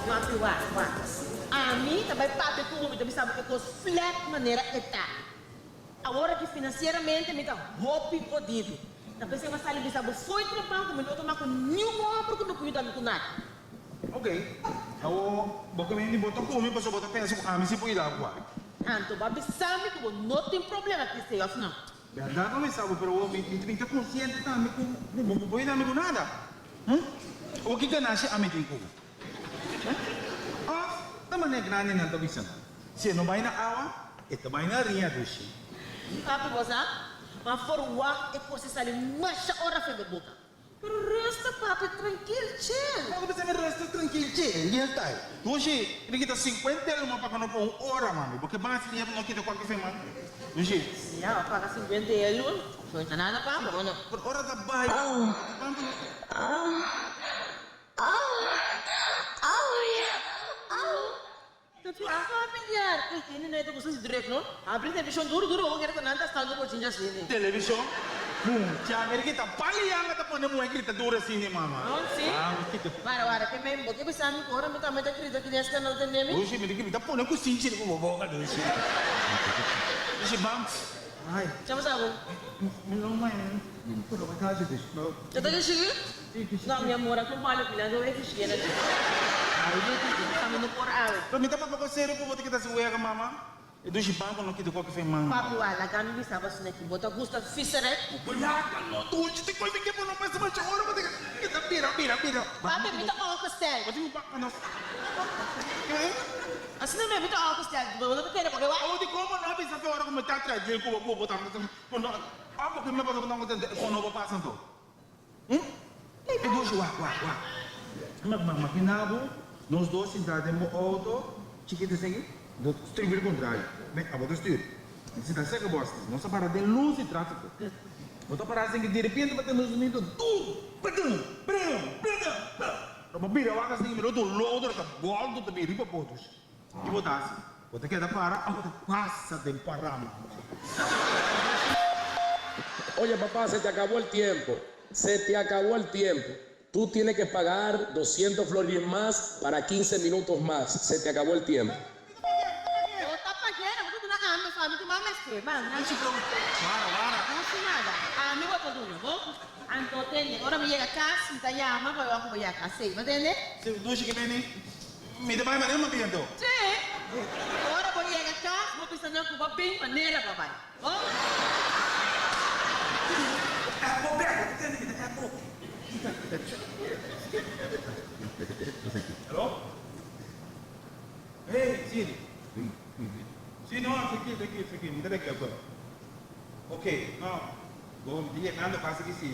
Wak, wak, wak. Ami ta bai papia ku bo, mi ta bisa bo e kos flat manera e ta. Awor aki finansieramente mi ta hopi hodidu. Ta pensé pa sali bisa bo fo'i trabou ku mi no ta tuma ku niun hòmber ku no por yuda mi ku nada. Ok, awor bo ke mindi bo ta ku mi pasobra bo ta pensa ku ami si por yuda bo ku algu. Anto bo a bisa mi ku bo no tin problema ku esei òf no? Bèrdat bo mester bo, pero awor mi mi ta konsiente tambe ku bo no por yuda mi ku nada. Hm? Awor ki ganashi ami tin ku bo? Hm? Òf ta manera grandinan ta bisa nan, si e no bai na awa, e ta bai na riña dushi. Papi bo sa, ma for wak e kos e sali masha ora fe bo boka. Pero resta papi trankil chill. Paco bisa mi resta trankil chill y el ta Dushi mi kita 50 euro ma paga no pa un ora mami bo ke basi di no kita cualke semana Dushi. Ya bo paga 50 euro no ta nada pa bo no. Pero ora ta bay bo ta banco no ta. Ta tur familiar. Ey, kende no e ta gusta si druk no? Habri televishon duru duru bo kere ku nan ta stando bochincha asini. Televishon? Mucha, mira ki ta palianga ta pone muhe grita duru asini mama. No si? Wara wara ke men bo ke bisa mi ku ora mi tambe ta grita ki des nan no tende mi? Dushi, mira ki mi ta pone kusinchi riba bo boka dushi. Dushi bam. Ay. Cha pasa bo? Mi no mai mi no bai kasi dushi. Bo ta kishigi? No, mi amor a kumpale ku nan e kishigi na dje. Ami no por awe. Pero mi ta papia ku serio ku bo ta kita si wega mama. E dushi banko no kita kualke fe man. Papi wak laga mi bisa bo asina ki bo ta gusta visere. Bo laga no dushi te koi mi ke bo no pensa masha ora bo ta kita bira bira bira. Papi mi ta ongesteld. Bo tin un baka nos. Asina mi mi ta ongesteld bo no ta kere porque wak. Awo dikon bo no a bisa fe ora ku mi ta trae dje ku bo bo ta ku no abo ke mi pasa ku no ongesteld no bo pasa anto. Hm? E dushi wak wak wak. Ma ma makina bo nos dos sinta den bo auto chikito esaki nos stuur bira contrario me abo ta stuur mi sinta cerca bo asina nos a para den luz di trafico bo ta para asina direpente bo tende un sonido duro badum brum brum brum bo bira wak asina mira otro loader ta bolto ta bin riba bo dushi ki bo ta hasi bo ta keda para of bo ta pasa den parama. Oye papá se te acabó el tiempo se te acabó el tiempo tú tienes que pagar doscientos florines más para quince minutos más se te acabó el tiempo. Bo ta pag'é, bo ta duna ami pasobra ami tin mas mester. Ban, nan. No si nada. Ami bo ta duna, bo. Anto tende, ora mi yega kas, mi ta yama pa bo ku bo yega kas. Sí, bo tende? Sí, dushi ke bini. Mi ta bai manera mi bin anto. Sí. Ora bo yega kas, bo bisa nan ku bo bin manera bo bai. Bo. Bo bek, bo tende mi ta echo. Hello? Hey, Siri. Sí, no, trankil, trankil, trankil. Mi ta den airport. Ok, no. Bo, mi ta yegando kasi ki si.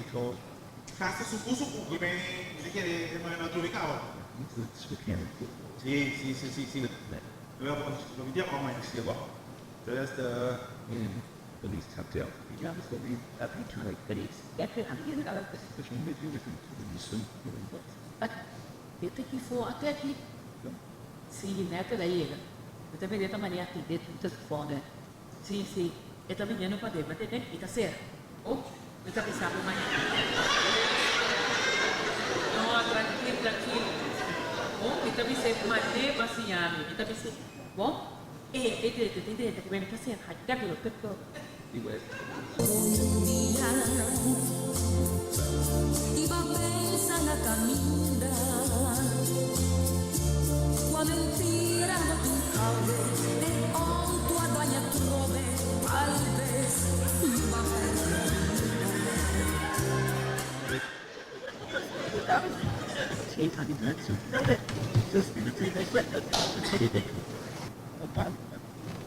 Kasa suku suku. Mi ta kere e mano tur e kaba. Sí, sí, sí, sí, sí. Lo mi ta yama mai.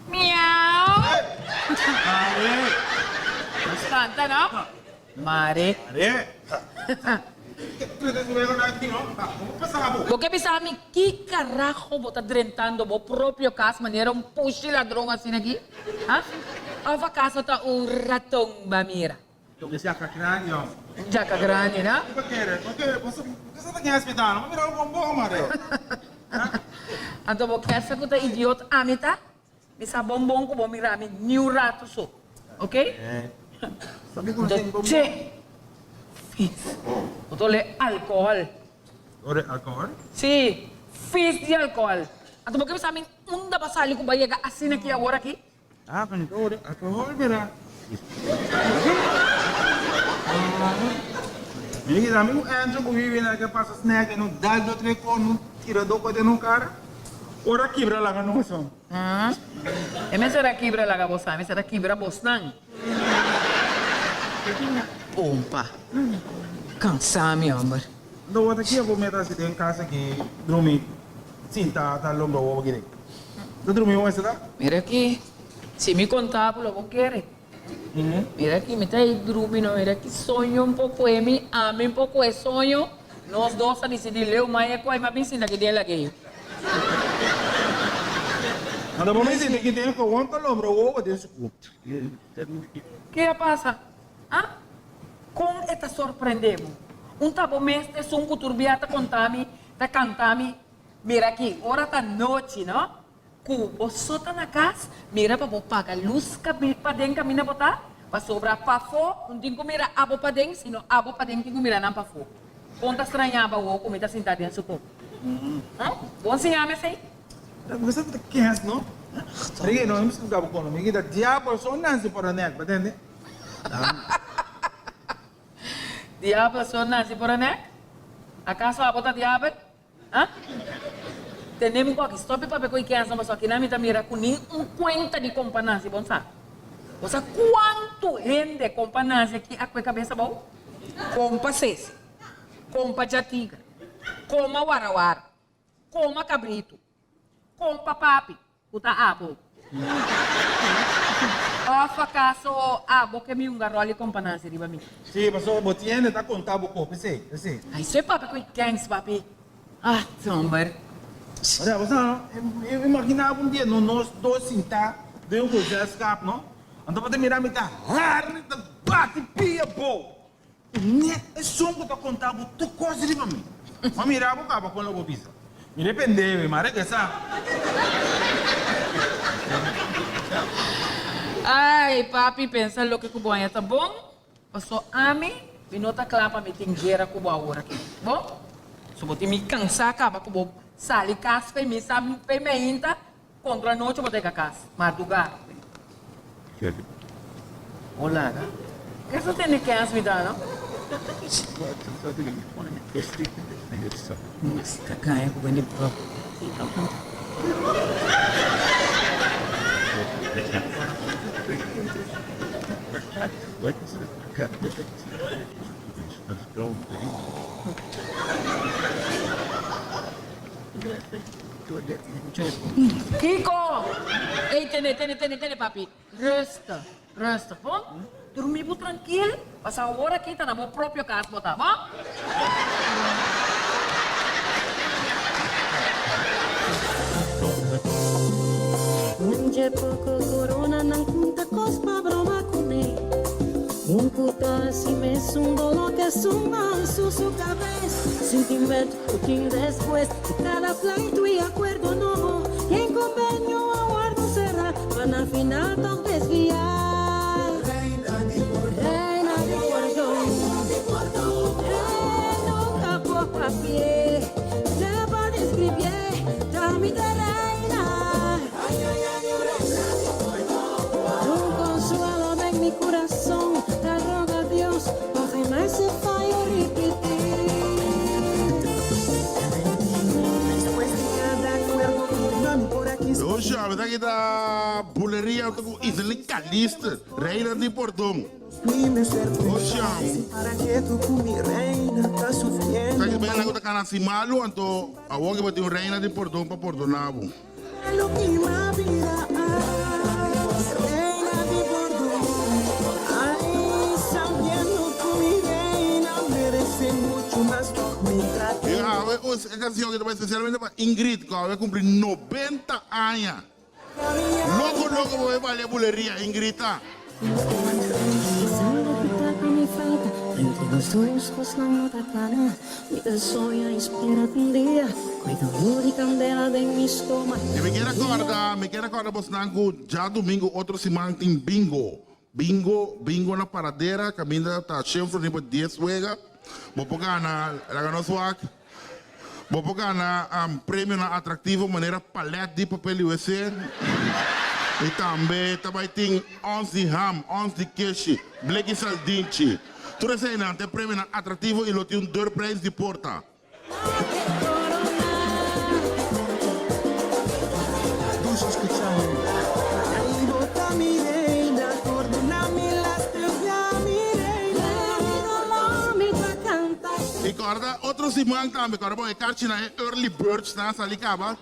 Miau! Spanta no? Mare. Bo ke bisa mi ki karaho bo ta drentando bo propio kas manera un pushi ladron asina aki? Ha? Of akaso ta un raton ba mira? Djaka grandi hom. Djaka grandi no? Bo kere, bo kere, bo sa ta ken hospital no? Bo mira un bon mare. Anto bo kier sa ku ta idiot ami ta? Mi sa bon bon ku bo mira mi niun ratu so. Ok? Sabi ku Che! Fis. Bo ta ole alcohol. Ore alcohol? Sí, fis di alcohol. Anto bo ke bisa mi unda bo a sali ku bo a yega asina aki awor aki? Ah, pero mi ta ore alcohol bera. Mi di ami ku Andrew ku Vivian a ke pasa snack i no dal do tre kos, no tira do kos den no kara. Ora kibra laga nos. E mester a kibra laga bo sa, e mester a kibra bosnan. Pompa. Cansa mi homber. Anto bo ta kia bo meta asi den cas aki drumi sinta ta lombra wowo aki den? Ta drumi bo mester ta? Mira aki, si mi conta bo lo bo kere. Mira aki, mi ta ei drumi no, mira aki soño un poco e mi, ami un poco e soño, nos dos a dicidi leu mai e coy, ma bin sinta aki den lagey. Anto bo mi sinta aki den gewoon ta lombra wowo den su cu. Ke a pasa? Ah? Kon e ta sorprendé bo? Un ta bo mes ta esun ku tur bia ta konta mi, ta kanta mi, Mira aki, ora ta nochi, no? Ku bo so ta na kas, mira pa bo paga lus paden kaminda bo ta, pasobra pafó no tin ku mira abo paden, sino abo paden tin ku mira nan pafó. Kon ta strañá bo awor ku mi ta sintá den su kop? Ah? Bo a siña mi esei? Bo sa ta kens no? Ricky no mi splica bo kono mi kita diabel so nansi por a nek bo tende? Diabel so nansi por a nek? Akaso abo ta diabel? Ha? Tende mi ku aki stop di papia ku e kens no pasobra akinan mi ta mira ku nin un kuenta di kompa nansi bon sa. Bo sa kuantu hende kompa nansi aki a kue kabes abou? Kompa sesi, kompa djatiga, koma warawara. Koma kabritu. Kompa papi, ku ta abo. Òf akaso abo ke mi hunga ròl di kompa Nancy riba mi? Sí, pasobra bo tiende ta konta bo kos, p'esei, p'esei. Ai, soy papia ku e gèngs, papi. Ah, homber. Ora, bo sa no, imaginá bo un dia no nos dos sintá den un gezelschap, no? Anto bo ta mira mi ta harni, ta bati pia bou. Net esun ku ta konta bo tur kos riba mi. Ma mira bo kaba kon lo bo bisa. Mi depende mi, ma regresá. Ai, papi, pensa loke ku bo haña ta bon, paso ami, mi no ta kla pa mi tin guera ku bo awor aki. Bon? So bo tin mi kansá kaba ku bo sali kas p'e mi sa p'e meinta, Contra nochi bo ta yega cas, mardugá. Hola. Ke sa tene kens mi ta, no? Ta gaña ku bende bro. Kiko! Ey, tene, tene, tene, tene, papi. Rustig, rustig, bon? Durmi bo trankil, pasobra awor aki ta na bo propio kas bo ta, bon? Manje poko corona nan kunta kos pa broma kuné. Un ku ta hasi mesun doló ke su mal su su kabes. Sentiment Ku tin despues di kada pleitu i akuerdo nobo, ken kombenio a wòrdu será pa na final tòg desviá. Reina di pordon, e nunka por papi'é, te pa deskribié, ta mi ta reina. Un konsuelo den mi kurason ta roga Dios pa jamás e fayo ripití. Oja, mi ta kita buleria ku Iselin Calixte, reina di pordon. Oja, ta ki bela ku ta kana si malu, anto awor ki bo tin un reina di pordon pa pordona bo. I awe us e canción aki ta bai especialmente pa Ingrid cu awe cumpli 90 aña. Loco loco bo bai balia buleria Ingrid ta. I mi kier a kòrda, mi kier a kòrda bosnan ku djadumingu otro siman tin bingo. Bingo, bingo na Paradera kaminda ta shen florin pa dies wega. Bo por gana, laga nos wak, bo por gana premionan atractivo manera palet di papel di wc y tambe ta bay tin ons di ham, ons di keshi, bleki saldinchi. Tur eseinan ta e premionan atractivo y lo tin un deurprijs di porta. I kòrda otro siman tambe, kòrda bon e karchinan e early birds nan a sali kaba.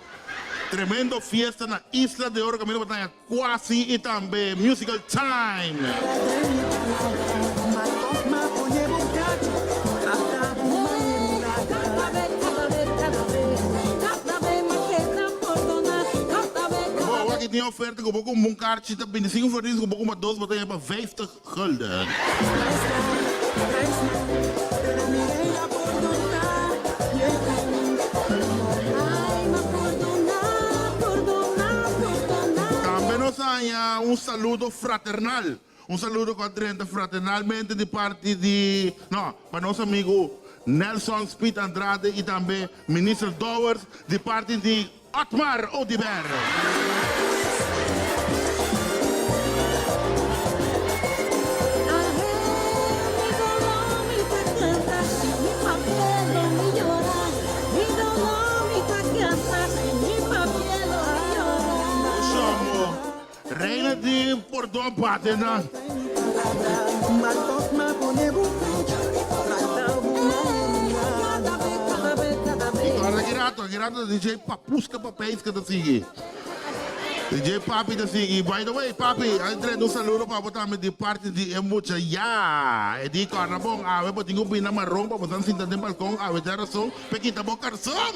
Tremendo fiesta na Isla de Oro kaminda bo ta haña Kwasi i tambe Musical Time. Bo awor aki tin oferta ku bo kumpra un karchi ta bintisinko florin, ku bo kumpra dos bo ta haña pa vijftig gulden. Tambe nos a haña un saludo fraternal, un saludo ku a drenta fraternalmente di parti di, no, pa nos amigu Nelson Speed Andrade i tambe Minister Dowers di parti di Otmar Oduber. Reina di pordon bate nan. I kòrda ki rato, ki rato DJ Papuska Papeiska ta sigui. DJ Papi ta sigui. By the way, Papi, a trende un saludo pa bo tambe di parti di e mucha. Ya! E di kòrda bon, awe bo tin ku bina maron pa bo san sinta den balkon, awe ta rason p'e kita bo karson.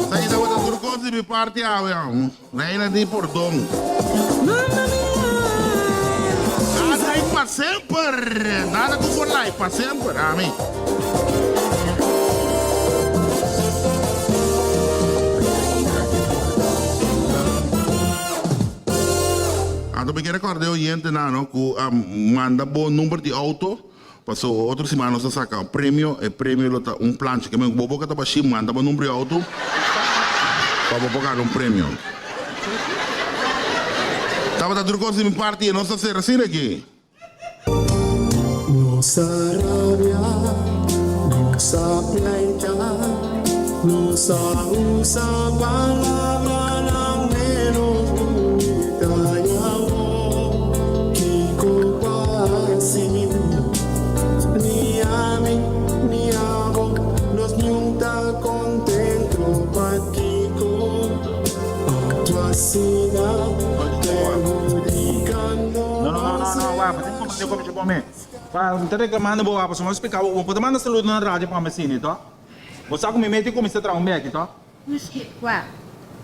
Esaki tabata tur kos di mi parti awe, Reina di pordon. Nada y pa semper. Nada cu por lai pa semper. Ami. Anto mi kier recorda e oyentenan no cu a manda bo number di auto paso otro siman nos ta saca un premio, e premio lo ta un plancha. Ke men bo boca ta bashi manda bo number di auto pa bo por gana un premio. Tabata tur cos di mi parti y nos ta cera asina aki. Nos a rabia, nos a pleita, nos a usa palabranan menos bunita y awor kiko pa haci? Ni ami ni abo nos niun ta contento pakiko actua asina perhudicando No, no, no, no, no, wapa, tin como tin como come. Pa, mi ta reclamando bo wapa, so mi a explica bo, bo por ta manda saludo na radio pa mi asina, to? Bo sa cu mi meti cuminsa traha un beki, to? Miski, cua?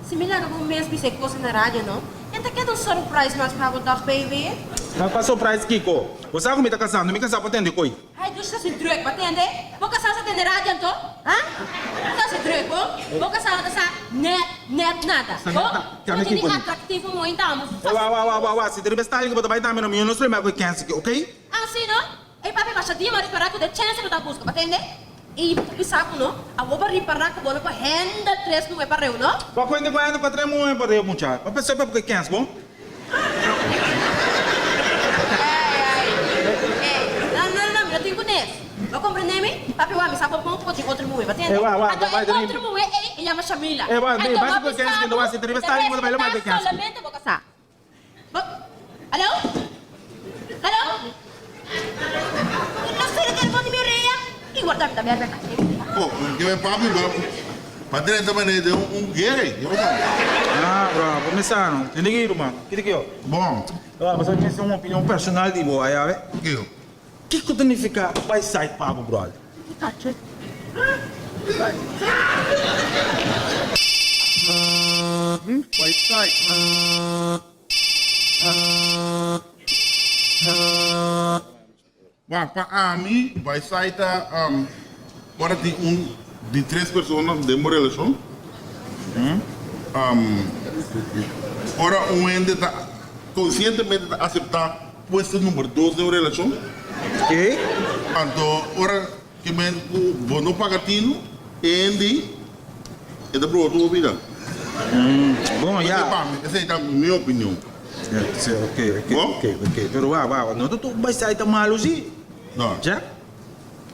Si mi laga bo mes bisa e cosa na radio, no? E ta keda un surprise mas pa bo, toch, baby? Pa, pa surprise kico? Bo sa cu mi ta casando, mi casa por tende coi. Hay dus ta si druk, bo tende? Bo casá sa tende radio anto? Ha? Bo ta si druk, bo? Bo casá no ta sa net, net nada, bo? Bo tin di atractivo mooi ta amo Wa, wa, wa, wa, wa, si ta riba e style ku bo ta bai tambe no, mi no srema ku e kens aki, ok? Ah, si no? Ey papi masha dia bo a ripará ku ta e chance bo ta buska, bo tende? Y bo ta bisa ku no, awor bo a ripará ku bo no por handle tres muhé pareu, no? Bo kuenta ku hende pa tres muhé pareu, mucha. Bo pensa pa ku e kens, bo? Ey, ey, ey, no, no, no, mi no tin kunes. Bo comprende mi? Papi wak, mi sa bo bon ku bo tin otro muhé, bo tende? Ey, wak, wak, Anto bai e drimi. otro muhé ey, e yama Shamila. Ey, wak, Anto bai bo ku bisa kens, bo, wak, si ta riba ta style, bo ta bai lo mata e respetá kens. solamente bo kasá. Bo, alo? Alo? No sé de telefon di mi orea. I warda mi ta bèrbè ka. Oh, ke men papi ba pa drenta manera den un guera ei, ke pasa? Ah, bro, bo mesa no. Tende ki ruman, ki ta kio? Bon. Bo sa mi un opinion personal di bo, ayawe. Kiko? Kiko ta nifiká bai site pa bo, brother? Bai site. Wak, pa ami bai sai ta ora tin un di tres persona den bo relashon. Ora un hende ta konsientemente ta aseptá puesto number dos den un relashon. Anto ora ke men ku bo no paga tinu, e hende e ta proba tur bo bida. Bon, ya. Esei pa mi, esei ta mi opinion. Si, ok, ok, Bo? ok, ok. Pero wak, wak, no ta tur baisai ta malu si. No. Ja?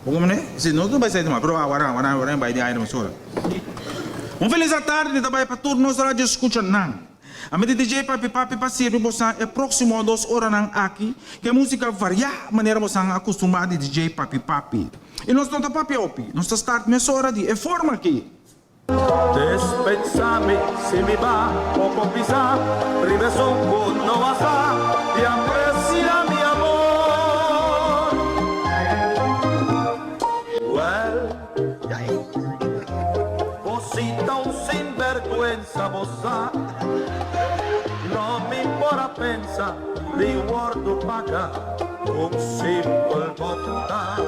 Bo komprende? Si, no ta tur baisai ta malu. Pero wak, waran, waran, waran bai di aire mesora. Un felis atardi ta bai pa tur nos radio skuchanan. Ami ta DJ Papi Papi pa sirbi bosan e próksimo dos oranan aki ku e músika variá manera bosan a kustumá di DJ Papi Papi. I nos no ta papia hopi, nos ta start mesora di e forma aki. Despechami si mi ba poco pisa riba esun cu no a sa di aprecia mi amor. Well, bo si ta un sinberguensa bo sa, no mi por a pensa di wordo paga cu un simpel bofeta.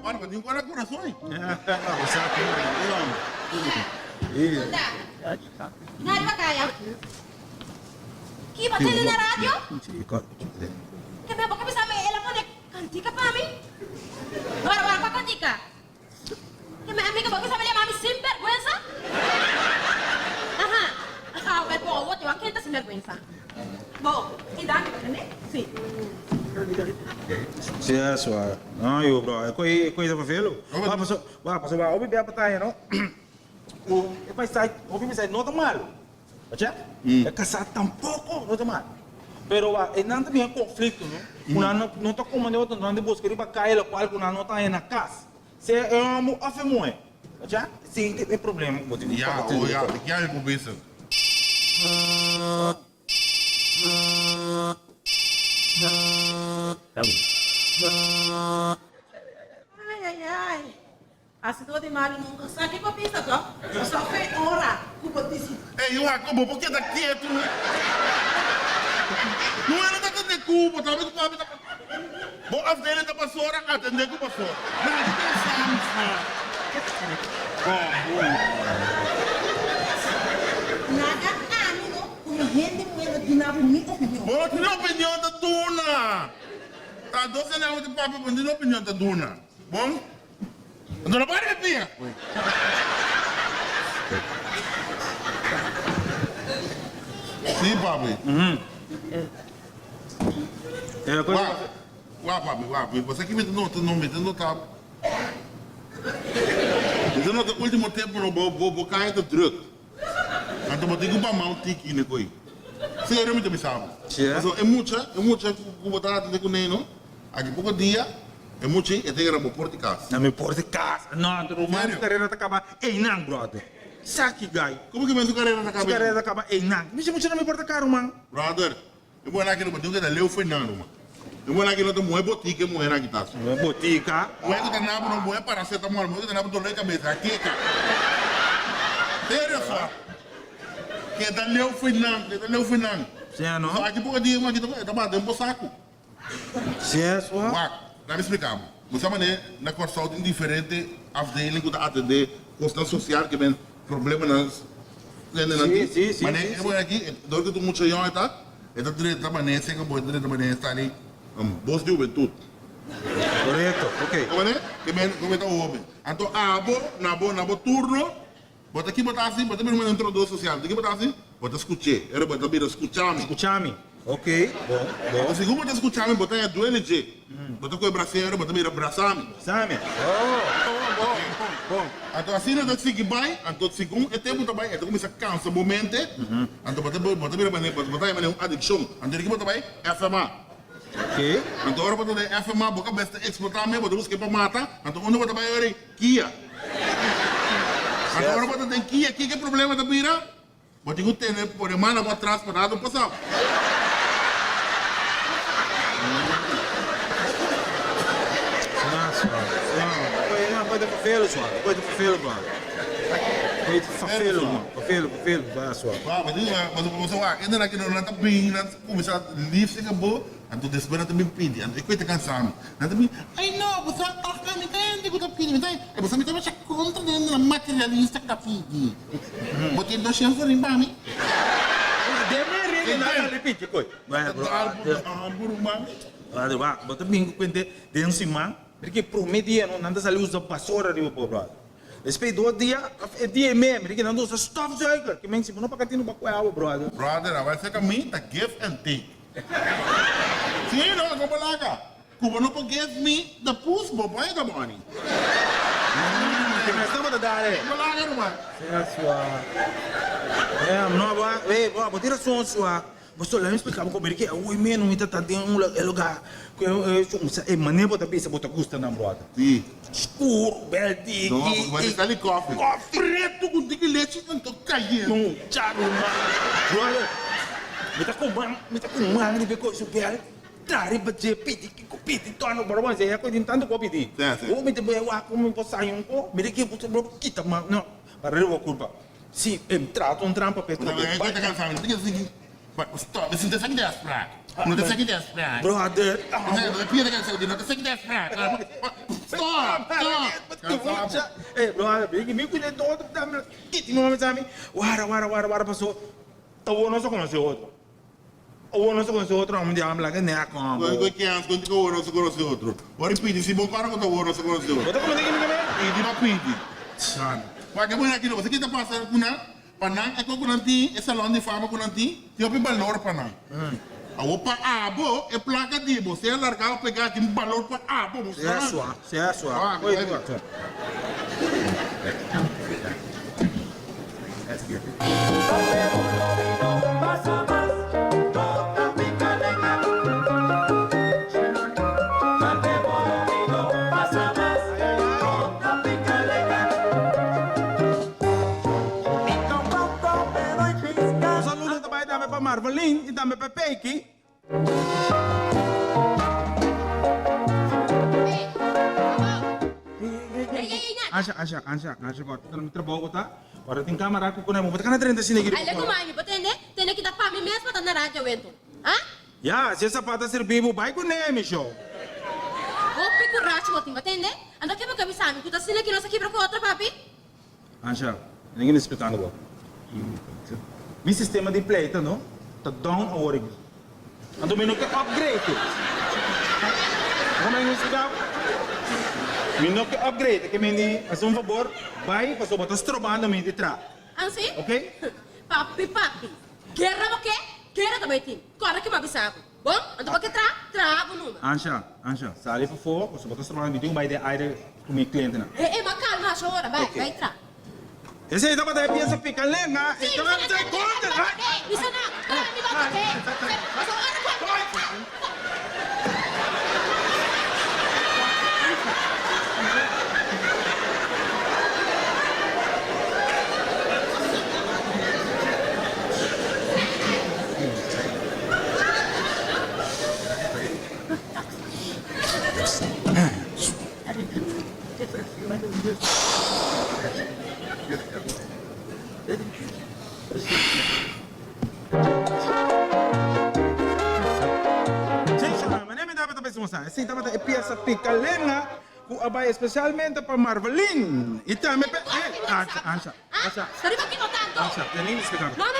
Bueno, pero tin cu era corazon. Na riba kaya. Ki bo tende na radio? Ke me bo ke bisa mi el a pone kantika pa mi? Wara wara kua kantika? Ke mi amiga bo ke sa mi yama mi sinbergwensa? Aha, aha, wèl bo awor te wak ken ta sinbergwensa. Bo, i danki bo tende? Si. Si eso a. No yo bro, e koi e koi ta vervelo. Wa paso, wa paso wa hopi bia bataya no. Ku e paisai hopi bisa no ta malo. Ocha? E kasá tampoko no ta malo. Pero wa e nan ta bin e konflikto no. Ku nan no no ta komende otro, nan ta buska riba kaya lokual ku nan no ta haña na kas. Sea e hòmber òf e muhé. Ocha? Esei ta e problema ku bo tin. Ya, o ya, di kia mi por bisa? Ai ai ai, hasidó di malu nunka sa kiko bisa to, so fe ora ku bo disi. Ey Jacobo, por keda ketu? No era ta atendé ku bo, tambe ku papi ta Bo afdeling ta pastora, atendé ku pastor. Nan ta samsa. Bobo. Laga ami no komo hende muhé lo duna bo mi opinion. Bo no tin opinion ta duna. Ta dos hende amo ta papia bo no tin opinion ta duna. Bon? Anto no para mi pia. Si papi. Wak, wak papi, wak. Mi pasa ki mi ta nota no, mi ta nota. Mi ta nota ultimo tempo no bo bo bo kaya ta druk. Anto bo tin ku bama un tiki ne koi. Serio mi ta bisa bo. Pasobra e mucha, e mucha ku bo ta atende kuné no, aki poko dia e mucha ei e ta yera bo por di kas. Na mi por di kas. No, anto ruman su karera ta kaba einan, brother. Sa ki guy. Komo ki men su karera ta kaba Su karera ta kaba einan. Mi si mucha na mi por ta kar, ruman. Brother, E muher aki no por tin keda leu fo'i nan ruman. E muher aki no ta muhe botica e muher aki ta. Muhe botica. Muher ku ta nabo no muhe paracetamol, muher ku ta nabo dolor di kabesa, hakeka. Serio sa. Keda leu fo'i nan, keda leu fo'i nan. Sea no. So aki poko dia e muher aki ta bati den bo saku. Sea so. Wak, laat mi splika bo. Bo sa manera na Kòrsou tin diferente afdeling ku ta atendé kosnan sosial ke men problemanan hendenan tin. Sí, sí, sí, Manera sí, e sí. muher aki, dor ku ta mucha yòn e ta, e ta drenta manera esei ku bo e ta drenta manera e sali bos di hubentut. Korekto, ok. Bo manera ke men ku men ta hoben. Anto abo na bo na bo turno bo ta ki bo ta hasi? Bo ta bira un entrador sosial. Di ki bo ta hasi? Bo ta skuch'é. Ora bo ta bira skucha mi. Skucha mi. Ok, bon, bon. Anto segun bo ta skucha mi, bo ta duele dje. Bo ta kohe brasero, bo ta bira brasa mi. Brasa mi. Oh, bon, bon, bon. Anto asina ta sigui bai, anto segun e tempu ta bai, e ta kuminsá kansa bo mente, anto bo ta bo ta bira manera, bo ta haña manera un adikshon. Anto di ki bo ta bai? FMA. Ok. Anto ora bo ta den FMA, bo kabes ta eksplotá me, bo ta buska pa mata, anto unda bo ta bai ora ei? Kia. Anto ora bo ta den kia, kiko e problema ta bira? Bo tin ku tene pone man abo atras pa nada no pasa. Sua, sua, sua. Koe ta vervelen, sua. Koe ta vervelen, brother. Fafelo man, fafelo, fafelo, ba sua. Ba, mi di ba, pasobra bo sa wak, e nan aki no, nan ta bin, nan ta kuminsá lif serka bo, anto despues nan ta bin pidi, anto e koe ta kansa mi. Nan ta bin, ay no, bo sa tòg ta mi ta hende ku ta pidi, mi ta, e bo sa mi ta masha kontra den hendenan materialista ku ta pidi. Bo tin doshen florin pa mi? Den mi rede nan ta ripiti koe. Ta dal bo hamber ruman. Brother, wak, bo ta bin ku kuente den un siman, mira ki prome dia no, nan ta sali usa basora riba bo, brother. Despues dos dia, of e dia ei mei, mira ki nan ta usa stofzuiger, ki men si bo no paga tinu bo a kue awa, brother. Brother, awor esei mi ta give and take. Si no, kon bo laga? Ku bo no por give me the poes, bo por hega money. Ki mes no bo ta dal e. Kon bo laga, ruman? Sea sua. No, bo, ey, bo, bo tin rason sua. Pastor, laat mi splika bo komo ke awor meno mi ta ta den un e lugar ku e manera bo ta bisa bo ta gusta nan brother. Si. Skur, bel diki. No, bo ta sali kofi. Kofi. Pretu ku diki lechi anto kayente. No, charo man. Brother, mi ta ku man, mi ta ku man riba e kos su bel tra riba dje pidi kiko pidi tono bro bo a kos tin tantu ku a pidi. Si, si. Bo mi ta bai wak ku mi por sai un ko, mi ta ke bo kita man no, para riba kurpa. Si, e trata un trampa p'e trobe. Bai. Bo ta kansa mi, no ta keda sinti Stop, no ta saki di afspraak. No ta saki di afspraak. Brother. No ta pida kansa di, no ta saki di afspraak. Stop, stop. Kansa bo. Eh, brother, mi mi kuida todo ta kiti mi mami sa mi. Wara, wara, wara, wara paso ta awor nos a konosé otro. Awor nos a konosé otro, amo di habla ke nea kon bo. Kon kens, kon awor nos a konosé otro. Ora i pidi si bo kòrda ku ta awor nos a konosé otro. Bo ta konosé kimi tambe? Pidi pa pidi. San. Wak e muhé aki no, bo sa ke ta pasa ku nan? Pa nan e kos ku nan tin, e salon di fama ku nan tin, tin hopi balor pa nan. Awor pa abo, e plaka di bo, sea largá o pegá, tin balor pa abo. Bo Sea sa? sua, sea sua. Ah, Oye, oye. tu. Un saludo ta bai tambe pa Marvelin y tambe pa Peiky. Asha, Asha, Asha, Asha, bo ta mi trabou bo ta. Ora tin camara cu cune bo ta cana drenta asina Ay, le kuma mi, bo tende? Tende kita pa mi mes bo ta na radio wento. Ha? Ya, si e sapato a sirbi bo, bai cune, mi show. Hopi curashi bo tin, bo tende? Anto ke bo ke bisa mi? Cu ta asina ki nos a kibra cu otro, papi? Ansha, mi ta splikando bo. Mi sistema di pleita no ta down awor aki. Anto mi no ke upgrade. Bo mi splika bo? Mi no ke upgrade. Ke mi di hasi un fabor, bai pasobra bo ta strobando mi di traha. Ansi? Ok? Papi, papi, guera bo ke? Guera ta bai tin. Kòrda ke mi a bisa bo. Bon, anto bo ke traha, traha bo numa. Ansha, Ansha, sali pafó, pasobra bo ta strobando mi tin un bai den aire ku mi klientenan. E, e, ma kalma Ansha ora, bai, bai traha. Esei tabata e piensa pika lenga, e tabata e kontra. Bisa nan, traha mi bata ke. Pasobra ora ku. Manera mi tabata pensa un sa, esei tabata e piesa Picalenga ku a bai espesialmente pa Marvelin i tambe pa Ansha, Ansha, Ansha. Ansha, tene mi splika. Bai,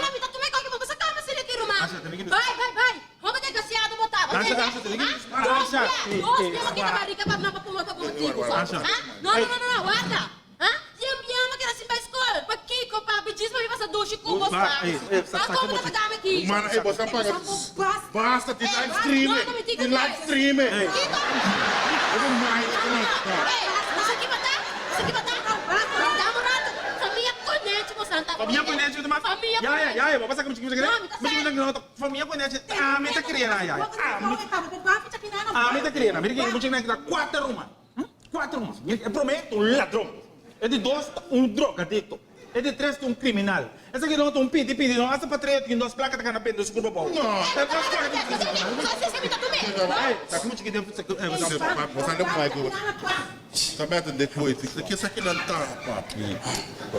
bai, bai. Hopi desgraciado bo ta, bo Ansha, tende? Ansha, tene Ha? mi Dos Ansha, bia, dos bia bo kita barrica pa pa pa pa motibu so. Ansha. Ha? No, no, no, no, no, warda. Ha? Yen bia bo keda sin bai skol. Pakiko, papi, djis pa mi pasa dushi ku bo Ba, sa. eh, eh, sa- Pa sa komo ke ta bo pagami aki? Mana, eh, bo sa paga. Basta. Basta, tin Eh, live basta. stream. No, no, mi Tin live stream. Kiko? Ebe mai, ebe mai. Eh, sa ki bata? Sa ki bata? Dame un rato. Famia Conechi bo santa. Famia Conechi bo ta Famia Ya, ya, ya, ya, bo pasa ku mi chiki mi No, mi ta sa. Famia Conechi, ami ta kria na, ya, ya. Ami, ami ta kria na. Mira ki mucha nan ta kuater ruman. Kuater ruman. E prome ta un ladron. E di dos ta un drogadikto. E di tres ta un kriminal. Esaki no ta un piti piti no, hasta pa treo tin dos plaka ta gana bende su kurpa bou. No.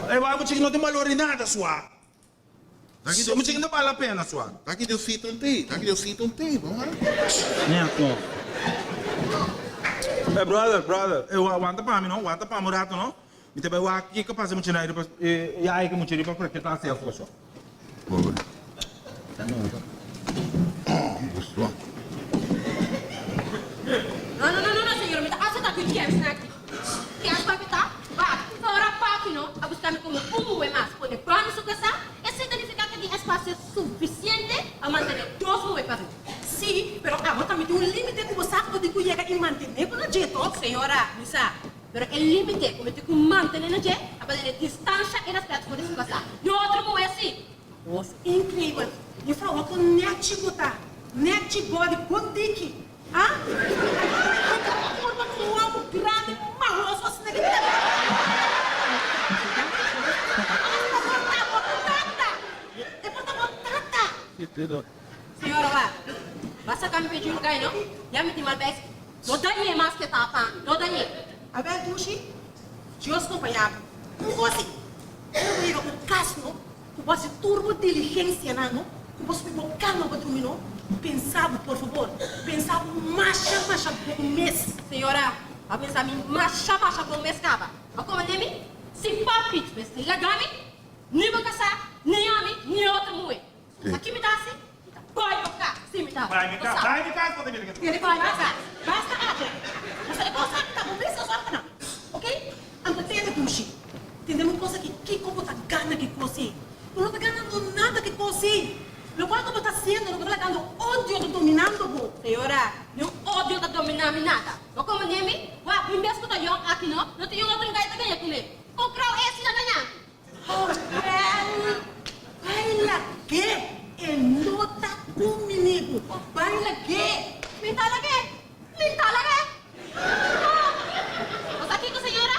Ey wak muchiki no tin balor di nada sua. Muchiki no bal la pena sua. Taki Diosito un tei, taki Diosito un tei, bo wak. Neto. Ey brother, brother, ey wanta pa mi no, wanta pa mi un rato no. Mi ta bai wak kiko pasa mucha na riba e yaya ki mucha riba cualkier clase afo so. No, no, no, no, no, señor, mi ta acepta cu James na aki. James papi ta bak. Ora papi no a busca mi como un muhe mas pone bami su casa, esey ta nifica cu tin espacio suficiente pa mantene dos muhe pa mi. Sí, pero abo tambe tin un limite cu bo sa cu bo tin cu yega y mantene bo na dje, toch? Señora, mi sa. Pero e límite ku mi tin ku mantené na dje ta pa tene distansha i rèspèt for di su kasá. Ni otro muhé sí. Bos increíbel. Juffrouw wak un nechi bo ta. Nechi body bon diki. Ah? Bo ta forma ku un wou grandi mahoso asina ki ta. Asta bo ta bo tata. E por ta bo tata. Señora wak, ba saka mi pechu lugai no. Ya mi tin mal bes. No dañ'é mas ke ta pa mi, no dañ'é. Abel dushi, Dios kompañá bo. Un kos si, ora bo yega un kas no, ku bo hasi tur bo diligensianan no, ku bo subi bo kama pa drumi no, pensa bo por fabor, pensa bo masha masha bon mes. Señora, a pensa mi masha masha bon mes kaba. A komand'é mi, si papi mester laga mi, ni bo kasá, ni ami, ni otro muhé. Aki mi ta hasi? Mi ta bai bo kas. Sí, mi ta Bai mi kas, bai mi kas, bo ta mira ke. Tiene bai mi kas. Basta Adja. Pasobra e kos aki ta bo mes a zorga nan. Ok? Anto tende Dushi. Tende mi un kos aki, kiko bo ta gana ki kos ei? Bo no ta ganando nada ki kos ei. Lokual ku bo ta hasiendo, bo ta lagando odio ta dominando bo. Señora, ni un odio ta domina mi nada. Bo komand'é mi? Wak, mi mes ku ta yòn aki no, no tin un otro guy ta gaña kuné. Kon krou esi ta gaña mi? Hotel baila ke e no ta kumini ku baila ke. Mi ta lag'é, mi ta lag'é. Oh, bo sa kiko señora?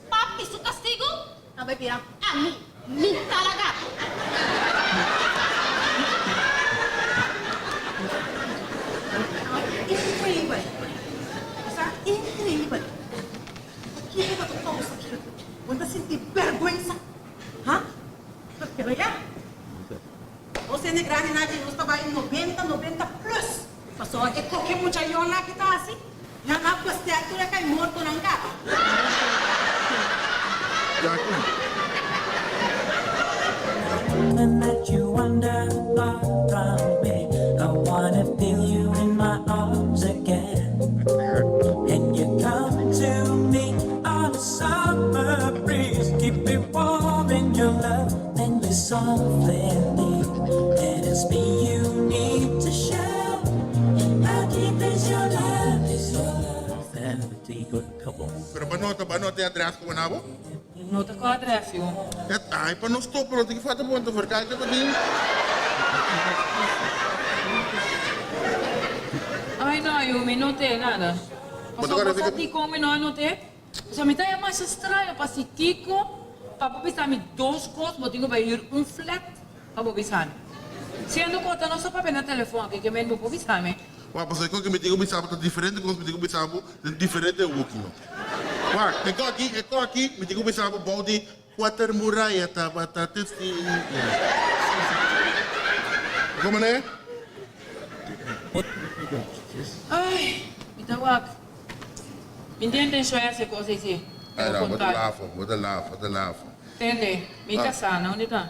Papi su kastigu ta bai bira ami, mi ta laga. Increíbel, bo sa increíbel. Kiko bo ta kousa aki? Bo ta sinti bèrgwensa? Ha? Pero ya, nos hende grandinan aki nos ta bai nobenta, nobenta plus. Pasobra e koke mucha yònnan aki ta hasi, nan a bestel tur e kai mortonan kaba. Pero bo nota, bo nota e adres ku bo na bo? No ta con adres yo. E ay pa nos topa no tin ki falta bon ta verkijk ta tin. Ay no yo mi no te nada. Pasobra bo sa dikon mi no a note? Pasobra mi ta haña masha straño pa si kiko pa bo bisa mi dos kos bo tin ku bai hür un flat pa bo bisa mi. Siendo ku ota nos a papia na telefon aki ke men bo por bisa mi. Wak pasobra e kos ku mi tin ku bisa bo ta diferente kos mi tin ku bisa bo den diferente hoki no. Wak e kos aki e kos aki mi tin ku bisa bo bou di kuater muraya tabata testigo. Komo ne? Ay mi ta wak. Mi tin intencion e hasi e kos ei si. Ay no bo ta lafo bo ta lafo bo ta lafo. Tende mi kasá na unda ta?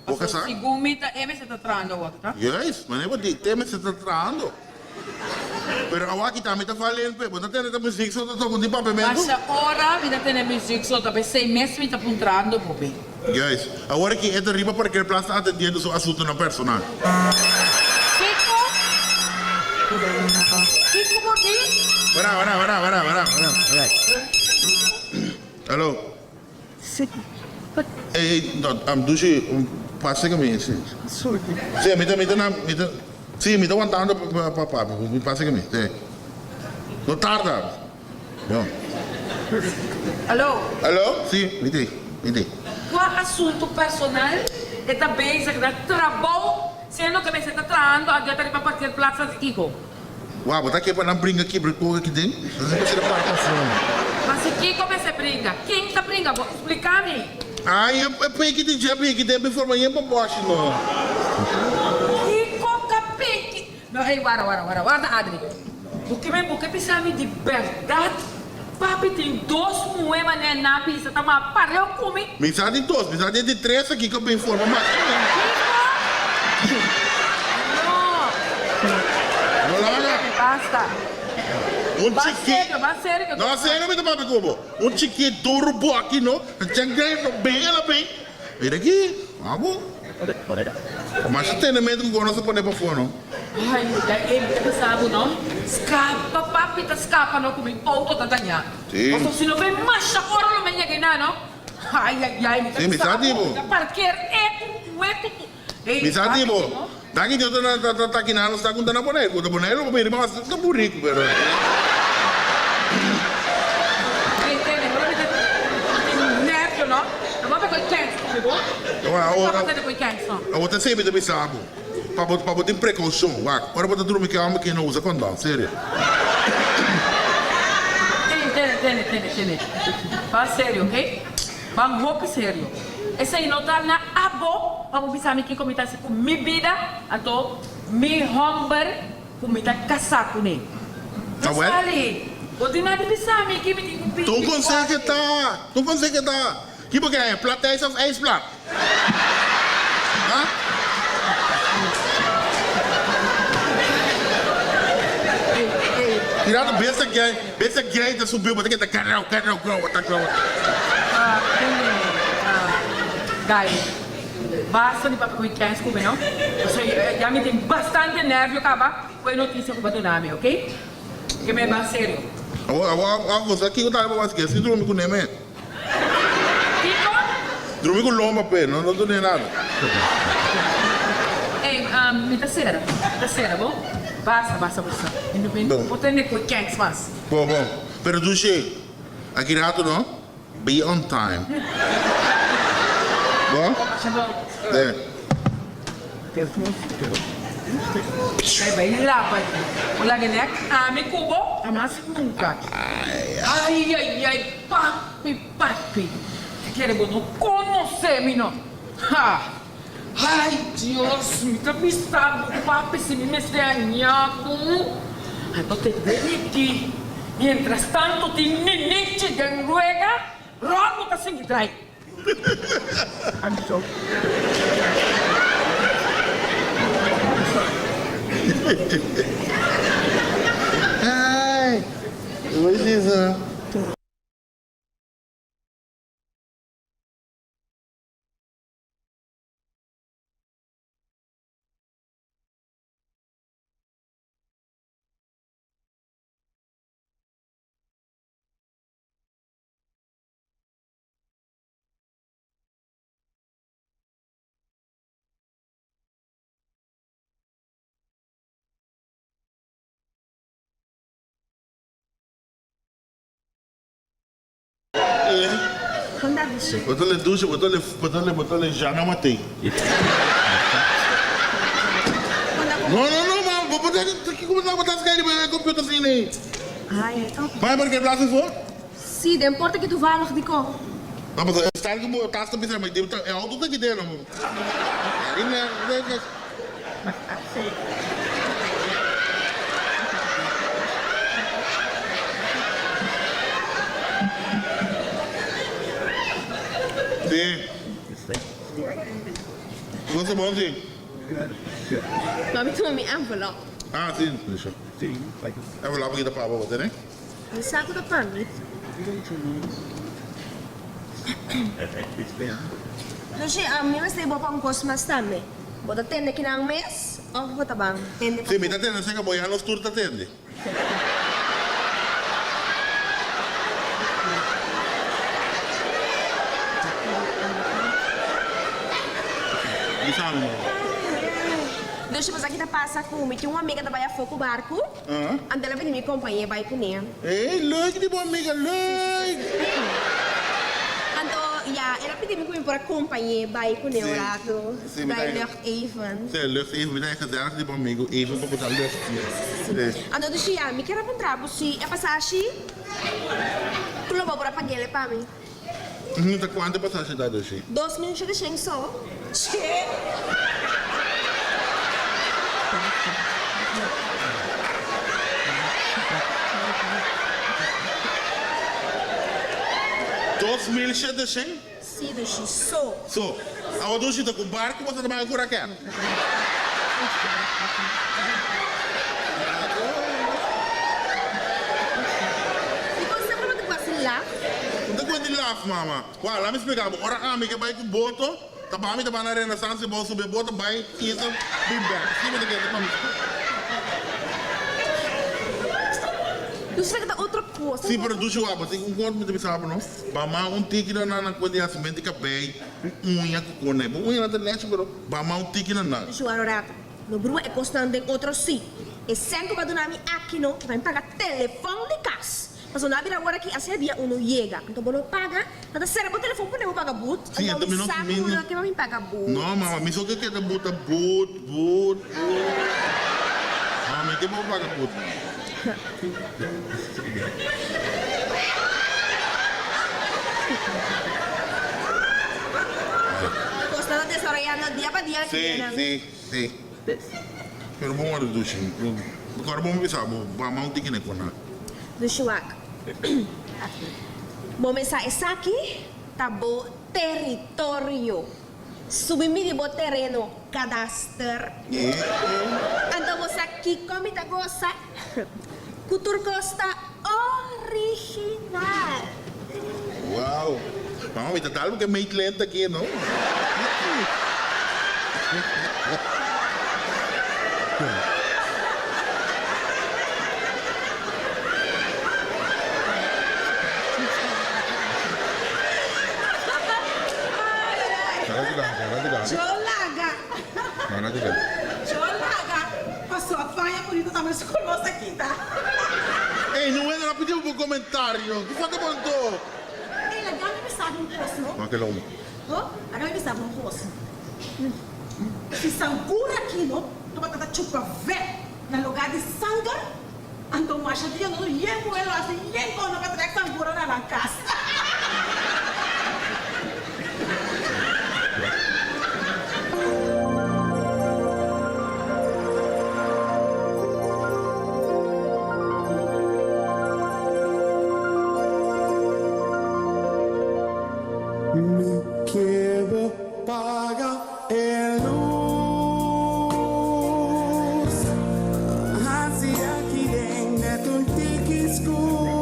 Bo kasá? Segun mi ta e mester ta trahando awor, ta? Juist, manera bo di, te mester ta trahando. Pero awor aki tambe ta valente, bo ta tende ta muziek so ta toka un di papiamentu? Masha ora mi ta tende muziek so ta p'esei mes mi ta puntrando bo be. Juist, awor aki e ta riba parkeerplaats ta atendiendo su asuntonan personal. Kiko? Kiko bo di? Wara, wara, wara, wara, wara, wara, wara. Hallo. Ey ey no am dushi pasa cu mi si. Si mi ta mi ta na mi ta si mi ta wantando pa pa papi mi pasa cu mi si no tarda no. Alo. Alo si mi te mi te. Cua asunto personal? E ta bezig na trabou, siendo ke mester ta trahando a ta riba parkeerplaats na kiko. Wou, bo ta ke pa nan bringa kibra koe aki den? Nan si mester a para pafó. Ma si kiko mester bringa? Ken ta bringa? Bo splika mi. Ai, e peki di dje bin aki den mi forma yen pa boshi no. Kiko ka peki? No, ey, warda, warda, warda, warda Adri. Bo ke men, bo ke bisa mi di bèrdat? Papi tin dos muhé manera nan bisa ta ma pareu ku mi. Mi sa di dos, mi sa di e di tres aki ku bin forma mas ku mi. Kiko? No. No laga. Basta. Un Ban chikí. serio, ban serio ku. No, serio mi ta papia ku bo. Un chikí duru bo aki no. Djan djan no bin el a bin. Mira aki, abo. Masha tenementu ku nos a pone pafó no. Ay, ya e mi ta bisa bo no. Skapa papi ta skapa no ku mi outo ta dañá. Sí. Pasobra si no bai masha ora lo mi a yega einan no. Ay, ay, ay, mi ta Sí, mi bisa sa di bo, bo. mi ta parker e ku e ku ku. Ey, Mi sa papi di bo. no. Danki Dios ta ta ta kinan nos ta kunta na Boneiru. Ku ta Boneiru lo bini mas ta buriku pero. Ey, tene, ora mi ta tin nervio no. No bo a pega kens ku mi bo. Awor, Bo a pega kens no. awor ta sey mi ta bisa bo. Pa bo pa bo tin prekoushon. Wak, ora bo ta drumi ke homber ke no usa kondon. Serio. Tene, tene, tene, tene, tene. Ban serio, oké? Ban hopi serio. Esei no ta na abo pa bo bisa mi kiko mi ta hasi ku mi bida, anto mi homber ku mi ta kasá kuné. No Awel. sali. Bo tin na di bisa mi ki mi tin ku pidi Tur konseho kuashi. ta, tur konseho ta. Ki bo kere, plat ijs of ijsplat? Ha? Mira ta besta gay, besta gay ta subi bo ta keda karau karau grou ta grou. Ah, tende, ah, Guy, basta di papia ku mi kens ku mi no. Pasobra ya mi tin bastante nervio kaba ku e notisia ku bo a duna mi, oké? Ke mi a ban serio. Awor, awor, awor, bo sa kiko ta bo wak si drumi ku neme. Kiko? Drumi ku lomba pe, no no dun'é nada. Ey, mi ta sera, mi ta sera, bo? Basta, basta bo sa. Mi no, mi no por tende ku kèks mas. Bon, bon. Pero Dushe, aki rato no, be on time. Bo? De. Bai bai laba bo laga nek ami ku bo mas nunka. Ai ai ai papi papi ta kere bo no konosé mi no ha ai Dios mi ta bisa bo papi si mi mester haña bo anto te diki mientras tanto tin ninichi den ruega ròt bo ta sigui drai. I'm so. Ai, what is this? Bo ta le dushi, bo ta le, bo ta le, bo ta le Jana Matei. No, no, no, ma bo por ta, kiko bo ta, bo ta skei riba e computer asina ei? Bai parkeerplaats afó? Sí, den porta ki toevallig di ko. No, pasobra e stal ku bo tas ta bisa mi, e auto ta kite no. Sí. Bo ta bon sí. Mami tuma mi envelop. Ah, sí. Envelop aki ta pa bo, bo tene? Mi sa ku ta pa mi. Lushi, mi mester bo pa un kos mas tambe. Bo ta tende kinan mes òf bo ta ban tende Sí, mi ta tende seka bo ya nos tur ta tende. Bisa mi. Lushi, bo sa ki ta pasa ku mi tin un amiga ta bai afó ku barku. Anto el a bini mi compañe bai cune. Ey, leuk di bo amiga, leuk! Anto ya, el a pidi mi ku mi por a kompañ'é bai kuné un ratu. Sí, mi ta Bai lucht even. Sí, lucht even. Mi ta gezellig di bo amigu even pa bo ta lucht. Sí. Anto dushi ya, mi kier a puntra bo si e pasashi ku lo bo por a pag'el pa mi. Ta kuantu pasashi ta dushi? 2700 so. Che! 2700? Si dushi, so. So. Awa dushi ta ku barku bo ta ta bai ku raket? Dikon semper bo ta kuasi laf? No ta kuasi laf, mama. Wak, laat mi splika bo. Ora ami ke bai ku boto, ta ba mi ta bai na Renaissance bo subi e boto bai kisa bin bek. Así mi ta keda pa mi. Dushi ta keda otro kos. Sí, pero dushi wak, bo tin un kos mi ta bisa bo no. Ba ma un tiki na nan nan kuenta di hasimentu di kabei, un uña ku kone. Bo uñanan ta nechi pero ba ma un tiki na nan. Dushi wak rato. No brua e kosnan den otro sí. E sèn ku bo a duna mi aki no, ta pa mi paga telefòn di kas. Pasobra no a bira ora ki asina dia uno yega. Anto bo no paga, nan ta sera bo telefon pone bo paga but. Sí, Anto anto mi mi no sa mi ku no ke pa mi paga but. No, mama, mi so ke keda buta but, but, but. No, mi ke pa bo paga but. Kosnan ta desaroyando dia pa dia Sí, kinan. sí, sí. Pero bo wòrdu dushi. Kòrda bo mi bisa bo, mama un tiki na e kona. Dushi wak. Bo mesa esaki ta bo teritorio. Subi midi bo tereno kadaster. Anto bo sa kiko mi ta gosa? Ku tur kos ta original. Wow! Mama mi ta tal bo ke meet lent aki no. Ey, no wende no pidi bo comentario. Ki falta bo anto? Ey, laga mi bisa bo un cos, no? Wak el homber. Ho, laga mi bisa bo un cos. Si sangura aki, no, tabata ta chupa vet na lugar di sanger, anto masha dia no yen muhe lo hasi yen kono pa trek sangura na nan cas. Mi ke bo paga e lus Hasi aki den net un tiki skur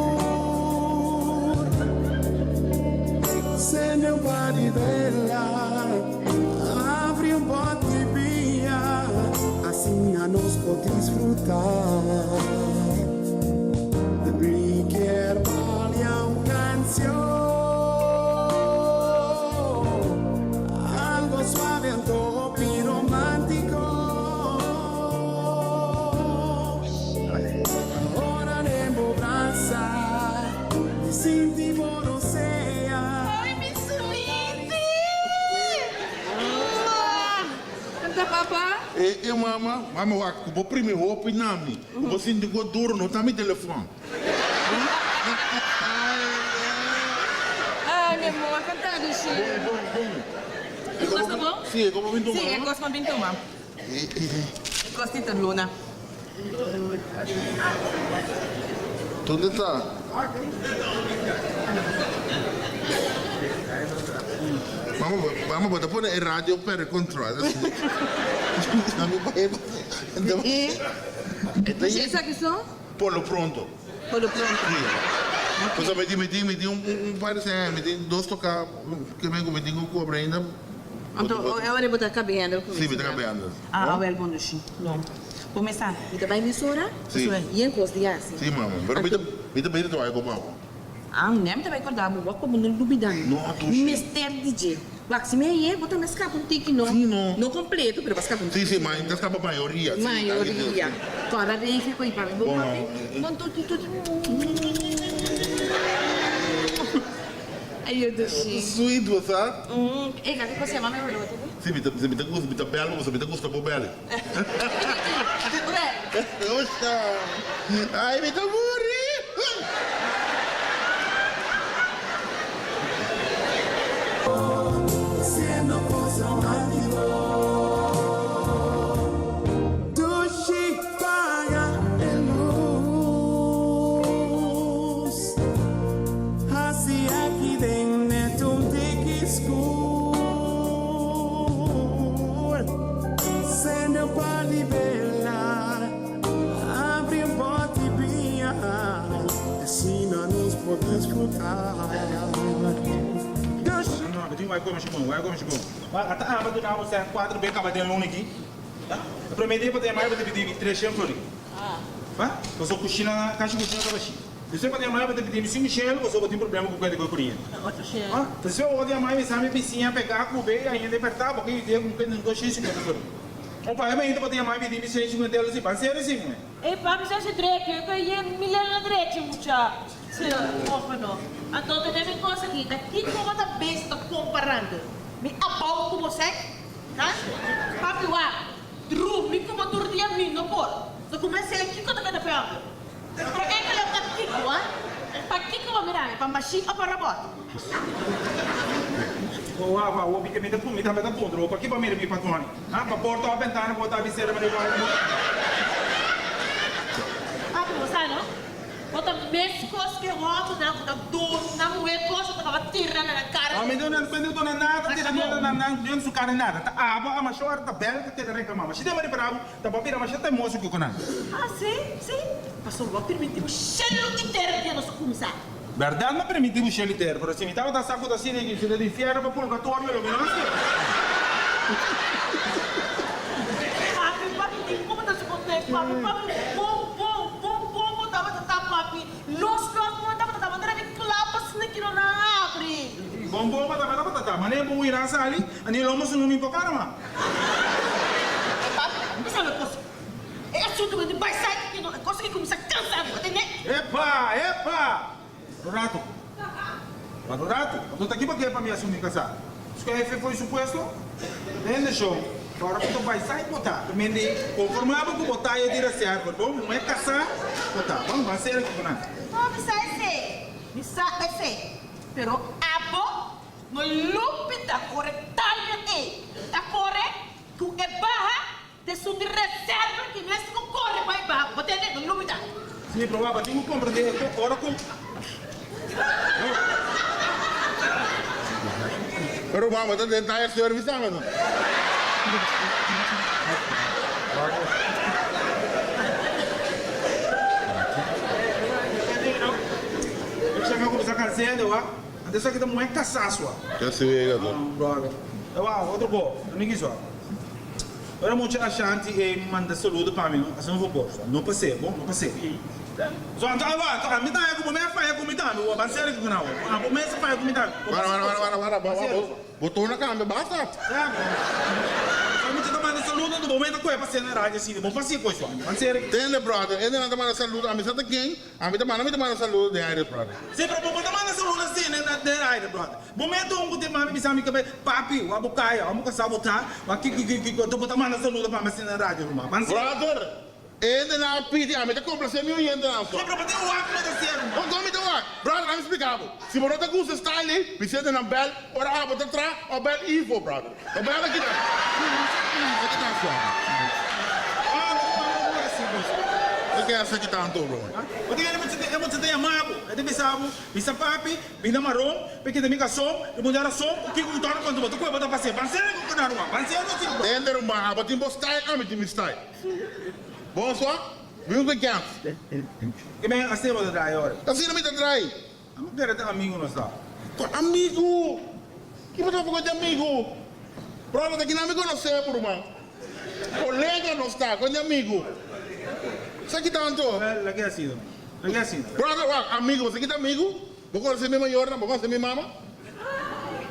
Sende un par di bela Abri un bot di bia Asina nos por disfruta Mi kier balia un cancion Algo suave anto hopi romantico Ora den bo brasa Mi sinti bo rosea Ay, mi sweetie! Canta papa. E e mama, mama wak ku bo primi hopi na mi, ku bo sinti ku duro no ta mi telefon. Ay mi amor, canta dushi. Bon, bon, bon. E kos ta bon? Si, e kos bo bin tuma. Si, e kos bo bin tuma. E kos tin ta luna. Donde ta? Mama, mama bo ta pone e radio perde control. Esaki so? Por lo pronto. Por lo pronto. Sí. Pasobra mi tin, mi tin, mi tin un, un par de seña, mi tin dos toca ke men ku mi tin ku kobra ainda. Anto e ora bo ta kabeando ku mi. Sí, mi ta kabeando. Ah, awel bon dushi. No. Bo mester mi ta bai mesora? Sí. Pasobra yen kos di hasi. Sí, mama. Pero mi ta, mi ta bira trabajo ku bo. Ah, ne mi ta bai korda bo, wak pa bo no lubida mi. No, dushi. Mi mester di dje. Wak, si mi a ye, bo tambe a skapa un tiki, no? Sí, no. No kompleto, pero bo a skapa un Sí, tiki. sí, ma ta skapa mayoria. Sí, Mayoria. Kòrda regla ku i papi. Bo Bon, papi, bon, tu, tu, tu, tu. Ayo dushi. Sweet bo sa. Ey kaki kos yama mi abuelo bo tende? Si mi ta mi ta gusta mi ta bel bo pasobra mi ta gusta bo bel. Gusta. Ay mi ta muri. Dushi paga e lus Hasi aki den net un tiki skur Sende un par di bela Abri un bòti biña Asina nos por disfrutá Dushi. No, no, tin wai come shibon, wai come shibon. Ata aba duna bo sèn kuater be kaba den luna aki. E prome dia pa ta yama bo ta pidi mi treshen florin. Pa? Pasobra kushina, kashi kushina ta bashi. Despues pa ta yama bo ta pidi mi sinku shelu pasobra bo tin problema ku kuenta ku e kuriente. Pa? Despues bo ta yama mi sa mi bisiña pega ku be ainda e perta bo ke idea ku mi kende 250 florin. O pa e mainta bo ta yama mi pidi mi 150 euros si ban serio si muhe. Ey papi sa si drechi, e ku e yen milen na drechi mucha. Si, orfano. Anto tene mi kos aki, ta kiko bo ta bes ta komparando mi abou ku bo sek? Ha? Papi wak, drumi ku bo tur dia mi no por. So ku mester kiko ta keda pèrdè? Pero e ke lo ta kiko, ha? Pa kiko bo mira mi, pa mashin o pa robot? Wak, wak, wak, mi ta mi tambe ta puntra bo, pakiko bo mira mi patroni? Ha? Pa porta o bentana bo ta bisera manera bo haña bo? Papi, bo sa no? Bo ta meskos ku e hòmbernan ku ta duna muhé kos ku ta kaba tira na nan kara. Mi no no duna nada, tira nada na nan den su kara nada. Ta abo a mashor ta bel ta keda reklamá. Ma si den bo ripará bo ta bo bira masha temoso ku nan. Ah si, si. Pasobra bo a permití bo shelu i tera dia nos a kuminsá. Bèrdat mi a permití bo shelu i tera, pero si mi tabata sa ku ta asina i si ta di infierno pa purgatorio lo mi no hasié. Papi, papi, tin como ta suponé, papi, papi, bon, bon, bon, bon bo tabata ta, papi, los, los bo tabata ta, manera di klap asina ki no nan habri. Bon, bon bo tabata ta, manera bo wira a sali, ani lo mostr'é no mi por cara ma. E papi, mi sabe cos, e asunto cu di bay sai aki no, e cos aki cuminsa cansa mi, bo tende? Epa, epa! Un rato. Para un rato. Anto ta ki pa ke pa mi asumi kasá? Su hefe foi su puesto? Tende show. Ora ku ta bai sai bo ta. Ta mende konformá bo ku bo taya di reserva. Bon, muhé kasá bo ta. Bon, ban sera ki ku nan. No, mi sa esei. Mi sa esei. Pero abo no lupita kore taya ei. Ta kore ku e baha T'esun di reserva ki mester ku kore bai baho. Bo tende? No lubida. Si, pero wak, bo tin ku komprendé e ku ora ku. Pero ruman, bo ta den tire service tambe no? Esaki a kuminsá kansende, wak. Anto esaki ta muhé kasá sua. Kasi wega to. Brother. Wak, otro ko. Mi ki sua. Ora mucha Ashanti e manda saludo pa mi no, asina un fabor, no pas'é bo, no pas'é. So anto awa, anto ami ta haña ku bo mes faya ku mi tambe, bo ban seri ku nan awo. Abo mes a faya ku mi tambe. Bo Para, pas'é para, para, para, para, Ban seri. bo, bo tono kambia basta. Ya, so mucha ta manda saludo anto bo mes ta kohe pas'é na radio asina, bo pas'é koe so, ban seri. Tende brother, e nan ta manda saludo, ami sa ta ken, ami ta manda, mi ta manda saludo den aire brother. Si, pero bo bo ta manda saludo asina den aire brother. Bo mete un ku tin mami bisa mi kabe, Papi, wak bo kaya, wak bo kasa bo ta, wak kiko kiko kiko, anto bo ta manda saludo pa mi asina na radio ruman. Ban sera. Brother, e hendenan a pidi, ami ta komplase mi oyentenan so. Sí, pero bo tin wak mi ta sera ruman. Kon mi ta wak? Brother, ami splika bo, si bo no ta gusta style ei, bisa hendenan bel ora abo ta tra o bel Ivo, brother. O bel aki ta. Aki ta so. Ah, bo ta manda ora si bo. Ke esaki tanto, bro? Bo tin e mucha ta yama bo, e ta bisa bo, bisa papi, Bina maron, pe kita mi kason, mi por da rason ku kiko ku torna kontra bo, ta kue bo ta pas'é. Ban sera ku na ruman, ban sera ku bo. Tende ruman, abo tin bo style, ami tin mi style. Bon so, mi usa kèns. Ke men asina bo ta draai ora? Asina mi ta draai. Amo kere ta amigu nos ta. Kua amigu? Ki bo ta papia di amigu? Brother, ta kina mi konosé bo ruman. Kolega nos ta, kua di amigu? Sa ki tanto? Well, lag'é asina. Lag'é asina. Brother, wak, amigu, bo sa ki ta amigu? Bo konosé mi mayornan? Bo konosé mi mama?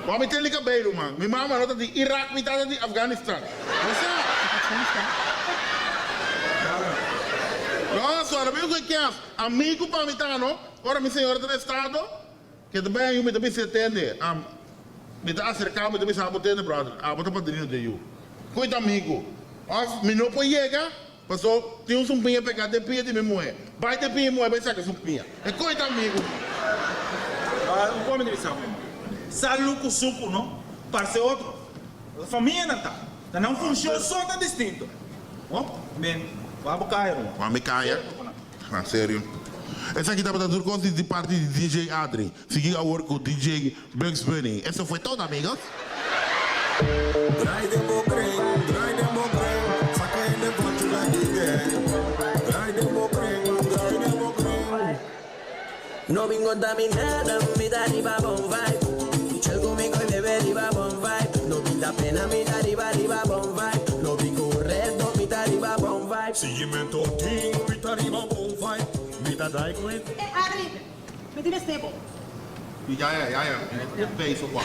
Bo mi tene kabei, ruman. Mi mama no ta di Irak, mi tata di Afganistan. Bo sa? No, so ora mi ku e kèns, amigu pa mi ta, no? Ora mi señora ta na estado. Keda bai ayu mi ta bisa e tende, am, mi ta aserká mi ta bisa abo tende brother, abo ta padrino den yu. Koe ta amigu. Òf mi no por yega, paso tin un sumpiña pegá den pia di mi muhé. Bai den pia mi muhé bai saka e sumpiña. E koe ta amigu. Ba un kos mi ta bisa bo, salu ku suku no parse otro. Famianan ta. Ta nan funshon so ta distinto. Bo men, wak bo kaya ruman. Wak mi kaya? Na serio. Esaki tabata tur cos di parti di DJ Adri. Sigui awor cu DJ Bugs Bunny. Eso fue todo amigos. Draai den bo kring, draai den bo kring, saka hende for chula di gang. Draai den bo kring, draai den bo kring. No bin conta mi nada, mi ta riba bon vibe. Chill cu mi coy bebe riba bon vibe. No bin da pena, mi ta riba riba bon vibe. No bin cu reto, mi ta riba bon vibe. Sigimento tin, mi ta riba bon vibe. Mi ta dai cu e. E Adri, mi tin mester bo. Ya ya ya ya, beso bo a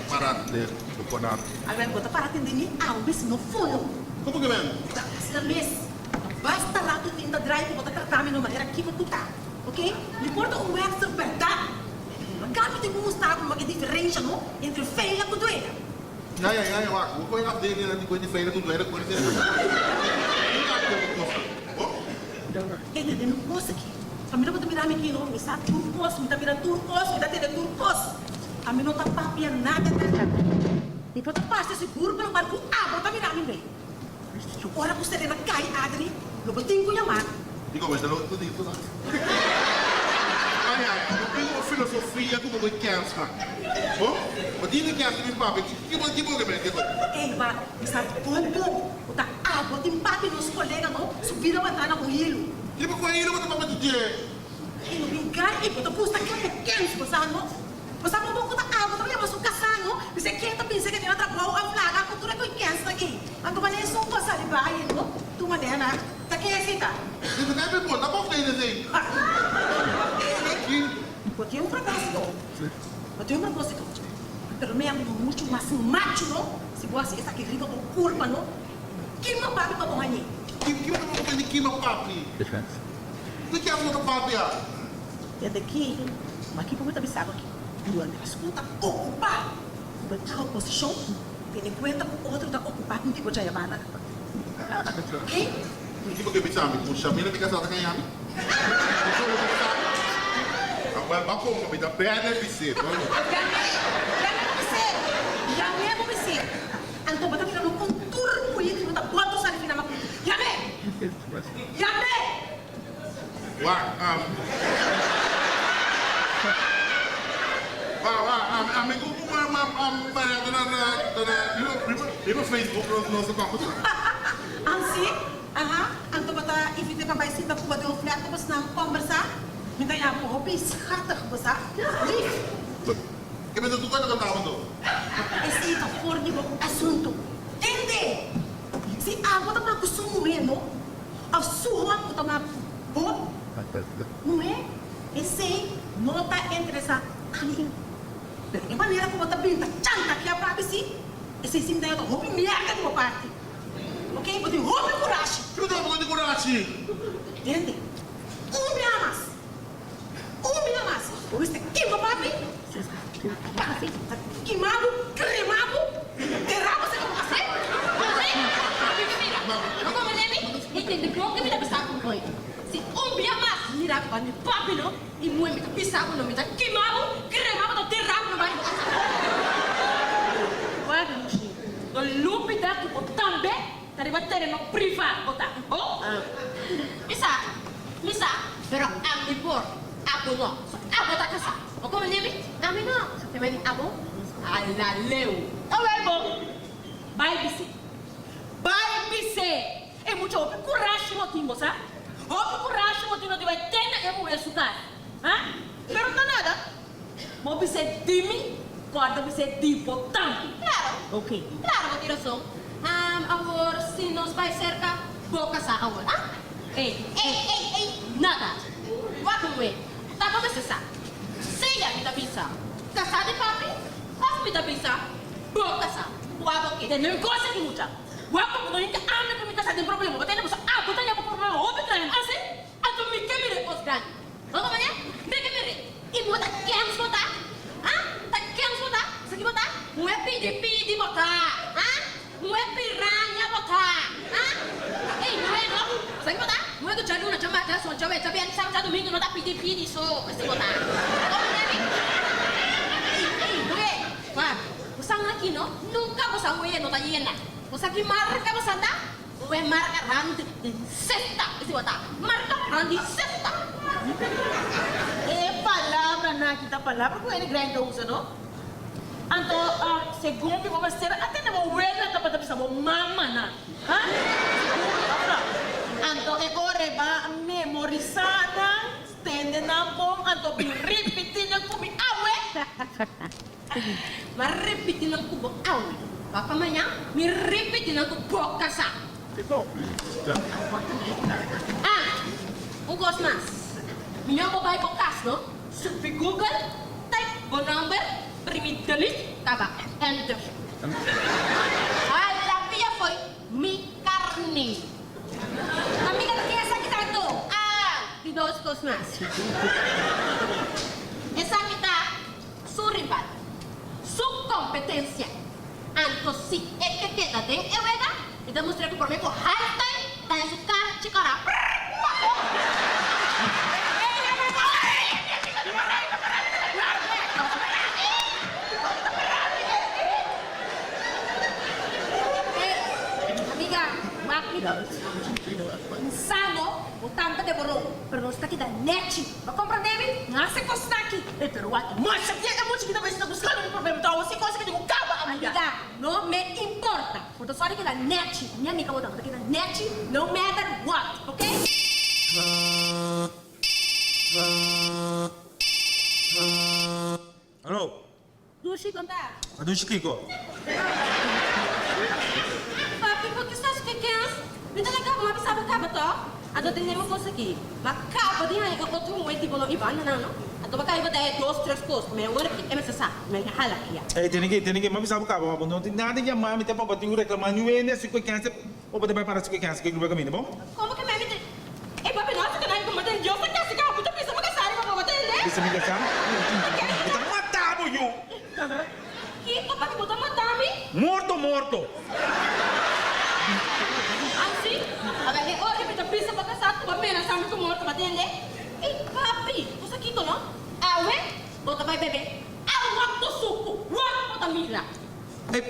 para de bo por a. Alwel, bo ta para tende mi awe si no fono. Como que men? Ta asina mes. Basta rato tin ta drai cu bo ta trata mi no manera kico cu ta. Ok, mi por ta un webster berdad. Ma gabi tin cu mustra bo e diferencia no entre feila cu duela. Ya ya ya ya wak, bo koe afdeling di koe di feila cu duela cu bo Kende den un cos aki. Pa mi no bo ta mira mi aki no, mi sa tur cos, mi ta mira tur cos, mi ta tende tur cos. Pa mi no ta papia nada nada. Mi por ta parce sigur pa locual cu abo ta mira mi bay. Ora cu Serena cay Adri, lo bo tin cu yama. Dico, mester lo cu dico nan. Ay ay, bo tin un filosofia cu bo bay kens nan. Bo, bo tin di kens di mi papi, ki bo, ki bo ke men, ki bo. Ey ba, mi sa bon bon cu ta abo tin papi nos colega no, su bida banta na un hilo. Ki bo cu e hilo bo ta papia di dje? Ey no bin gai, ey bo ta gusta kende kens, bo sa no? Bo sa bon ku ta algu ta leba su kasá no? Bisé ken ta bisa ke tin a trabou a flaga ku tur e koe kens ta ei. Anto manera esun ku a sali bai no? Tur manera na ta ken esei ta? Bisa ken pe por ta bof den esei. Bo tin un propósito. Bo tin un propósito. Pero mi amo muchu mas machu no si bo hasi esaki riba bo kurpa no. Kima papi pa bo hañ'é. Kima ta papia di kima papi? Di ke bo ta papia? Desde ki, ma ki bo ta bisa bo aki? Durante esun ta okupá ku bo ta oposishon, tene kuenta ku otro ta okupá ku tipo djayabana. Ok? Ki bo ke bisa mi? Ku Shamila mi kasá ta kaña mi? Ku solo bo sa? Awel ba kompa mi ta bèrdè bis'é. Yam'é, yam'é bo bis'é, yam'é bo bis'é. Anto bo ta mira no kon tur polítiko ta bòltu sali fina Makutu. Yam'é! Yam'é! Wak, am. Wak, wak, am, ami ku ku ma, ma, am, Maria ta na, na, ta na, riba, riba, riba Facebook nos, nos a kòmbersá. Am si? Aha, anto bo ta invit'é pa bai sinta ku bo den un flat ku bosnan kòmbersá? Mi ta yama bo hopi schattig, bo sa? Lief. Ke mester tu kònta kòntá bo anto? Esei ta for di bo asuntu. Tende! Si abo ta papia ku su muhé, no? Of su hòmber ta wak bo muhé, esei no ta interesá ami. Pero e manera ku bo ta bin ta chantakiá papi sí, esei sin ta hopi mierda di bo parti. Ok, bo tin hopi kurashi. Kiko ta bo tin kurashi? Tende, un bia mas, un bia mas, bo mester kima papi, papi ta kima bo, krema bo, derá bo seka bo kasé. Mira, bo come nemi, e tende bon ke mi ta bisa ku bo. Si un bia mas mira ku mi papi no, i mue mi ta bisa ku no, mi ta kima bo, krema bo, ta derá bo no bai bo kasé. Wak, Lushi, no lubida ku bo tambe ta riba tereno priva bo ta, bo? Mi sa, mi sa, pero ami por, abo no. So abo ta kasá. Bo come nemi? Ami no. Te meni abo? Ala leu. Awel bo, bai bis'é. Bai bis'é. E mucha hopi kurashi bo tin, bo sa. Hopi kurashi bo tin no di bai te na e muhé su kas. Ha? Pero ta nada. Bo bis'é di mi, kòrda bis'é di bo tambe. Klaro. Ok. Klaro, bo tin rason. Awor si nos bai serka bo kasá awor, ah? Ey, ey, ey, ey, nada. Wak un wei. Ta bo mester sa. Sea mi ta bisa kasá di papi òf mi ta bisa bo kasá. Wak bo ke. Tene un kos aki mucha. Wak bo no hinka ami ku mi kasá den problema. Bo tene bo sa abo ta yama problema hopi grandi. Asi? Anto mi ke mira e kos grandi. Bo ta manera? Mi ke mira. I bo ta kens bo ta? Sa ki bo ta? Muhé ku djaluna, djamars, djarason, djawe, djabièrnè, djasabra, djadumingu no ta pidi pidi so esei bo ta. Bo mira mi? Ei, ei, muhé, wak, bo sa un aki no? Nunka bo sa wea no ta yena. Bo sa ki marka bo sa ta? Muhé marka rand di sesta esei bo ta. Marka rand di sesta. E palabranan aki ta palabra ku hende grandi ta usa no? Anto segun mi bo mester a tene bo wela tabata bisa bo mamanan. Ha? Segun mi of no? Anto e ora e ba memorisá nan, stende nan bon, anto bin ripití nan ku mi awe. Ma ripití nan ku bo awe. Wak pa mañan mi ripití nan ku bo kasá. Ah, un kos mas. Miñó bo bai bo kas no, subi Google, type bo nòmber, Primi delete kaba enter. Hala pia foi mi carni. Amiga ta ken esaki ta anto? Ah, di dos cos mas. Esaki ta su rival, su competencia. Anto si e ke keda den e wega, mi ta mustra ku prome ku half time ta den su cara chikara. Amiga, wak mi. Mi sa no, bo tanta de borou, pero nos ta keda nechi. Bo comprende mi? No hace cos aki. Ey, pero wak, masha bien e mucha ki ta besi ta buscando mi problema, ta haci cos ki tin cu caba, amiga. Amiga, no me importa. Bo ta sòri keda nèchi, mi amiga bo ta, bo ta keda nèchi no matter what, ok? Hallo. Dushi kon ta? A dushi kiko? Papi por kisas ke kens? Mi ta laga bo a bisa bo kaba tò? Anto tende mi kos aki, bo a kaba di haña e otro muhé di bo no Ivana nan no? Anto bo a kaba di dos tres kos, mi a wòrdu e mester sa, mi a hala kia. Ey, tene ki, tene ki, mi a bisa bo kaba, ma bo no tin nada di yama mi te pa bo tin ku reklamá niun hende si ku e kèns bo bo ta bai para si ku e kèns ku e grupo kaminda, bon? Komo ke mami te, ey papi no hasi kenai ku bo tende, Dios ta kastigá bo, ta bisa bo kasá riba bo, bo tende? Bisa mi kasá? Mi ta mata bo yu! Kiko papi bo ta mata mi? Morto morto! Ansi, aba e ora mi ta bisa bo kasá ku bo menasá mi ku morto, bo tende? Ey papi, bo sa kiko no? Awe bo ta bai bebe awa ku suku, wak bo ta mira. Ey,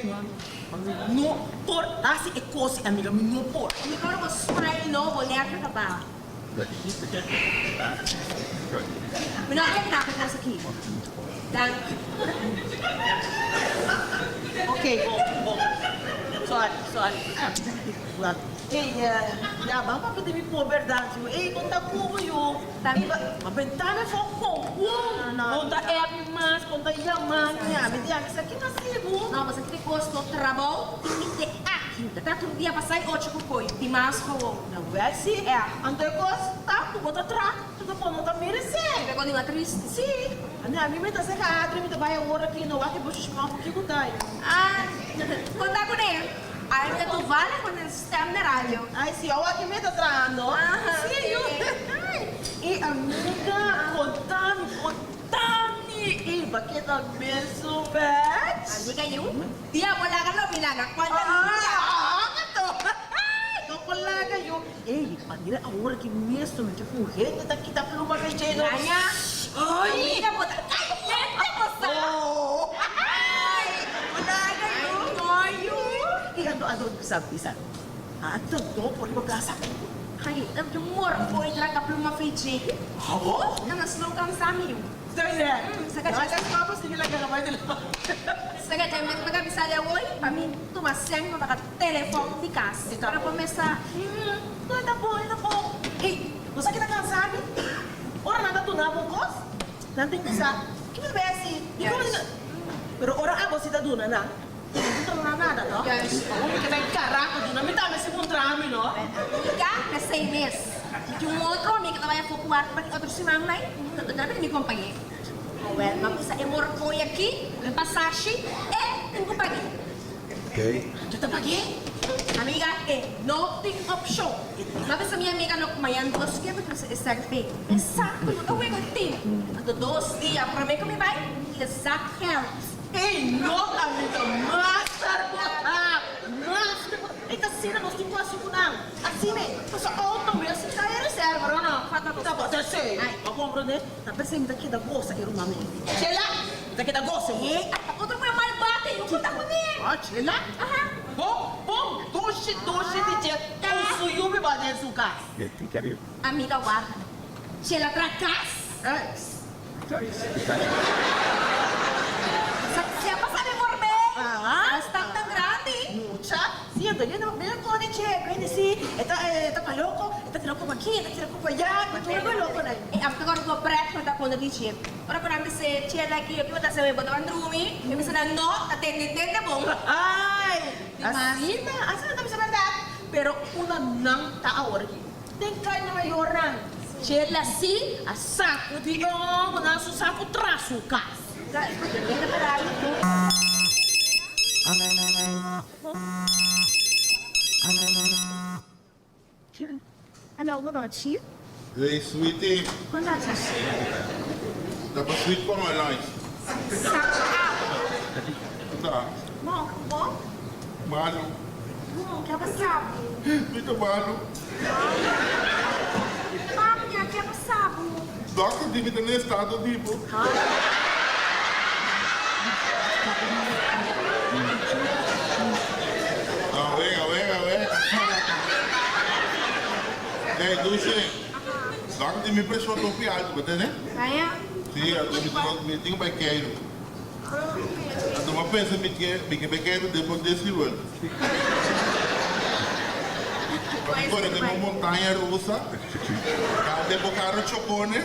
mi no por hasi e kos ei, amiga, mi no por. Mi ora bo smile no, bo nervio ta baha. Mi no a terminá ku e kos aki. Danki. Ok, bon, bon. Sorry, sorry. Ey, ya, ban papia di mi pober danki. Ey, kon ta ku bo yu? Ey, ba benta mi for kon. Kon ta app mi mas, kon ta yama mi. Mi di aki sa ki ta sigu. No, pasobra ki te kosto trabou i mi te aki. Ta trata un dia pasá i ocho ku koi di mas gewoon. Na wèl si. Anto e kos ta ku bo ta tra, tu ta pon no ta mira esei. Mi kon di mas triste. Si. Ami ami mi ta seka Adri mi ta bai awor aki no wak e bo shushman ku kiko ta. Ah, kon ta kuné? Ai mi ta toevallig met een stem na radio. Ai si, awor aki mi ta trahando. Si yu. E amiga, konta mi, konta mi. E baketa mesun batch. Amiga yu, dia bo laga lo mi laga. Kuanta nunca. Ah, anto. No por laga yu. Ey, pa mira awor aki mesun mi tin un hende ta kita pluma feche no. Gaña. Ay. Amiga bo ta caliente bo sa. Oh. Ay, bo laga yu. Ay, no yu. Y anto anto bisa bisa. Anto do por riba plaza. Ay, ta un morfo y tranca pluma feche. Abo? Nan a slow cansa mi yu. Saka dje mes maka bisa de awor pa mi tuma sèn pa maka telefòn di kas para por mesa. No e ta bon, e ta bon. Ey, bo sa ki ta kansa mi? Ora nan ta tuna bo kos, nan tin bisa, Ki mi ta bay hasi? Dikon mi tin Pero ora abo si ta duna nan, nan no ta duna nada, no? Awor mi ke bay karaho duna mi tambe si puntra mi, no? Amiga, p'esei mes. Mi tin un otro amiga ta bai afó ku wak pa di otro siman mai, ta ta bini mi kompañé. Awel, m'a bisa e morkoi aki, e pasashi, e tin ku pag'é. Anto ta pag'é? Amiga, e no tin opshon. M'a bisa mi amiga no ku mañan dos ke mi trese e sèk p'e. E sa ku no ta wega tin. Anto dos dia promé ku mi bai, e zak gèld. Ey no, amiga, master bo ta, master bo ta. E ta asina nos tin ku hasi ku nan. Asina e, pasobra auto mes. ka nos. Tabata esei. Bo a komprondé? Ta p'esei mi ta keda gosa e ruman mi. Chela! Mi ta keda gosa e. Ei, ata otro muhé malbata i no konta kuné. Ah, Chela? Aha. Bon, bon, dushi, dushi di dje ku su yu biba den su kas. Amiga warda. Chela tra kas. Sa pasa mi por bay. Aha. Stap tan grandi. Mucha, si anto yo no mi no kone che, kende si e ta e ta pa loko, e ta tira kopa aki, e ta tira kopa aya, e tur pa loko nan. E after kòrda ku prek mi ta konta di che. Ora ku nan bis'é, Chela aki, aki bo ta haciendo, bo ta ban drumi? Mi bisa nan, No, ta tende tende bon. Ay, asina, asina ta bisa bèrdat. Pero una nan ta awor aki. Den kai mayornan. Chela si a sacu di e hombernan su sacu tras su cas. Hey sweetie. Ta pa sweet pa my life. Ta. Malo. Mi ta malo. Dokter di mi ta na estado di bo. Awe, awe, awe. Hey, Dulce. Dokter di mi preshon ta hopi alto, bo tende? Si, mi tin ku bai keiru. Anto mi a pensa mi ke mi ke bai keiru den bo Disney World. Pa mi kore den bo montaña rusa, kal den bo karo chokone,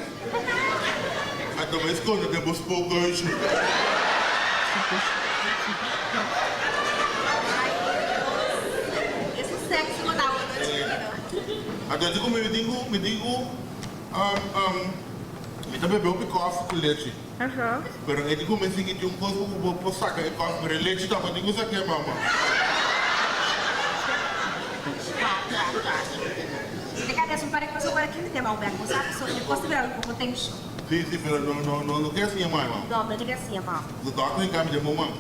anto bai skonde den bo spookhuisje. Anto di ku mi tin ku mi tin ku mi ta bebe hopi kofi ku lechi. Pero e di ku mi sigui tin un kos ku bo por saka e kòf pero e lechi tabata tin ku sak'é mama. Si si pero no no no no ke asiña mai mama. Bo dòkter tin kambia den bo man.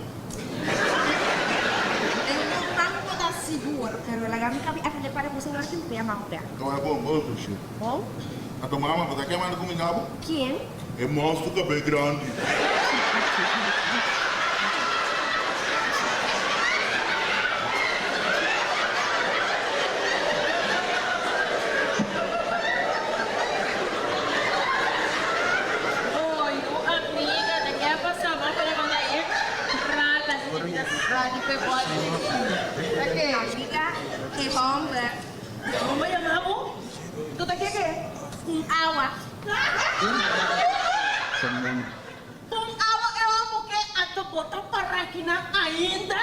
Kawai bon bon sushi. Anto mama bo ta ke manda kuminda bo? E monster ta bay grandi. Oy, un amiga ta ke pasa bo pero con e rata si ta rati pe bol. Ta ke? Amiga, e homber. E homber yama bo? Tu ta ke ke? Un awa. Un awa e homo ke anto bo ta para kinan ainda?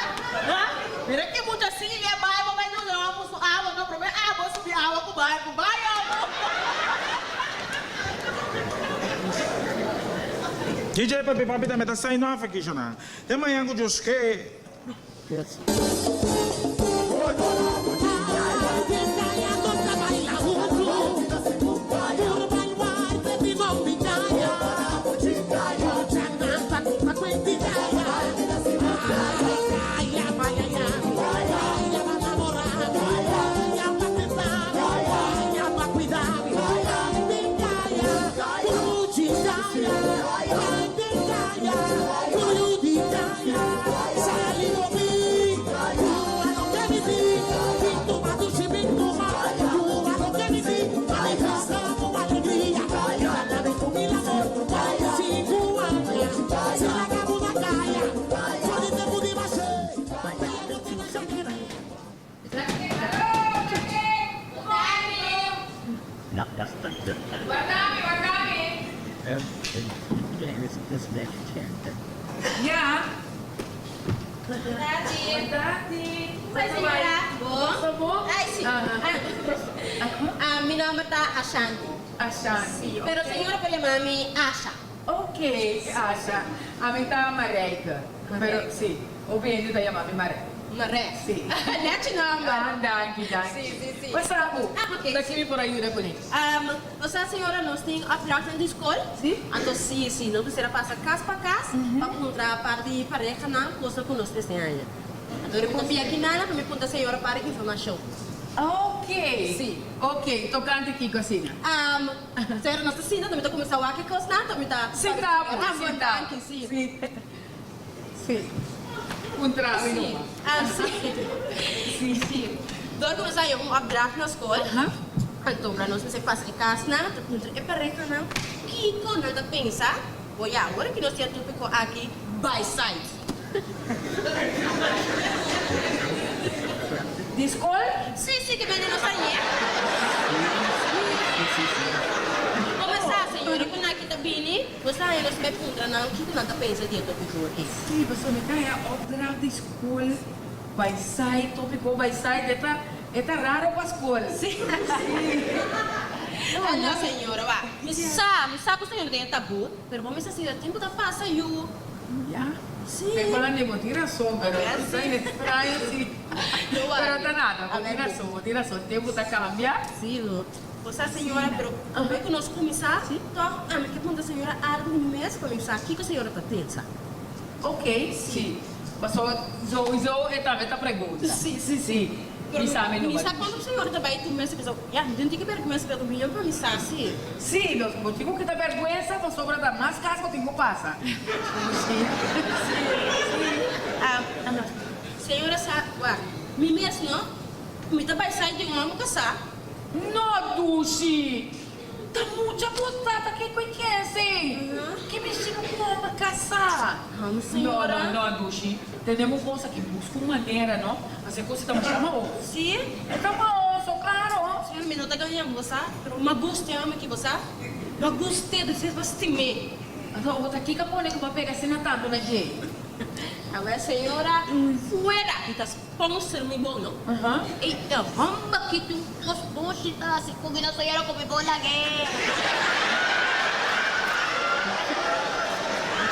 Ha? Mira ki mucha sigui e bai bo bai duna homo su awa no prome abo subi awa ku barku bai homo. DJ papi papi tambe ta sign off aki shona. Te mañan ku Dios ke. Ja. Mi nomber ta Ashanti. Ashanti. Pero señora por yama mi Asha. Ok, Asha. Ami ta Marijke. Pero si, hopi hende ta yama mi Marijke. Marijke. Si. Nechi nomber. Ah, danki, danki. Si, si, si. Pasa bo. Ah, ok. Ta ki mi por a yuda kuné? Osea señora nos tin opdrachtnan di skol. Si. Anto si, si, nos mester a pasa kas pa kas pa puntra par di parehanan kosnan ku nos mester haña. Anto mi ta bia ki nana pa mi puntra señora par di informashon. Ok. Si. Ok, tokante kiko asina? Señora, nos ta sinta, mi ta kuminsá wak e kosnan, anto mi ta. Sinta bo, Ah, bon, sinta. danki, si. Si. Si. Un trago Si. numa. Ah, si. Si. Si. Dor ku nos a haña un opdracht na skol, anto ora nos mester pasa e kasnan, ta puntra e parehanan kiko nan ta pensa. Bo ya, ora ki nos tin e topiko aki, by side. Di skol? Si, si, ke bende nos añe. Komensá, señora, ku nan ki ta bini, nos ta haña nos bai puntra nan kiko nan ta pensa di e topiko aki. Si, pasobra mi ta haña opdracht di skol by side, topiko by side, e ta, e ta raro pa skol. Si. Ah, no, señora, wak. Mi sa, mi sa ku señora den e tabú, pero bo mester sinti tempu ta pasa, yu. Ya. Sí. Te kola ni bo tin rason, pero ta extraño si. Pero ta nada, bo tin rason, bo tin rason. Tempu ta cambia. Sí, no. Bo sa señora, pero prome cu nos cuminsa, toch ami ke puntra señora algo di mi mes pa mi sa kico señora ta pensa. Ok, sí. Pasobra souiso e tambe ta pregunta. Sí, sí, sí. Pero Bisa mi mi no sa cuanto señora ta bay tur mes ta pensa, ya, mi tin ki berguensa, pero mi pa mi sa sí. Sí, nos bo tin cu kita berguensa pasobra ta mas cas bo tin cu pasa. Sí, sí. Ah, señora sa, wak, mi mes no, mi ta bay sa di un homber casá. No, dushi. Ta mucha bo tata ke koe kese. Ke mishi ku homber kasá. Hom señora. No, no, no, dushi. Tenemos un cosa ki buska un manera, no? Pasobra e cosa ta masha maoso. Si? E ta maoso, claro. Señora, mi no ta gaña bo sa, pero m'a gusta e homber ki bo sa. M'a gust'é, despues m'a stim'é. Anto bo ta kiko pone ku bo a pega asina tantu na dje? Awel, señora, fuera mi ta sponsor mi bo, no? E homber ki tin un kos dushi ta hasi ku mi, no señora, ku mi bo lag'é.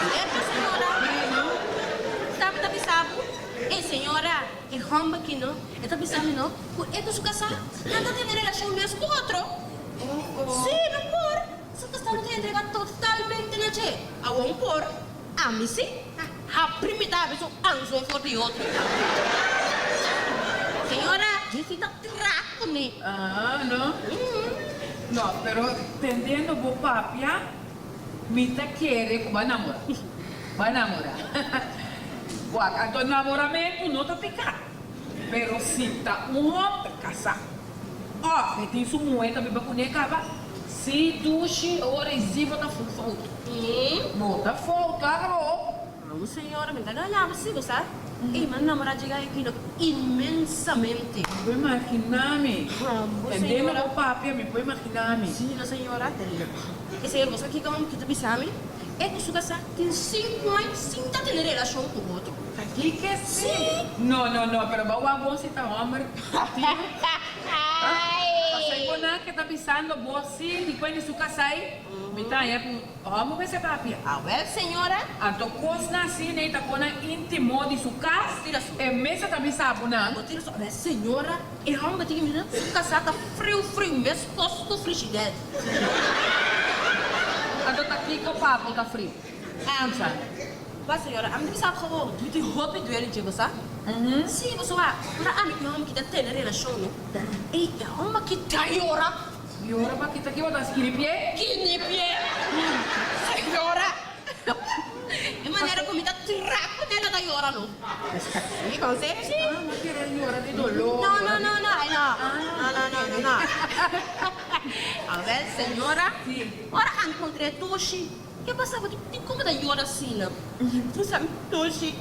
Cierto, señora? Sabe ta bisa bo? E señora, e homber ki no, e ta bisa mi no, ku e ku su kasá nan ta tene relashon mes ku otro. Sí, no por. Su kasá no ta entrega totalmente na dje. Awor un por. Ami si, habri mi ta habri su anzon for di otro. Señora, Jessy ta traha cu mi. Ah, no? No, pero tendiendo bo papia, mi ta kere cu bo a namora. Bo a namora. Wak, anto namoramentu no ta pica. Pero si ta un homber casa. Of e tin su muhe ta biba kuné kaba? Si dushi ora i si bo ta fout. Bo ta fout klaro. No señora mi ta gaña bo si bo sa ey mi a namora dje gay aki no inmensamente. Mi por imagina mi. Tendendo bo papia mi por imagina mi. Si no señora e señor bo sa kiko mi ta bisa mi e ku su kasá tin sinku aña sin ta tene relashon ku otro. Ta kiko si? No no no pero bo wak bon si ta homber. Pasai bo nan ke ta bisando bo si di kuen di su kasai mi ta haña ku homo mester papia. Awel señora. Anto kosnan asina ei ta konan intimo di su kas e mester ta bisa bo nan. Bo tira su awel señora e homber tin mira su kasá ta friu friu meskos ku frishider. Anto ta kiko pa bo ta friu? Ansa. Ba señora, ami ta bisa bo gewoon, mi tin hopi duele dje bo sa. Si, bo sa wak, ora ami ku e homber kita tene relashon no, ey e homber kita yora. Yora pa kita ki bo ta skini pie? Kini pie? Señora, e manera ku mi ta trap ku nel ta yora no. Si, kon serio si. Ah, mi kere yora di dolor. No, no, no, no, ay no. No, no, no, no, no. Awel señora, ora ami kontra e toshi. Ke pasa bo tin como ta yora asina? Tu sa mi Toshi,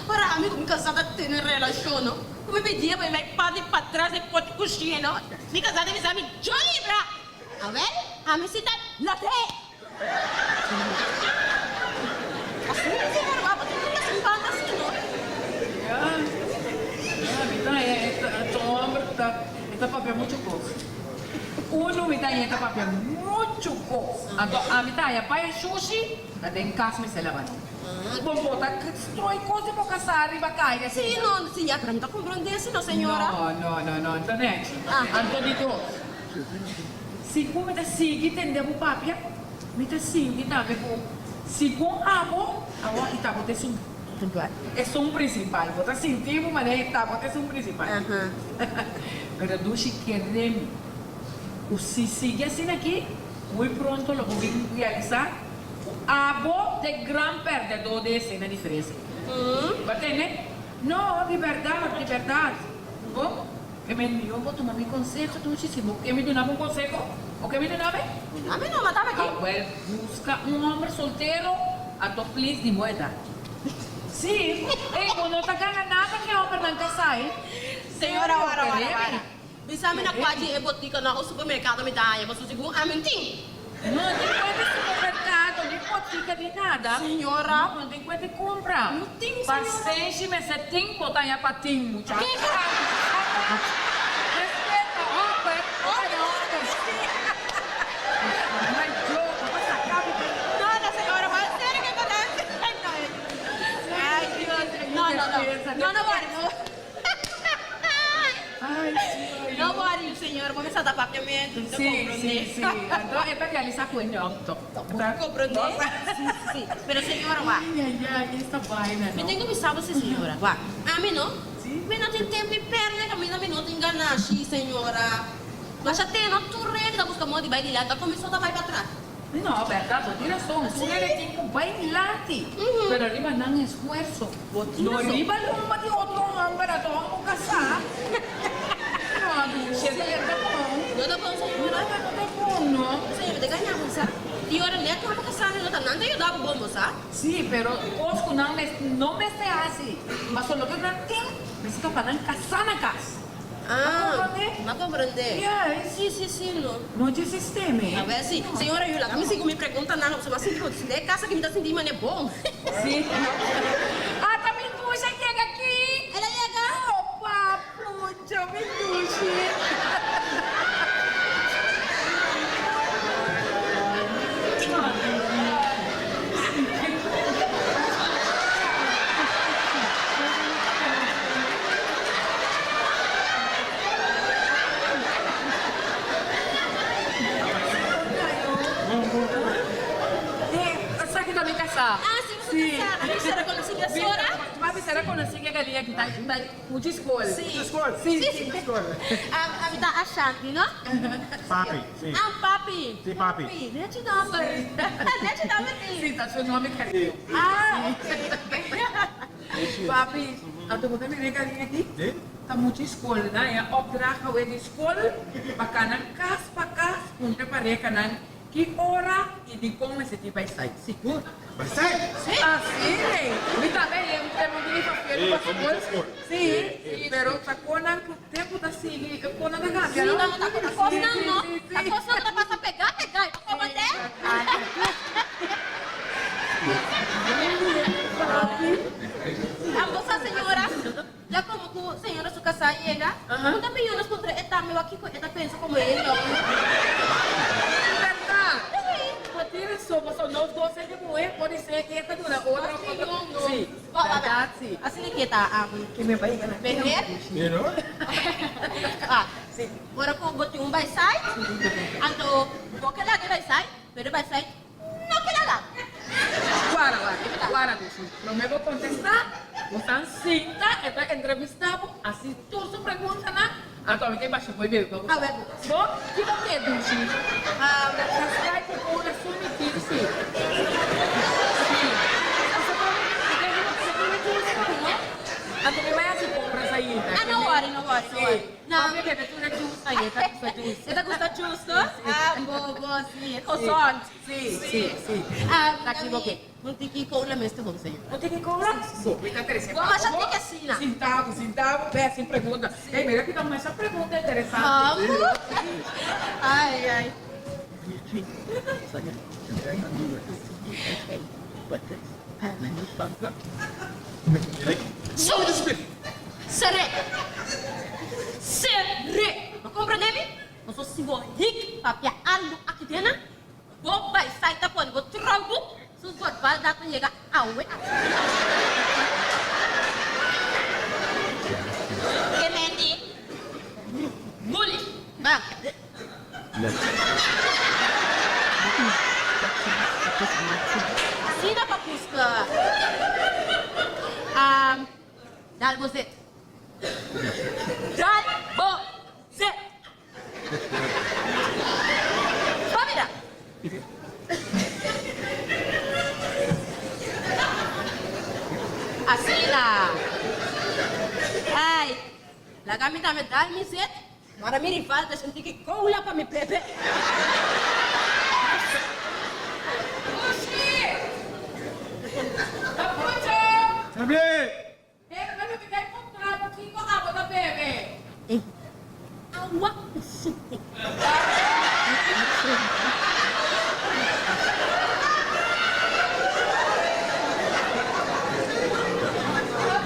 ora ami ku mi kasá ta tene relashon no, ku mi pidié pa mi bai parti patras e poti kushina no, mi kasá ta bisa mi yo libra! Awel, ami si ta late! Asina mi señor wak, bo tin ku ta spanta asina no. Ya, ya, mi ta e ta un homber ku ta e ta papia muchu kos. Unu mi ta haña ta papia muchu kos. Anto ami ta haña pa e shushi ta den kas mi se laba nan. Bo bo ta strooi kos di bo kasá riba kaya Si asina. no, si ya, pero mi ta komprondé si no señora. No, no, no, no, ta nechi. Anto di dos, segun mi ta sigui tende bo papia, mi ta sinti tambe ku segun abo, awor i ta bo ta esun. Puntual. Esun principal. Bo ta sinti bo manera e ta, bo ta esun principal. Pero dushi kere mi cu si sigui asina aki, muy pronto lo bo bin realisa cu abo ta e gran perdedor den esena di fresa. Bo a tende? No, di berdad, di berdad. Bo, e men mihor bo tuma mi conseho dushi, si bo ke mi duna bo un conseho, bo ke mi duna mi? Duna mi no, mata mi aki. Awel, busca un homber soltero, anto please di bo edad. Si, ey, bo no ta gana nada ke hombernan casa, ey. Señora, wara, wara, wara. Bisa mi na kua di e botica na o supermercado mi ta haña, pasobra segun ami no tin. No tin kua di supermercado, ni botica, ni nada. Señora. No tin kua di cumpra. No tin, señora. Pasenshi mester tin, bo ta haña pa tin, muchacha. Kiko? Respeta, homber. Homber, homber. Ay, yo, bo ta saca mi den. No, no, señora, bo a serio ke ta nan. Ay, Dios. No, no, no. No, no worry, no. No worry, señor, bo mester ta papiamento, mi ta comprende. Sí, sí, sí. Anto e ta realisa cu e no. Bo ta comprende? Sí, sí. Pero señora, wak. Ay, ay, ay, esta vaina, no. Mi tin cu bisa bo si, señora, wak. Ami no, mi no tin tempo di perde caminda, mi no tin ganashi, señora. Masha teno tur rende ta busca modo di bay dilanti, ta cuminsa ta bay patras. No, berdad, bo tin rason. Tur hende tin ku bai dilanti, pero riba nan esfuerso. No riba lomba di otro homber a tòg ku kasá. No, Dulce, e ta bon. No ta bon, señora. No, no ta bon, no. Señora, ta gaña bo sa. Tin ora nèt ku bo kasá no ta nan ta yuda bo bon, bo sa. Sí, pero kos ku nan no mester hasi, pasobra loke nan tin mester ta pa nan kasá na kas. Ah, m'a comprende. Yes. Si, si, si, no. No dje sistema e. A ver si, señora Yula, mi sigui mi preguntanan, pasobra m'a sinti cu den e casa aki mi ta sinti manera bon. Si. Ata mi dushi a yega aki. El a yega? Oh, papucho, mi dushi. Esaki ta mi kasá. Ah, si bo su kasá. Mi sera konosí ki asora? Papi sera konosí ki e galinha ki ta muchu skol. Si. Si. Si. Ami ta Ashanti, no? Papi, si. Ah, papi. Si, papi. Nechi nomber. Nechi nomber tin. Si, ta su nomber cariño. Ah, ok. Papi, anto bo ta mira e galiña aki? Ta mucha skol nan e a opdracht awe di skol pa kana kas pa kas puntra parehanan ki ora i dikon mester tin bai sait. Sigur. Bai sait? Si. Asi rei. Mi tambe a yega un tempu bini papiando pa skol. Si, pero ta konan ku tempu ta sigui e konan ta kambia no? Si, ta kosnan no. Ta kosnan ku ta pasa pegá pegá i pa komand'é. Ambos a señora, ya como cu señora su casá yega, cu ta pidió nos puntra e tambe wak kico e ta pensa como e no. Berdad? Bo tin razon, pasobra nos dos hende muhé por di ser e ta duna otro otro. Sí, berdad sí. Asina ke ta meher. Ora cu bo tin un baisai, anto bo ke laga e baisai, pero e baisai No keda la. Guarda, guarda, guarda Dushi. Prome bo contesta, bo san sinta, e ta entrevista bo, haci tur su preguntanan, anto ami ta basha bo e bebe pa bo sa. Bo, kico ke Dushi? Ta Sprite cu cola su mi tin si. Si. Pasobra mi ta riba cu juice no? Anto mi bai haci compras ainda. Ah, no worry, no worry, no worry. No. Papi bebe tur e juice ahí, e ta gusta juice. E ta gusta juice, no? Ah, bo, bo, si. E cosont. Si, si, si. Ah, Ta equivoqué. Un tiki cola mester bon, señora. Un tiki cola? Si. Bo, mi ta trece Bo masha tiki asina. Sinta bo, sinta bo, be sin pregunta. Ey, mira ki ta masha pregunta interesante. Amo. Ay, ay. Seré. Seré. Bo comprende mi? Paso si bo hik papia algo aki dena, bo bai sai ta pone bo trompu su voorval dat ta yega awe aki. Ke menti? Bully. Ban. Asina pa busca. Dal bo zet. Dal bo zet. Ba mira. Asina. Ai, laga mi tambe dal mi zet. Ora mi rival ta sinti ki koula pa mi bebe. Pushi! Papucho! Sabi! Pero mi ta kai puntra bo kiko abo ta bebe. Ey, awa ku suku. Papi,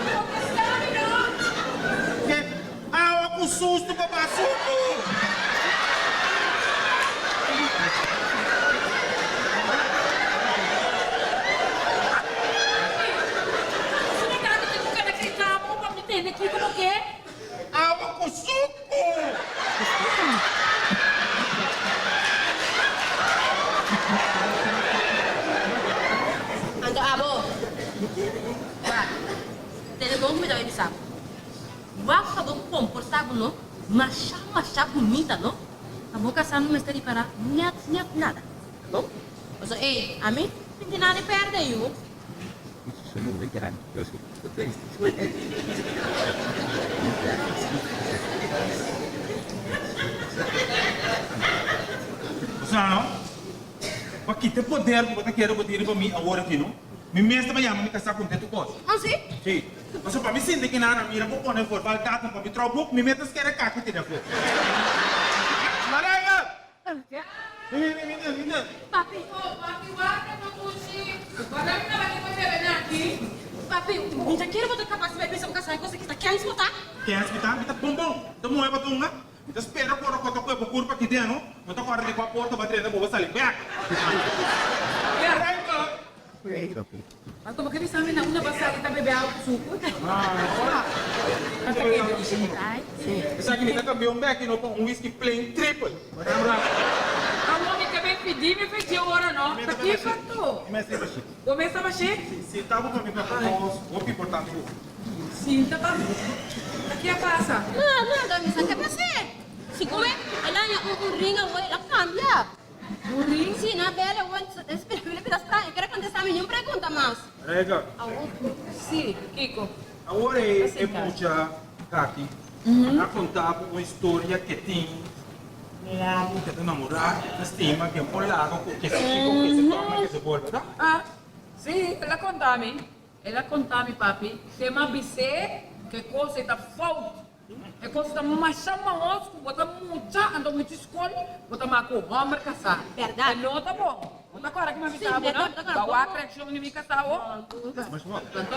bo ta sabi no? Ke awa ku sustu pa basuku. Awa ku suku. Anto abo, wak, tene bon ku mi ta bai bisa bo. Wak pa bo komportá bo no masha masha bunita no, pa bo kasá no mester ripará nèt nèt nada. Bon? Pasobra ey, ami no tin nada di pèrdè yu. Bo sa no? Pa kita e poder ku bo ta kere bo tin riba mi awor aki no? Mi mes ta bai yama mi kasá kontentu kos. Ah si? Si. Pasobra pa mi sinti ki nan a mira bo pone for bal datum pa mi trou boek, mi mes ta skere kaki tira afó. Marijke! Bini, bini, bini, bini. Papi. Oh, papi, warda pa kushi. Warda mi tabata ku e bebe nan aki. Papi, mi ta kere bo ta kapas di bai bisa bo kasá e kos aki ta kens bo ta? Kens mi ta? Mi ta bon bon. Mi ta muhé pa tunga. Mi ta spera ku ora ku ta kue bo kurpa aki den no, bo ta kòrda di kua porta bo a drenta bo bo sali bèk. Ma komo ke bisa mi na unda bo a sali ta bebe awa ku suku? Esaki mi ta kambia un bèk i no pa un whisky plain triple. Awor mi ta bin pidi mi fechi ora no. Ta kiko anto? Bo mes ta bashé? Sinta bo pa mi papia kos hopi importante ku bo. Sinta pa mi. Ta ke a pasa? No, nada, mi sa ke pas'é. Sigun e, el a haña un un ring awor, el a kambia. Un ring? Si, na bel awor, e bira straño, e kere kontestá mi niun pregunta mas. Rega. Awor. Si, kiko? Awor e e mucha aki a konta bo un historia ke tin un hòmber ke ta namorá, ke ta stima, ke por laga ku ke si kiko, ke si tòrna, ke si bolbe, ta? Ah, si, el a konta mi. El a konta mi papi, te m'a bis'é ku e kos ei ta fout. E kos ta masha mahos ku bo ta mucha anto mucha skol bo ta maka un hòmber kasá. Bèrdat. E no ta bon. Bo ta kòrda ku m'a Sí, bisa bo, no? bèrdat, mi ta kòrda. Ba wak reakshon di mi kasá ho. Anto,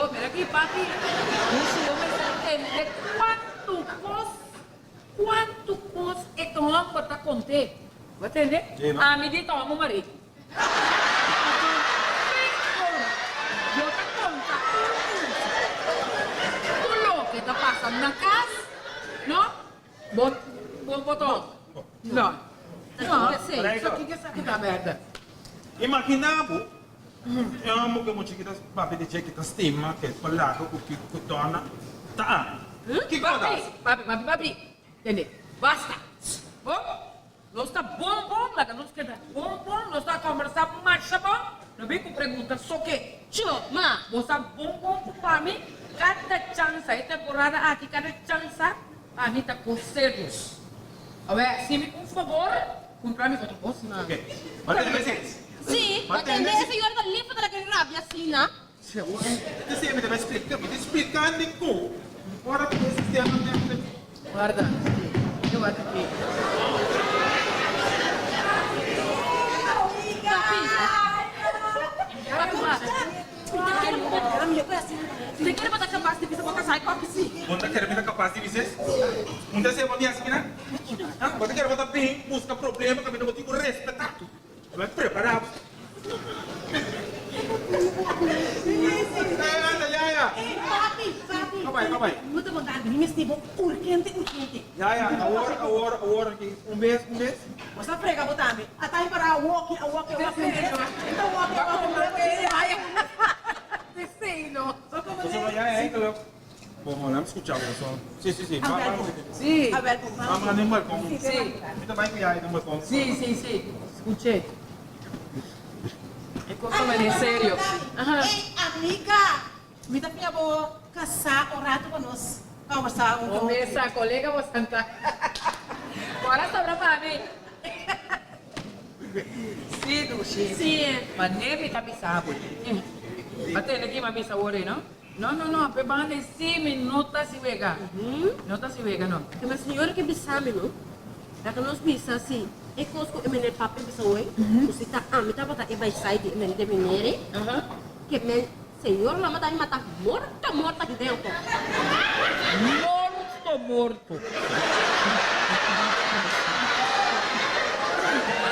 mira aki papi, muchu bo mester tende kuantu kos, kuantu kos e hòmber ta kont'é. Bo a tende? Ami di ta hòmber marí. Yo ta konta un mucha tur loke ta pasa na kas, no? Bo bo bo to? No. No. So kiko esaki ta bèrdat? Imaginá bo, e hòmber ku e mucha ki ta papia di dje ki ta stima, ke palaga ku kiko ku dòna, ta ami. Kiko bo ta hasi? Papi, papi, papi, tende, basta. Bo Nos ta bon bon, laga nos keda bon bon, nos ta kombersá masha bon, no bin ku pregunta so ke. Cho, ma. Bo sa bon bon ku pa mi kada chansa, e temporada aki kada chansa pa mi ta kos serio. Awè, si mi un fabor, kumpra mi otro kos. Ma. Oke, bo a tende si? Si, bo a tende, e señora ta lief pa ta laga rabia asina. Si, awor e ta siña mi ta bai splika, mi ta splika di ku ora ku e sistema mester. Warda, si, e wak aki. Mi ta kere bo ta kapas di bisa bo kasá e kòpi si. Bo ta kere mi ta kapas di bisa es? Un ta siña bo mi hasi kinan? Bo ta kere bo ta bin buska problema kaminda bo tin ku respetá. Bo a prepara bo. Ey anda yaya. Ey papi, papi. Kabai, kabai. No ta conta algo, mi mester bo urgente, urgente. Yaya, awor, awor, awor aki. Un bes, un bes. Bo sa frega bo tambe. A ta para a woki, a woki, a woki un bes. Mi ta woki, a woki un bes. Te sei no. Pasobra yaya, hey, geluk. Bon, bon, laat me skucha bo so. Si, si, si. Awel bon. Si. Awel bon, Vamos na den balkon. Si. Mi ta bai ku yaya den balkon. Si, si, si. Skuch'é. E kos ta mane serio. Aha. Ey, amiga! Mi ta fia bo kasá un ratu pa nos kòmbersá un Bo poco. mesa, kolega bo santa. Ora sobra pa mi. Si, Dushi. Si. Mane mi ta bisa bo. Bo a tende ki mi a bisa awor ei, no? No, no, no, pe banda ei si mi no ta si wega. No ta si wega, no. Kema señora ke bisa mi, no? Laga nos bisa si e kos ku e meneer papi a bisa hoy, ku si ta ami tabata e baisai di e meneer de meneer ei, ke men señor lo a mata mi mata morto morto aki dentro. Morto morto.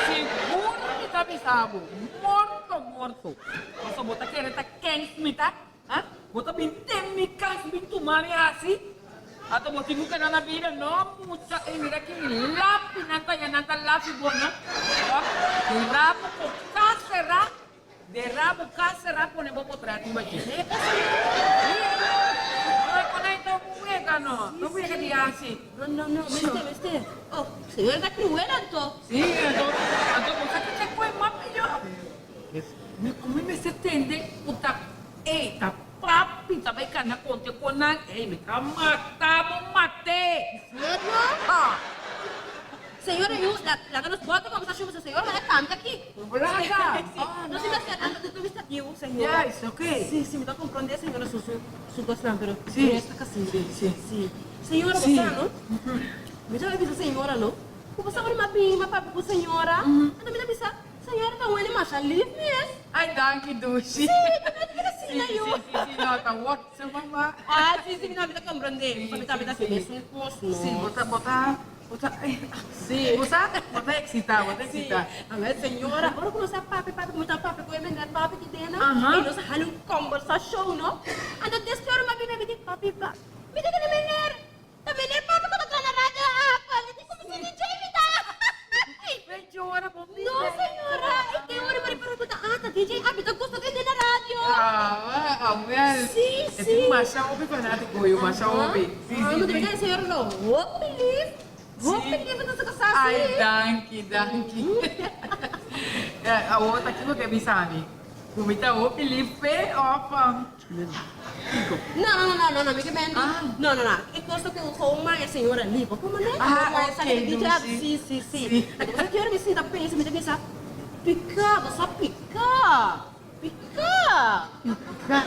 Sigur mi ta bisa bo, morto morto. Pasobra bo ta kere ta kens mi ta? Ha? Bo ta bin den mi kas bin tuma mi hasi? Ato bo tin ku keda na bida? No mucha, ey mira ki mi lapi nan ta ya nan ta lapi bo nan. Ha? De rabo ku kas será, de rabo kas será pone bo potret riba dje. No e konai ta wega no, no wega di hasi. No, no, no, mester, mester. Oh, señora ta cruel anto. Sí, anto, anto bo sa kico e mas pió? Mi ku mi mester tende ku ta ey ta papi ta bay kana konte ku nan ey mi ta mata bo mat'é. Serio? Ha! Señora yu laga nos bota kombersashon pasobra señora manda kanta aki. Laga! Si, no si mester anda di tur esta yu señora. Yes, okay. Si, si mi ta komprondé señora su su su kosnan pero Si. no esta kasi. Si, si. Si. Señora bo Si. sa no? Mi ta bisa señora no ku bo sa ora mi a bin mi a papia ku señora anto mi ta bisa Señor ta wene masha lif mes. Ay danki dushi. Sí, ta mester keda asina Sí, yu. sí, sí, sí, no, ta wak su mama. Ah, sí, sí, mi no, mi ta comprende. Sí, Mi tambe ta sí, haci mesun cos, no. Sí, bo ta, bo ta, bo ta, Sí. bo sa, bo ta excita, bo ta excita. Sí. A ver, señora, ora cu nos a papia, papia, cu mi ta papia cu e meneer papi ki dena, Aha. y nos a hala un conversacion, no? Anto despues ora mi a bin, mi a bin, papi, pa, mi ta kende meneer. Ta meneer papi ku ta traha na radio Apple. E tin ku mi DJ mi ta. Señora bo mi No señora, e tin ora mi ripara ku ta ah ta DJ Abby ta gusta tende na radio. Ah, awel. Si, E si. tin masha hopi fanatico yu, masha hopi. Si, si, Ah, si. mi ta señora lo hopi lief. Hopi lief ta su kasá si. Ay, danki, danki. Awor ta kiko ke bisa mi? Ku mi ta hopi lief p'e of? No, no, no, no, no, mi ke men di, no, no, no, e kos ta ku gewoon man e señora liba ku manera, Ah, no, ok, sa ke DJ Lucy. Si, si, si. Si. Anto bo sa ki ora mi sinta pensa, mi ta pensa, piká, bo sa piká, piká. Piká.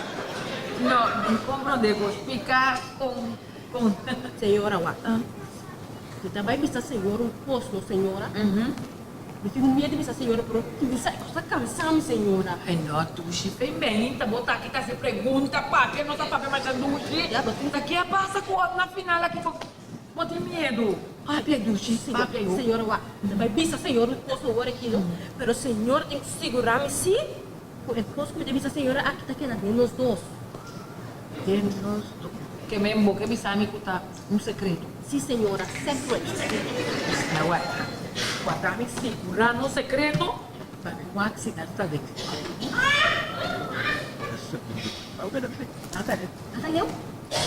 No, mi komprondé bos, piká kon, kon. Señora, wak. Mi ta bai bisa señor un kos, no, señora. Mi tin miedu di bisa señora, pero mi sa e kos ta kansa mi, señora. Ay no, Dushi, fe meinta bo ta aki ta hasi pregunta, papia no ta papia masha Dushi. Ya, bo tin. Ta ke a pasa ku ot na final aki bo bo tin miedu? Papia Dushi, papia yu. Señora, wak, mi ta bai bisa señor un kos awor aki, no, pero señor tin ku sigurá mi si ku e kos ku mi ta bisa señora aki ta keda den nos dos. Den nos dos. Ke men bo ke bisa mi ku ta un sekreto? Si señora, secret. Na wak, guarda mi sigurá nos sekreto pa mi wak si nan ta den. Ata leu?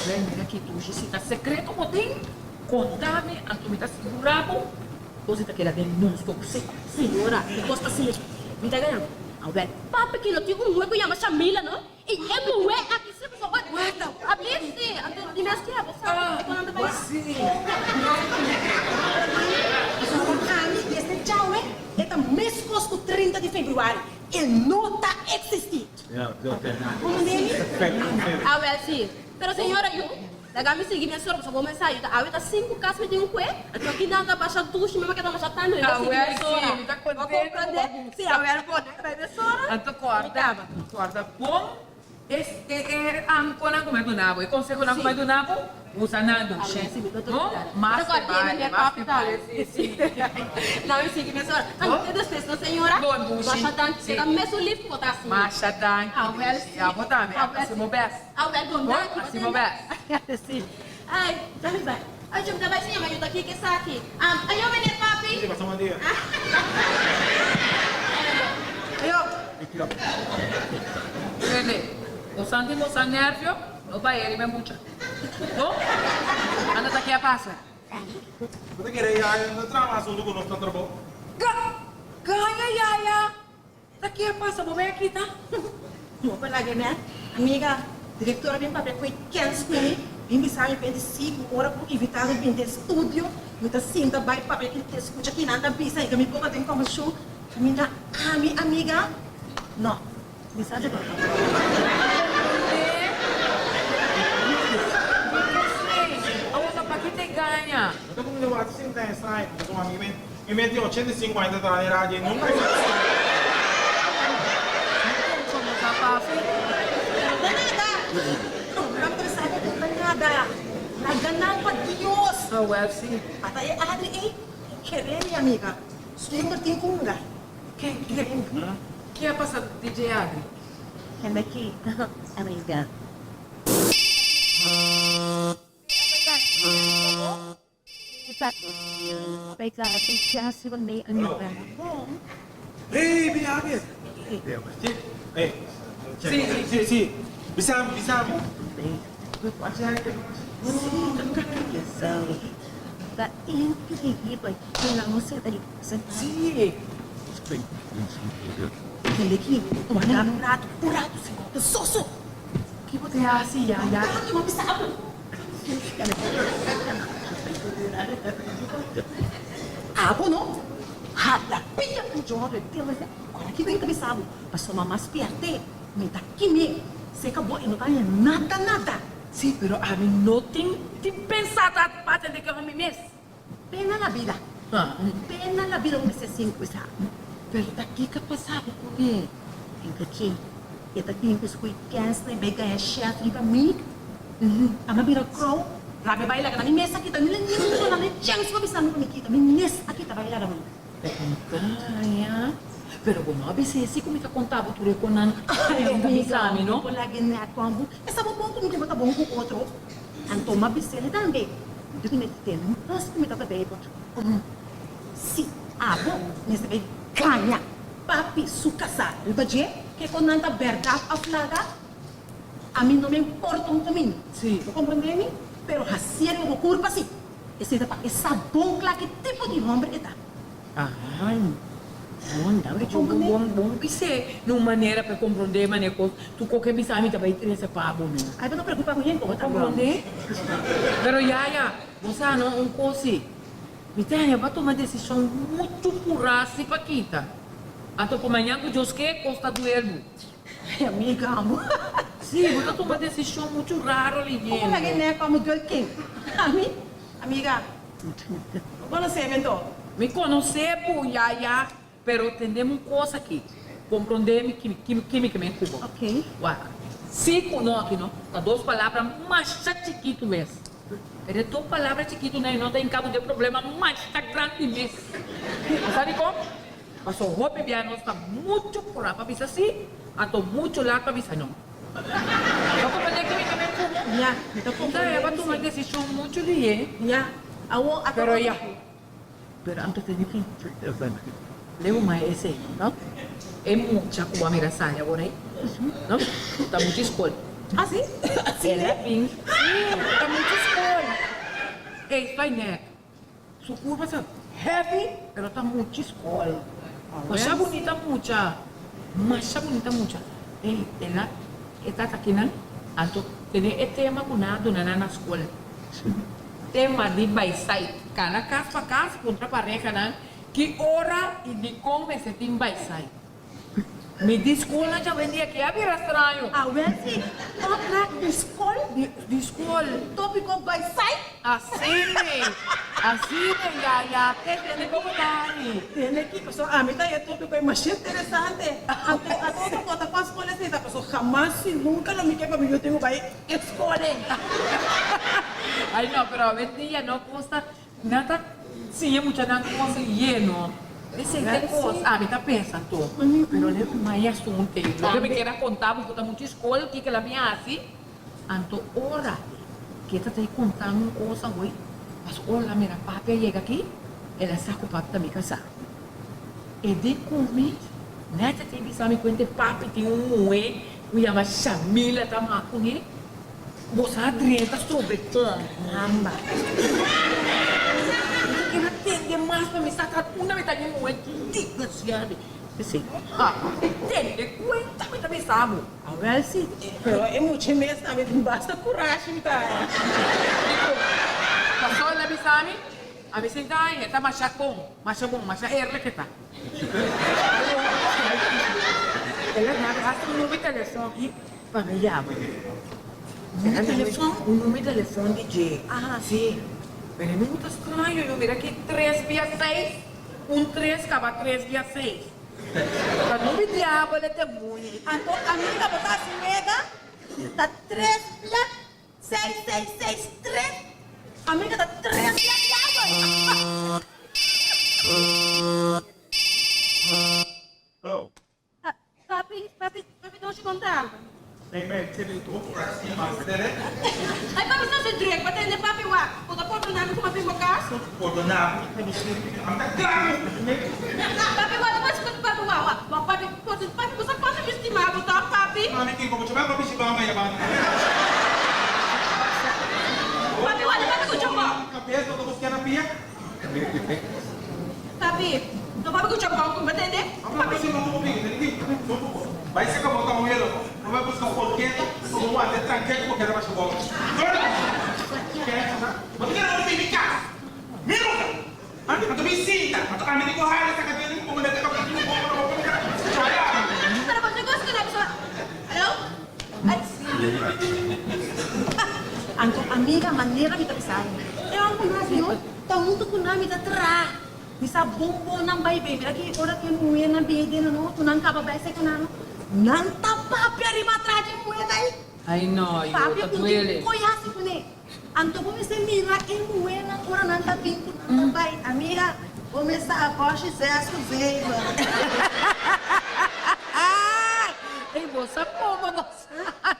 Ven mira ki dushi, si ta sekreto bo tin, konta mi, anto mi ta sigurá bo ku si ta keda den nos dos. Señora, e kos ta asina, mi ta gana. Awel, papi ki no tin un muhe ku yama Shamila no? I e muhé aki si pasobra a bisti anto di mes kia bo sa e kon nan ta bai. Pasobra pa ami desde djawe e ta meskos ku 30 di februari, e no ta eksistí. Komprendé mi? Awel si. Pero señora yu, laga mi sigui mi sor pasobra bo mensahe yu ta awe ta sinku kas mi tin un kue, anto aki nan ta basha dushi mi ta basha tantu mi ta sigui mi sora. Awel si, mi ta Bo kontento komprendé? ku bo Si, awel bo nan bai mi sora. Anto kòrda, kòrda bon e e e ankonan ku mi a duna bo, e konsehonan ku mi a duna bo, usa nan dushi. Awel si, mi ta No? kòrda. Mas Ta te kòrda bale, mi mas papi te tambe. bale, si, si. Nan mi sigui mi sora. Anto te despues no señora? Bon dushi. Masha danki. Si. Ta mesun lif ku bo ta hasi. Masha danki Awel dushi. si. Ya bo tambe, Awel hasi si. bo bèst. Awel bon Bon, danki. hasi bo bèst. Si. Ay, dame bai. Ay, yo mi ta bai siña ma yuda kiko esaki. Am, ayo meneer papi. Sí, pasa un dia. Ayo. Rene, bo santi bo sa nervio, no bai riba e mucha. No? Anda ta ke a pasa? Bo ta kere yaya no traha mas huntu ku nos na trabou? Ga, gaña yaya! Ta ke a pasa? Bo bai a kita? No por laga nèt. Amiga, direktor a bin papia ku e kens ku mi, bin bisa mi p'e di si ku ora ku invitado bin den studio, mi ta sinta bai papia i te skucha kinan ta bisa i ka mi boka den kòmbersashon. Kaminda ami, amiga? No. Mi sa di bo. Awor ta paki te gaña. No ta kuminda wak sinta en straño pasobra mi mi meti 85 aña ta traha den radio y nunca mi sa Como ta papi? No ta nada. No ta sa cu no ta nada. Laga nan pa Dios. Awel si. Ata e Adri ey kere mi amiga. Su tin cu hunga. Ke ke ke a pasa DJ Adri? Hende aki amiga. Hey, Biabi! Hey, si, si, si. Bisa mi, bisa mi. Si. Tende aki, wak un ratu, un ratu si bo ta soso. Ki bo ta hasi ya ya? Aki bo bisa bo. Abo no hala pia ku Jordan Ora ki mi ta bisa bo, pasobra mama spièrt'é, mi ta kim'é, seka bo e no ta haña nada nada. Si, pero ami no tin tin pensa ta pa tende ke mi mes. Pena la bida. Pena la bida un mester sin sa. Pero ta kiko a pasa bo kuné? Enka ki e ta tin ku skui kens na e bai gaña shèf riba mi. Ama bira krou, rabia bai laga na mi mes a kita mi ni un duna mi chèns pa bisa mi ku mi kita mi mes a kita bai laga mi. Gaña? Pero bo no a bisa esi ku mi ta konta bo tur e konan Ay e ta bisa amiga, mi no? bo laga e nèt kon bo. E sa bo bon ku mi ke bo ta bon ku otro. Anto m'a bis'é tambe, Mi ta mester tene un kos ku mi ta tabei bo. Si abo mester bai gaña papi su kasá riba dje, ke kon nan ta bèrdat òf laga, ami no me importa un komino. Bo komprondé mi? Pero hasié riba bo kurpa si. Esei ta pa e sa bon kla ki tipo di hòmber e ta. Ay, bon, dame cu bo bon, bon bis'é na un manera pa e comprendé manera cu tu koke bisa mi ta bay trese pa bo no. Ay, bo ta preocupa cu yen Bo comprendé? Pero yaya, bo sa no un cos si, mi ta haña bo a tuma decision mucho purá si pa kita. Anto pa mañan cu Dios ke, cos ta duel bo. Ay, amiga, amo. Si, bo ta tuma decision mucho raro leyendo. Como laga e nèk pa mi duel ken? Ami? Amiga. Bo konosé mi anto? Mi konosé bo, yaya, pero tende mi un kos aki. Komprondé mi ki ki mi ke men ku bo. Ok. Wak, sí ku no aki no ta dos palabra masha chikitu mes. Pero e dos palabra chikitunan ei no ta hinka bo den problema masha grandi mes. Bo sa dikon? Pasobra hopi bia nos ta muchu purá pa bisa sí, anto muchu lat pa bisa no. Bo comprende ki mi ta men ku bo? Ya, mi ta comprende Mi ta tuma desishon muchu lihé. Ya, awo a ta Pero ya, pero anto tene ki leu mai esei, no? E mucha ku bo a mira sali awor ei, no? Ta muchu skol. Ah, si? El a bin, si, ta muchu skol. Ey, stai nèt. Su curpa ta heavy pero ta muchi scol. Masha bunita mucha, masha bunita mucha. Ey, el a e tata kinan anto tene e tema cu nan a duna nan na scol. Tema di bay site. Cana cas pa cas puntra parehanan ki ora y dicon mester tin bay site. Mi di skolnan djawendia ke a bira straño. Awel si otra di skol. Di skol. Topiko bai sai. Asina, asina yaya. Tende komo ta ari. Tende ki pasobra ami ta e topiko e masha interesante. Anto anto otro por ta kua skol esei ta pasobra hamas si nunka lo mi ke pa mi yu tin ku bai e skol ei. Ay no pero awendia no kosta Nan ta siña muchanan cos yeno. Esey ta e cos ami ta pensa anto. Pero le mai asunto ey. Loke mi kier a conta bo cu ta mucha scol kico la mi haci. Anto ora ke ta ta conta mi un cos awey, paso ora la mira papi a yega aki, el a sa cu papi ta mi casa. E di cu mi, net e tin bisa mi cuenta e papi tin un muhe cu yama Shamila ta ama cune. Bo sa drenta strobe con hamba. Mi ta kere tende mas pa mi sa ta unda mi ta di muhe digraciado. P'esei, ha, tende cuenta mi ta bisa bo. Awel si, pero e mucha mes tambe tin basta curashi mi ta haya. Dicon? Paso el a bisa mi, ami sinta ay, e ta masha bon, masha bon, masha eerlijk e ta. El a daba hasta un number telefon pa mi yama. Un telefon? Un number telefon di dje. Aha. Si. Pero e number ta straño, yo mira aki tres bia seis, un tres kaba tres bia seis. Ta number diabel e demoño. Anto amiga bo ta hasi wega? Ta tres bia seis seis seis tres. Amiga ta tres bia diabel. Hello. Papi, papi, papi doshi konta. Ey ey, tene otro ora si mas tene. Ay papi sa si druk pa tende papi wak, bo ta pordona mi ku mi a bin bo kas? Pordona mi, ami ta kla ku mi. Papi wak, bo skucha papi wak, wak, wak papi, pordona, papi bo sa kuantu mi stima bo tòg papi? Mami kiko bo chama papi si mama ya banda. Papi wak, papi kucha bo. Kabes bo ta buska na pia. Papi, no papi ku chapon ku mi tende. Papi si no tuvo bin, tende ki no tuvo. Bai seka bo ta un helo, bo bai buska un kolketa pa bo wanta e tranke ku bo keda basha bo. Bo ta kere bo bin mi kas? Mi nunka! Anto mi sinta, anto ami di ku hala saka dede ku bo manda teka bo ku bo bo bo bo Chaya! Pero bo negocio ku na bisa, Hallo? Anto amiga manera mi ta bisa bo, e ora ku nos no ta huntu ku nan mi ta traha, mi sa bon bon nan bai bei, mira ki ora ku e muhernan bini den nan oto nan kaba bai serka nan, nan ta papia riba atras di e muher ei. Ai no, yo Papia ta ku duele. tin koe hasi kuné. Anto bo mester mira e muhernan ora nan ta bin ku nan ta bai. Amiga, bo mester a bòshi zes ku zeven. Ei bo sa como bo sa.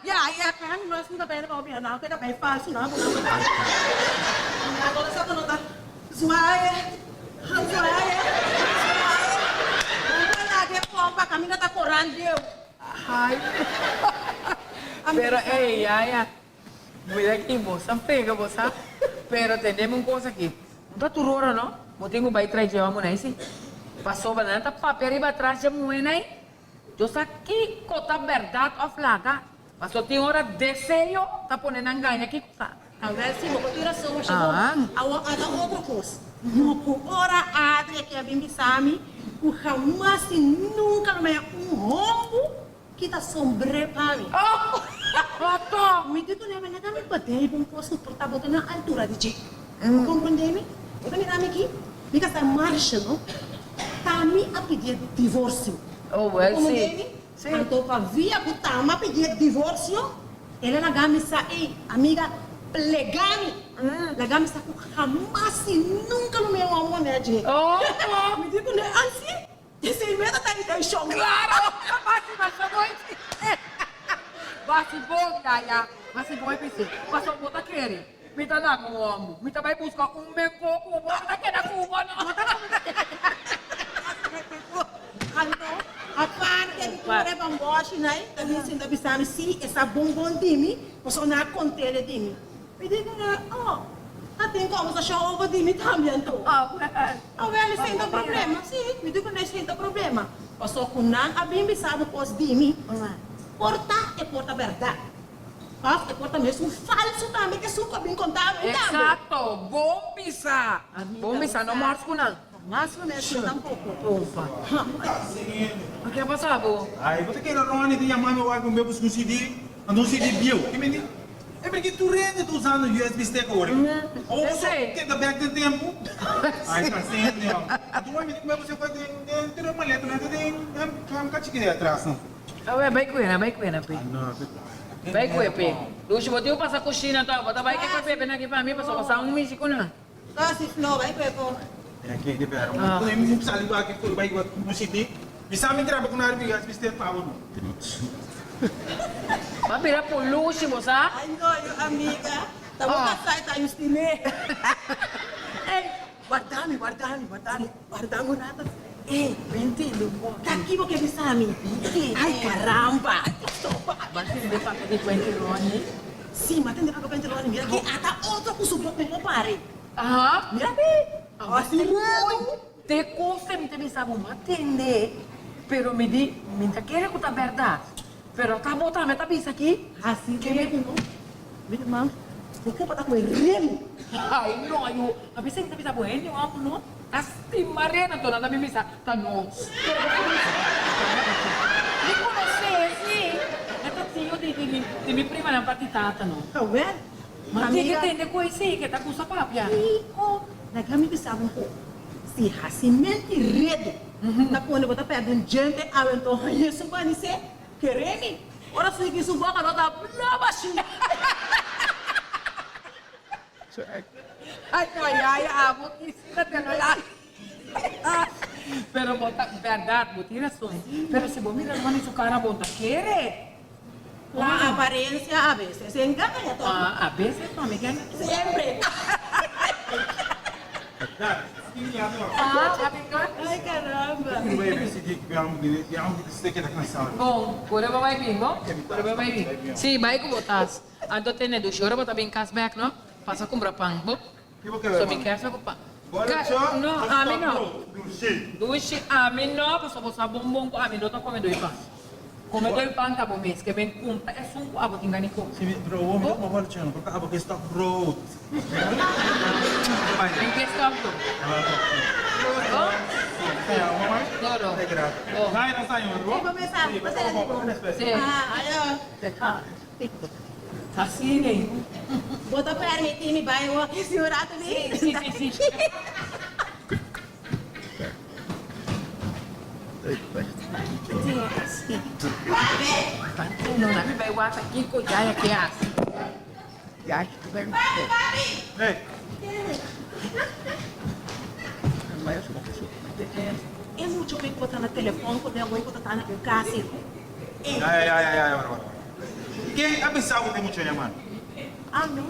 Ya, ya, kan nos no ta bai pa obi nan ku ta bai falsu nan ku nan ta Agora sa ku no ta zwaaien, gaan zwaaien, zwaaien. Bo por laga e pompa kaminda ta koran bieu. Ai. Pero ey yaya, mira aki bo sa pega bo sa, pero tendemi un cosa aki, no ta tur ora no, bo tin ku bai trae dje homo nai si, pasobra nan ta papia riba atras dje muhe nai, Yo sa kiko ta bèrdat òf laga, paso tin ora deseo ta pone nan gaña kiko ta. Awel si, bo por tin rason masha bon. Awor ata otro kos, no ku ora Adri a kia bin bisa mi ku hamas i nunka lo maya un hombu ki ta sombré pa mi. Mi di ku Lema, laga mi padei bon kos ku por ta bo ta na altura di dje. Bo komprendé mi? Bo ta mira mi aki? Mi ka sa marsha no. Tami a pidié divorsio. Oh, well, Bo komprendé si. mi? Si. Anto pa via ku Tama a pidié divorsio, el a laga mi sa, Ey, amiga, plega mi. Laga mi sa ku hamas i nunka lo mi a wou manera dje. Oh! Mi di kuné, Ansi, esei meta ta intenshon. Claro! Basi masha bon e Basi bon, Yaya. Basi bon e bis'é. Pasobra bo ta kere. Mi ta laga un homber. Mi ta bai busca un mehor cu bo. Mi ta keda cu bo no. Anto, aparte di tur e bamboshi-nan, ta bin sinta bisa mi, Si, e sa bon bon di mi, pasobra nan a cont'e di mi. Mi di cu nan, Oh, ta tin conversacion over di mi tambe anto. Awel, esei no ta problema. Si, mi di cu nan, esei no ta problema. Pasobra cu nan a bin bisa bo cos di mi, por ta e por ta berdad. Of e por ta mes un falso tambe ke su ku a bin konta mi tambe. Exacto, bon bisa. Bon bisa, no mors ku nan. Mas ku mes no tampoko. Opa. Ke a pasa bo? Ay, bo ta kere Ronnie ta yama mi awor ku mi busca un CD, anto un CD bieu. Ki mindi? E porque tur hende ta usando USB stick awor. Awor bo so keda bek den tempu. Ay, ta sende hom. Anto wak mi di ku mi busca den den tur e maleta nan ta den den kachik'e atras nan. Awe, bai kuena, bai kuena, pe. Bai kue, pe. Lushi, bo tin ku pasa kushina tòg. Bo ta bai ke kue pepe nan aki pa mi, pasobra sa un mishi ku nan. Kasi Flo, bai kue ko. Bo a bira pulushi, bo sa? Ay no, yu amiga. Ta bo kasá i ta Justine. Ey, Warda mi, warda mi, warda mi, warda mi un rato. Ey, Ben tende un poco. Ta ki bo ke bisa mi? Ben tende. Ay, caramba! Ban tende papia di cuenta Ronnie. Si, m'a tende papia ku Ronnie, mira ki ata otro ku su boka no pare. Aha. Mira ki. Hasi redu. Te koste mi ta bisa bo, m'a tende, pero mi di, mi ta kere ku ta bèrdat. Pero ta bo tambe ta bisa ki. Hasi redu no. Mira mam, bo kopa ta ku e remu. Ai no ayu, a bisa mi ta bisa bo hende wan ku no ta stima rena, anto nan ta bin bisa ta nos. Pero bo konosé, mi konosé si, e ta tio di di di mi primanan parti tata no. Awel, Ma tin ke tende ku esei ke ta gusta papia. Kiko laga mi bisa bo un kos, si hasi menti redu ta pone bo ta pèrdè un djente awe anto haña su banisé. Kere mi, ora sigui su boka no ta bla bashi. Ay no yaya abo kisina te lo la. Pero bo ta berdad bo tin rason pero si bo mira Ronnie su cara bo ta kere. La apariencia a veces engaña toch. A veces no mi kende. Siempre. Ay caramba. Bon, ora bo bai bin bo? Ora bo bai bin? Si, bai ku bo tas. Anto tene dushi ora bo ta bin kas bek no, pasa kumpra pan bo. So mi kers ku pan. No, ami no. Dushi ami no, pasobra bo sa bon bon ku ami no ta kome doi pan. Come doi pan ta bo mes ke ben cumpra esun cu abo tin gana di come. Si mi bro mi ta come bolo porque abo ke stop brood. Mi ke stop brood. Oh. Toro. Oh. Si. Asina ei. Bo ta permiti mi bai wak esi un rato di? Si si si. No, na mi bai wak kiko Yaya ke hasi. E mucha ku ta na telefòn ku mi awor ku ta ta na kas ei. Ya, ya, ya, ya, ya, Ken a bisa bo ku mucha ya, man? Ah, no.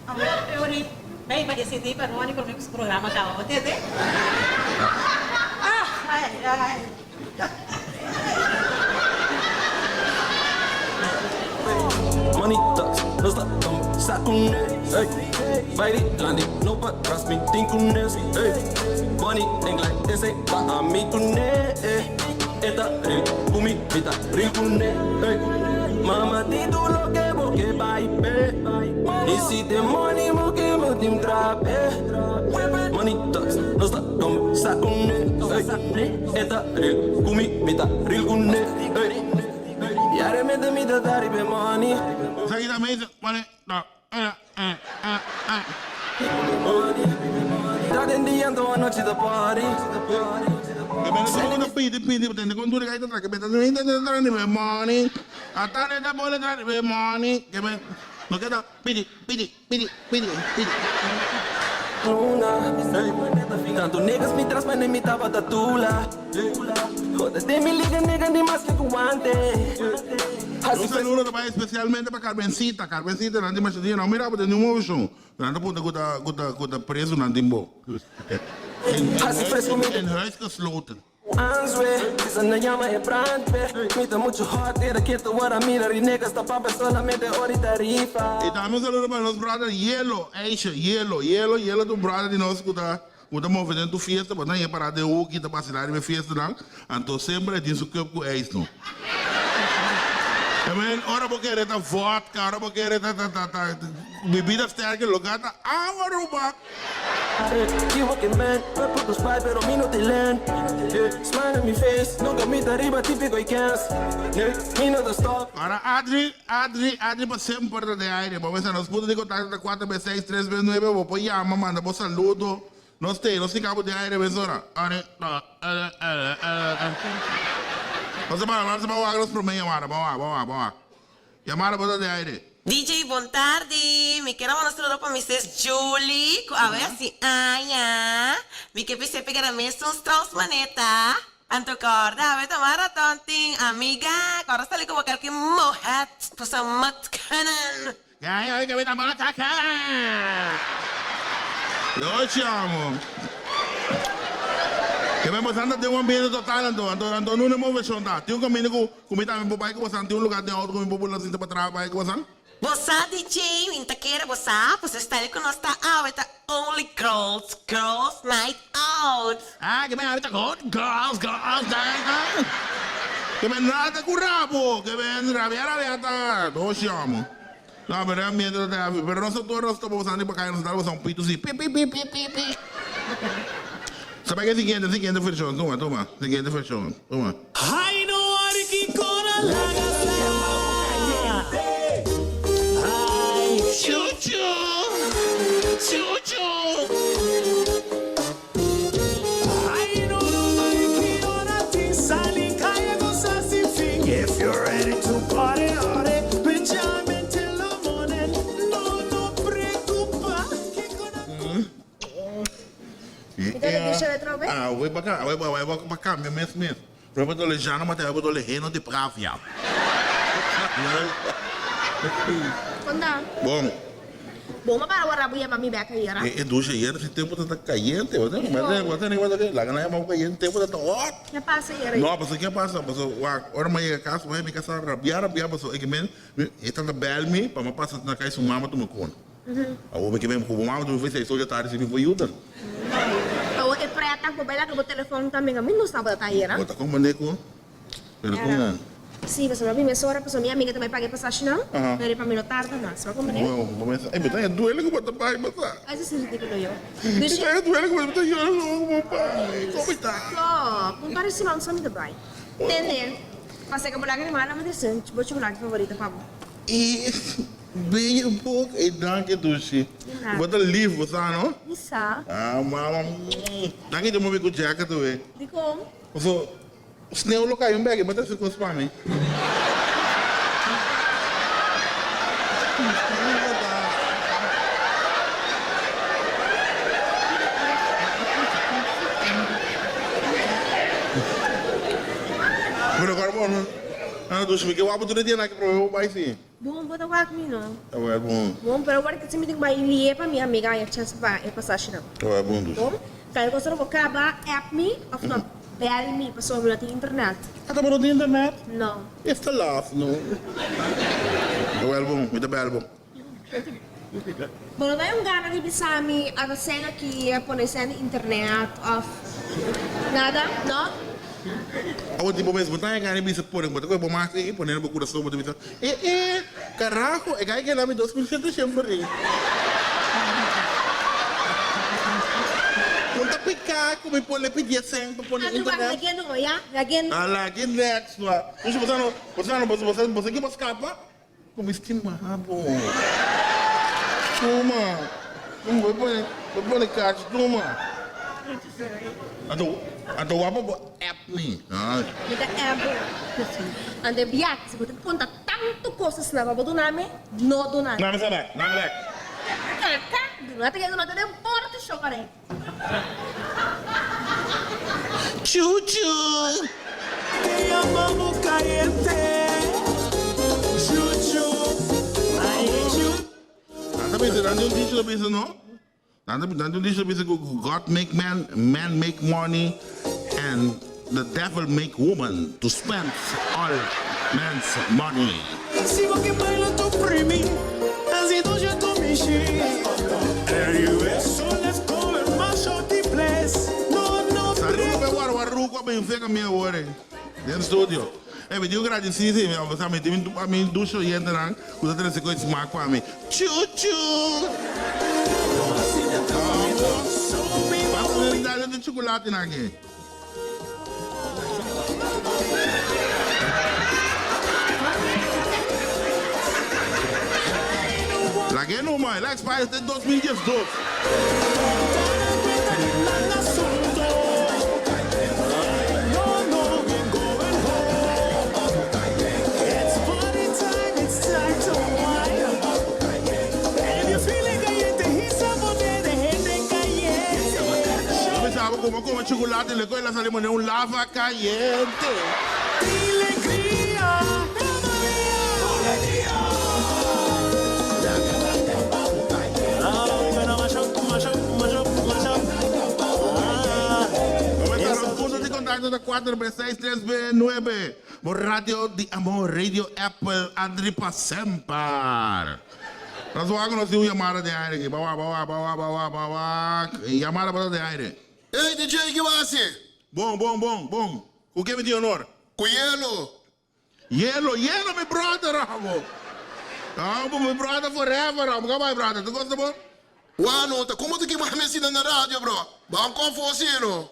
Awor Eury bay pa decidi pa Ronnie prome cu su programa caba bo tende? Ah ay ay. Money talks, no sta sa cu ne ey Bay di landi, no pa tras mi tin cu nes ey Money think like esey pa ami cu ne ey E ta real cu mi, mi ta real cu ne ey Mama tin tur loke bo ke bay pe Y si tin money bo ke bo tin trape Money talks, no sta combersa cu ne ey E ta real cu mi, mi ta real cu ne ey Diariamente mi ta ta riba e money. Esaki ta mesa, pone, no, eh, eh, eh, eh. Ta den dia anto anochi ta party. Ke bende tur ku ta pidi pidi tende kon tur e ta tra ke bende tur hende ta tra riba e money ata ne ta bole tra riba e money ke bende no ke ta pidi pidi pidi pidi pidi. Luna, tanto niggas mi tras mane mi tabata tula. Jode den mi liga nigga ni mas ke ku ante. Un saludo ta bai especialmente pa Carmencita, Carmencita nan tin masha dia no mira bo den ningun movecion. Nan ta punta ku ta ku ta ku ta preso nan tin bo. Hasi fresco mi In huis gesloten. Answe, Bisa nan yama e brandweer Mi ta mucho hot, e raketa ora mira ri niggas ta papia solamente ora i tarifa. I tambe un saludo pa nos brother Yelo, Eisha, Yelo, Yelo, Yelo ta un brother di nos ku ta ku ta move den tur fiesta, bo ta haña pará den hoki ta basilá riba e fiestanan, anto semper e tin su cup ku ijs no. Amen, ora bo kere ta vodka, ora bo kere ta ta ta ta bebida sterke, lo gata awa Aruba. Ki working man, we put spy pero mi no tin len Smile in mi face, nunca mi ta riba típico y kens Mi no ta stop. Ora Adri, Adri, Adri pa semper ta den aire. Bo mester nos punto di contacto ta cuatro bes seis, tres bes nuebe. Bo por yama, manda bo saludo. Nos te, nos tin cabo den aire mesora. Ore, do, ere, ere, ere, ere. Nos ta para, nos ta wak nos prome yamada. Ban wak, ban wak, ban wak. Yamada bo ta den aire. DJ bon tardi, mi kier a manda saludo pa mi sis Julie cu awe a si aña, mi ke p'esei pega na mes un Strauss maneta, anto corda awe ta marathon tin amiga, corda sali cu bo kelke mohet pasobra mot kunnen. Ya ya ke mi ta mata ke. Yo chamo. Ke men bosan ta den un ambiente total anto anto anto nunde moveshon ta. Tin un kaminda ku ku mi tambe por bai ku bosan tin un lugar den auto ku mi por bula sinta pa traha bai ku bosan. Bo sa DJ, mi ta kere bo sa, pues e style ku nos ta awe ta only girls, girls night out. Ah, ke men awe ta good girls, girls night out. Ke men nada ku rabo, ke men rabia rabia ta dos yomo. No, pero e ambiente ta heavy, pero nos ta tur nos ta bosando pa kaya nos ta bosa un pito si pi pi pi pi pi pi. Sa bai ke siguiente, siguiente version, tuma, tuma, siguiente version, tuma. Ay no worry kiko na laga sa Ay. Chuchu, chuchu. Ay no worry ki ora tin sali kaya gosa sin fin If you're ready to party party we jam until the morning No no preocupa kiko na. Mi ta reduce e atrobe? Awe pa awe awe pa cambia mes mes. Pero pa dole jano mate awe pa dole heno di pravia. Konta. Bon. Bon pa para wara bo yama mi bek ayera. E douche ayera si tempo ta cayente. Bo tene bo tene laga nan yama bo cayente tempo ta hot. Ke pasa ayera? No paso ke pasa paso wak ora mi a yega cas mi casa rabia rabia paso e ke men e tata bel mi pa mi pasa na kai su mama tuma kon. Awor mi ke ben ku bo mama tu mi fai seis ocho tardi si mi por yuda. Awor e preta ku bo bai laga bo telefon tambe mi no sa bo ta ayera. Bo ta komprende ku pero ku nan. Si pasobra mi mes ora pasobra mi amiga ta bai paga e pasashinan pero pa mi no tarda mas bo a komprende. Bo bo mester ey bo ta duele ku bo ta bai basa. Ay esei si ridikulo yo. Mi ta duele ku bo ta yora ku bo bai komo ta. Stop un par di siman so mi ta bai. Tende paseka bo laga di mala mi ta hasi bo chocolate favorito pa bo. I Bey un poco e danki dushi. Bo ta lief bo sa no? Mi sa. Ah mama danki di mobi cu jacket awe. Dicon? Paso sneeuw lo cay un bek y bo ta haci cos pa mi. Pero awor bo no. Ah dushi mi ke wak bo tur e dia nan ke probe bo bay si. Bon, bo ta wak mi no. Ta wak bon. Bon, pero awor ki si mi tin ku bai lie pa mi amiga haña chèns pa paga e pasashinan. Ta wak bon dus. Bon, kaya kos ora bo kaba, app mi òf no bèl mi pasobra mi no tin internet. Ah, ta bo no tin internet? No. Es ta laf no. Ta wak bon, mi ta bèl bo. Bo no ta un gana di bisa mi ata sèn aki a pone sèn di internet òf nada, no? Awor di bo mes bo ta haña gana di bisa pone bo ta kohe bo mas ei pone na bo kurason bo ta bisa e e karaho e gai gana mi 2700 florin. Un ta pika ku mi pone pidi e sèn pa pone internet. A lag'e next wa. Bo sa no bo sa bo sa ki bo skapa? Ku mi stima bo. Tuma. Bo pone, bo pone kachi, tuma. Anto, anto wak bo app mi. Mi ta app bo. Anto e biaha si bo ta konta tantu kos asina pa bo duna mi, no duna mi. Nami sa bek, nami bek. Kaka, duna ta keda duna ta den porta shokare. Chuchu. Te yama bo cayente Chuchu ay chu. Nan ta bisa, nan tin un dicho ta bisa no, nan ta nan tin un dicho ta bisa ku God make man, man make money and the devil make woman to spend all man's money. Si bo ke baila tu primi, asi dosha tu mishi. So let's go and mash up the place. No, no Saludo pa e warwaru ku a bin feka mi awor ei den studio. Ey, mi tin ku gradisí si, pasobra mi tin mi dushi oyentenan ku ta trese koe smak pa mi. Chu chu! Pasa den dale di chukulatinan aki. Lag'é numa, el a expire te 2012. Bo pensaba cu bo come chocolate y luego el a sali mane un lava cayente. Bo mester un punto di contacto. kontakto ta 4 B 6 3 B 9. Bo radio di amor, Radio Apple, Andri pa semper. Nos wak nos tin un yamada den aire aki. Bawa, bawa, bawa, bawa, bawa. Yamada pa ta den aire. Ey DJ ki bo hasi? Bon, bon, bon, bon. Ku ke mi tin honor? Ku yelo. Yelo, yelo mi brother amo. Amo mi brother forever amo. Ka bai brother, tu gosta bon? Wano, ta como ta kima mi asina na radio bro? Ban confo asina.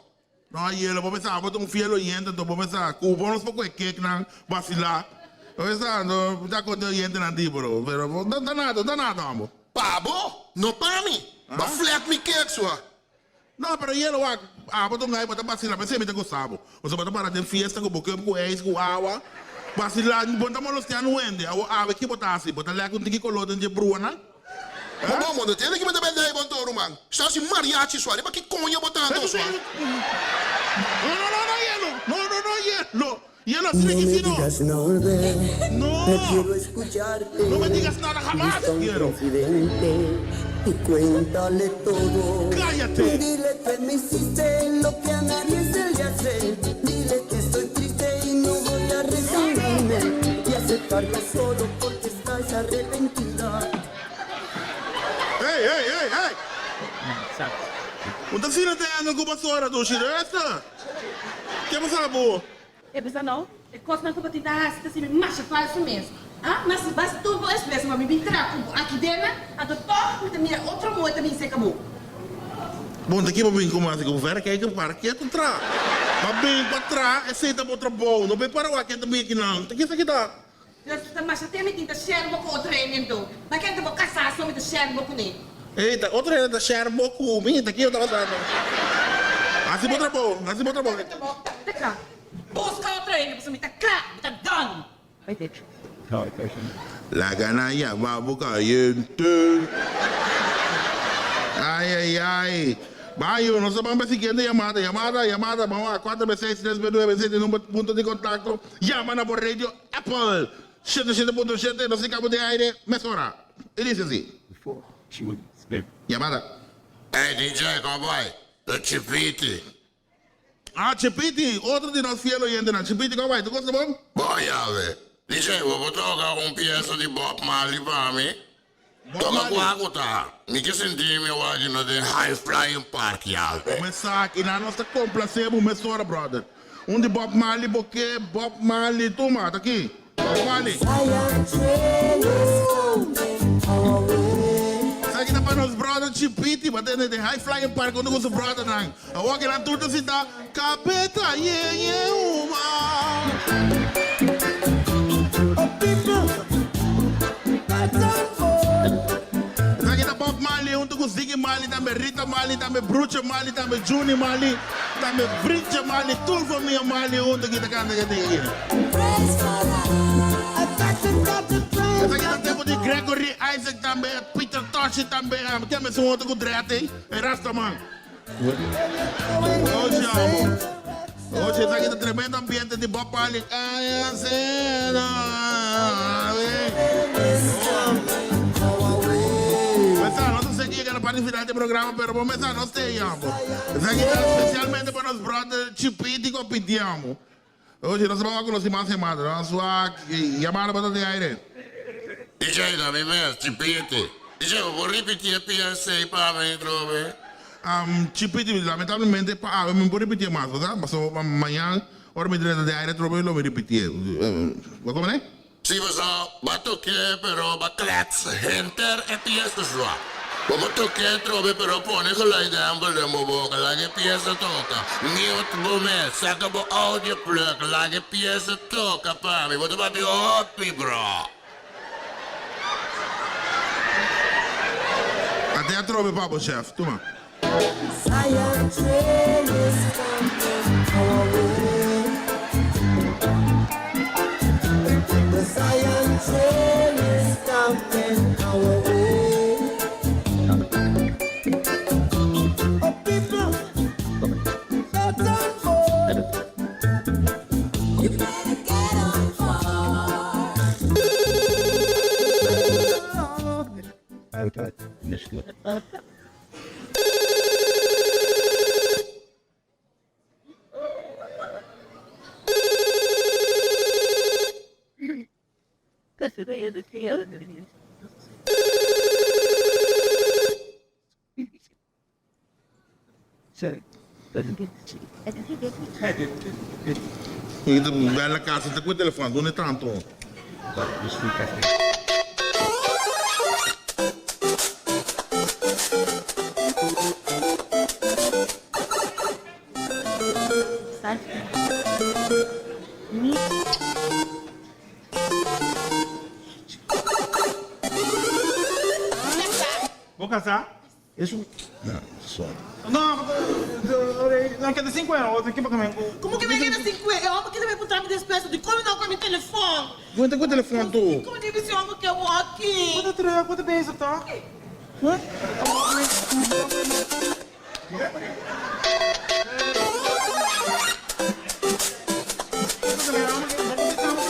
No yelo, bo pensa abo ta un fiel oyente anto bo pensa cu bo nos por coge cake nan vacila. Bo pensa anto ta conta e oyentenan di bro, pero no ta nada, no ta nada amo. Pa bo, no pa mi. Bo flat mi cake sua. No, pero yelo wak, abo ta un gai bo ta basila, p'esei mi ta gusta bo. Pasobra bo ta para den fiesta ku bo kep ku ijs, ku awa, basila, bo no ta molestia nu hende. Awor awe ki bo ta hasi? Bo ta lek un tiki koló den dje bruanan? Bo bon, bo no tende ki mi ta bende ei bon toru man. Sta hasi mariachi sua, riba ki koño bo ta anto sua? No, no, no, no, yelo! No, no, no, yelo! Yelo No asina ki me si no! digas nada, No! no quiero escucharte. No me digas nada jamás, Busca un yelo! confidente y cuéntale todo. Cállate! Dile que me hiciste lo que a nadie se le hace. Dile que estoy triste y no voy a resignarme y aceptarlo solo porque estás arrepentida. Ey, ey, ey, ey! Un ta asina te anda ku basora, dushi resta. Ke pasa bo? E bisa no, e kosnan ku bo tin ta hasi ta sirbi masha falsu mes. Ah, ma si bas tur bo esfuerso pa mi bin traha ku bo aki dena, anto tòg mi ta mira otro muhé ta bin seka bo. Bon, ta ki bo bin kuma hasi ku bo vera kei para ke ta traha? Ba bin pa traha, esei ta bo trabou, no bin para wak ken ta bin akinan. Ta kisa ki ta? Dus ta masha te mi tin ta share bo ku otro hende anto. Ma ken ta bo kasá so mi ta share bo kuné? Ey, ta otro hende ta share bo ku mi, ta kiko ta pasando? Hasi bo trabou, hasi bo trabou. Ta kla. Buska otro hende pasobra mi ta kla, mi ta done. Laga nan yama bo kayente. Ay ay ay. Bayo, nos ta ban pa e siguiente yamada. Yamada, yamada, ban wak, 4 be 6, 3 be 9, 7 number punto di kontakto. Yama na bo radio Apple 77.7 nos tin cabo den aire mesora. E dice así. Yamada. Ey DJ cowboy, ta Chipiti. Ah Chipiti, otro di nos fiel oyentenan. Chipiti cowboy, tu cosa bon? Bon yawe. DJ, bo por toca un pieza di Bob Marley pa mi? Toca cua cu ta. Mi ke sinti mi awor aki no den High Flying Park yawe. Mesa aki nan nos ta complace bo mesora brother. Un di Bob Marley bo ke Bob Marley tuma ta aki Bob Marley. Esaki ta pa nos brother Chipiti bo a tende den High Flying Park hunto cu su brother nan. Awor aki nan tur ta sinta kabeta ye ye uma. Esaki ta Bob Marley hunto cu Ziggy Marley tambe Rita Marley tambe Bruce Marley tambe Juni Marley tambe Vriendje Marley tur famia Marley hunto aki ta canta e cantica aki. Esaki ta tempo di Gregory Isaac tambe Peter Tosh tambe ken mesun otro cu dread ey e Rastaman. Ochi amo. Ochi esaki ta tremendo ambiente di Bob Marley. Mesa, nos ta seki yega na parti final di e programa, pero bo mesa nos te amo. Esaki ta specialmente pa nos brother Chipiti ku a pidi amo. Ochi, nos ta bawa ku nos tin mas yamada. Nos wak yamada pa ta den aire. DJ, ta mi mes, Chipiti. DJ, bo por ripiti e PSA pa mi atrobe? Chipiti, lamentablemente pa awe mi no por ripitié mas, bo sa? Pasobra mañan ora mi drenta den aire atrobe lo mi ripitié. Bo komprende? Si bo sa, bo a tok'é pero bo a klets henter e piesa sua. Bo por tok'é trobe pero pone geluiddempel den bo boka, laga e piesa toka. Mute bo mes, saka bo audio plug, laga e piesa toka pa mi. Bo ta papia hopi bro. Ate atrobe pa bo chef, tuma. Mi ta bel na casa ta cu e telefon, dónde tanto? Bo casá? Esun na son. No, no keda sin kuera otro ki pa ku. Komo ki mi a keda sin kuera? E hòmber keda bai puntra mi despues di komo mi no ku mi telefòn. Kuenta ku telefòn tu. Komo di bisa e hòmber ke wòki. Bo ta trek, bo ta bezig tòg?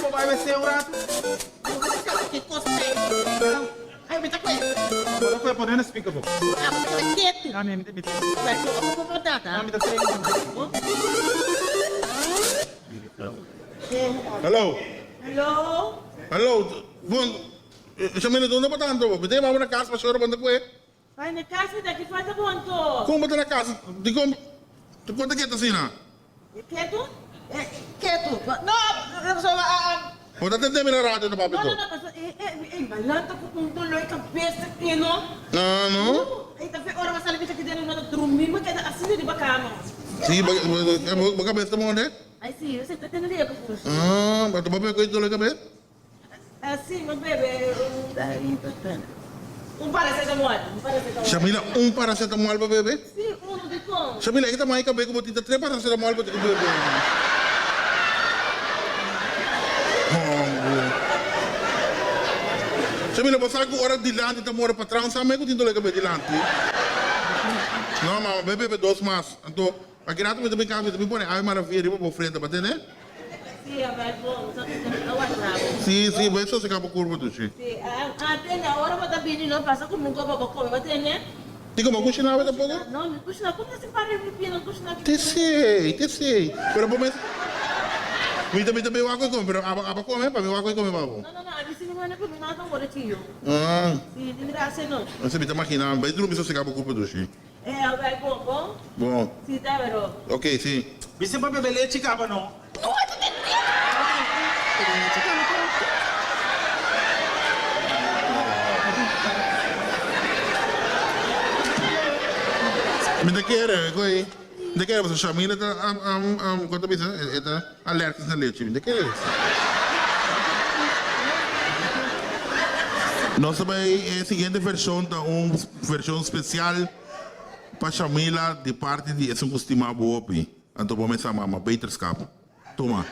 Bo bai wc un ratu? Ki kos ta ei? Ai, mi ta kue. Bo ta kue pone na speaker bo. Ah, bo ta keda ketu. Ah, mi mi ta. Bai ku bo por data. Ah, mi ta training. Hello. Hello. Hello, bon, Shamina, donde bo ta anto? Mi ta yama bo na kas pasobra bo no ta kue. Bai na kas mi ta ki falta bo anto. Kon bo ta na kas? Dikon bo ta ketu asina? Ketu? Ketu? No, pasobra a. Bo ta tende mi na radio ta papia No, to? no, no, pasobra e e malanta ku un dolor di kabes aki no. Ah, no? E ta fe ora bo sali mi ta keda no ta drumi, mi keda asina riba kama. Si, bo kabes ta morde? Ai si, bo ta tende di e kos. Ah, bo ta papia ku e dolor di kabes? Si, mi bebe un paracetamol, un paracetamol. Shamila, un paracetamol bo bebe? Si, uno dikon. Shamila, e ta mai kabe ku bo tin ta tres paracetamol bo tin ku bebe. Hombre. Shamila, bo sa ku ora dilanti ta more patras, un sa me ku tin dolor kabe dilanti? No, mama, bo bebe dos mas. Anto, aki rato mi ta bin kas, mi ta bin pone Ave Maravilla riba bo frente, bo tende? Sí, a bai bon, sa ta wak rabo. Sí, sí, bo e sosegá bo kurpo dushi. Sí, a a tende, ora bo ta bini no pasa ku mi kopa bo kome, bo tende? Di komo kushina awe tampoco? No, mi kushina, komo ta si para mi pia no kushina ki. Te sei, te sei, pero bo mes mi ta mi ta bin wak kome, pero abo abo kome pa mi wak kome pa bo. No, no, no, ami si mi manda ku mi no ta worde chiyo. Ah. Sí, tin gracia no. Ese mi ta magina, bai drumi sosegá bo kurpo dushi. E a bai bon bon? Bon. Si ta pero. Ok, si. Bisa pa bebe lechi caba no. No e ta tende. Mi ta kere cu mi ta kere pasobra Shamila ta con ta bisa e ta alergisch na lechi mi ta kere eso. Nos ta bai e siguiente version ta un version special. Pa Shamila di parti di esun ku stima bo hopi, anto bo mester mama beterskap. Tuma.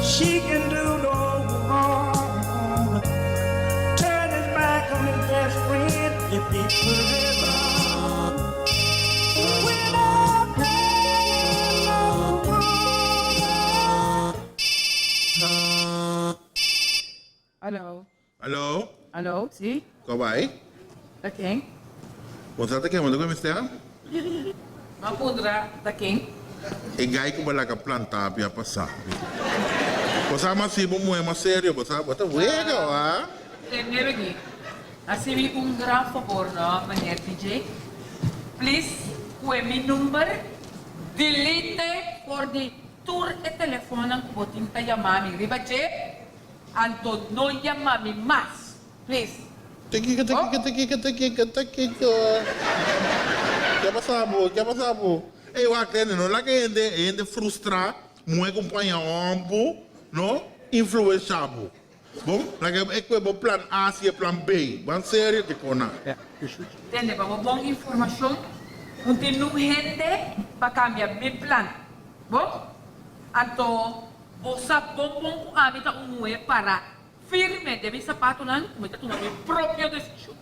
She can do no wrong. Turn his back on his best friend if he put it on. When a man loves a woman. Hallo. Hallo. Hallo, si. Ko bai? Ta ken? Bo sa ta ken? Bo ta kome stea? Ma pundra ta ken? E gai ku bo laga planta bia pasa. Bo sa mas si bo muhe mas serio bo sa bo ta wega wa. Tende aki. Hasi mi un gran fabor no meneer DJ. Please kue mi number delete for di tur e telefonnan ku bo tin ta yama mi riba dje. Anto no yama mi mas, please. Ta kiko, ta kiko, ta kiko, ta kiko, ta kiko. Ke a pasa bo? Ke a pasa bo? Ey, wak tende, no laga hende, hende frustra, muhe ku paña hombo, no influensha bo. Bon, laga e kue bo plan A si e plan B. Ban serio te kona. Tende, pa bo bon informashon, un tin nun hende pa kambia mi plan. Bon? Anto Bo sa bon bon ku ami ta un muhé pará firme den mi sapatonan ku mi ta tuma mi propio desishon.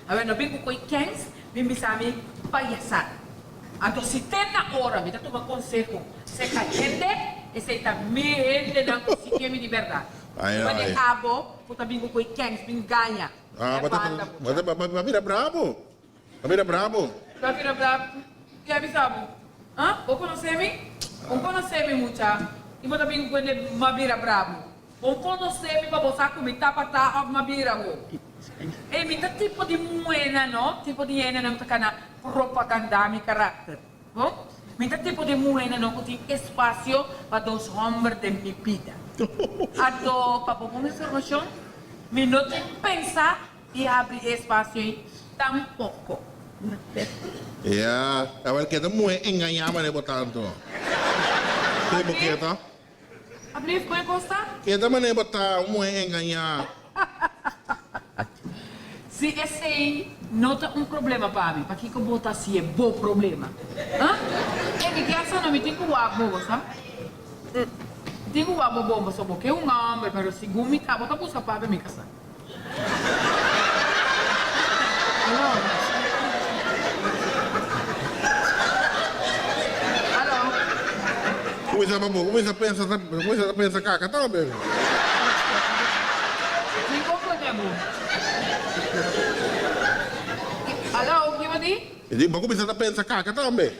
Awor no bin ku koi kens bin bisa mi payasada. Anto si te na ora mi ta tuma conseho cerca hende, esey ta mi hendenan cu si ke mi di berdad. Ai, Riba di ai. abo cu ta bin cu coy kens bin gaña. Ah, E bo ta, banda bo ta, bo a bira brabo. Bo a bira brabo. Bo a bira brabo. Ke a bisa bo? Ah, bo conoce mi? Bo conoce mi mucha y bo ta bin cu hende m'a bira brabo. Bo conoce mi pa bo sa cu mi tabata of m'a bira bo. Ey, mi ta tipo di muhena no, tipo di hendenan cu ta cana propaganda mi karakter. Bon, mi ta tipo di muhena no cu tin espacio pa dos homber den mi bida. Anto, pa bo bon informacion, mi no tin pensa di habri e espacio ey tampoco. Ya, awel keda muhe engaña manera bo tanto. Ke bo keda? Ablief, kon e kos ta? Keda manera bo ta un muhé engañá. Si esei no ta un problema pa mi, pakiko bo ta hasié bo problema? Ha? E mi ke hasa no, mi tin ku wak bo, bo sa? Mi tin ku wak bo bon, pasobra bo ke un hòmber, pero segun mi ta, bo ta buska papia mi kasá. Aló. Aló. Kuminsa pa bo, kuminsa pensa ta, kuminsa ta pensa kaka tambe. Mi comprende bo. Aló, ki bo di? E di, bo kuminsa ta pensa kaka tambe.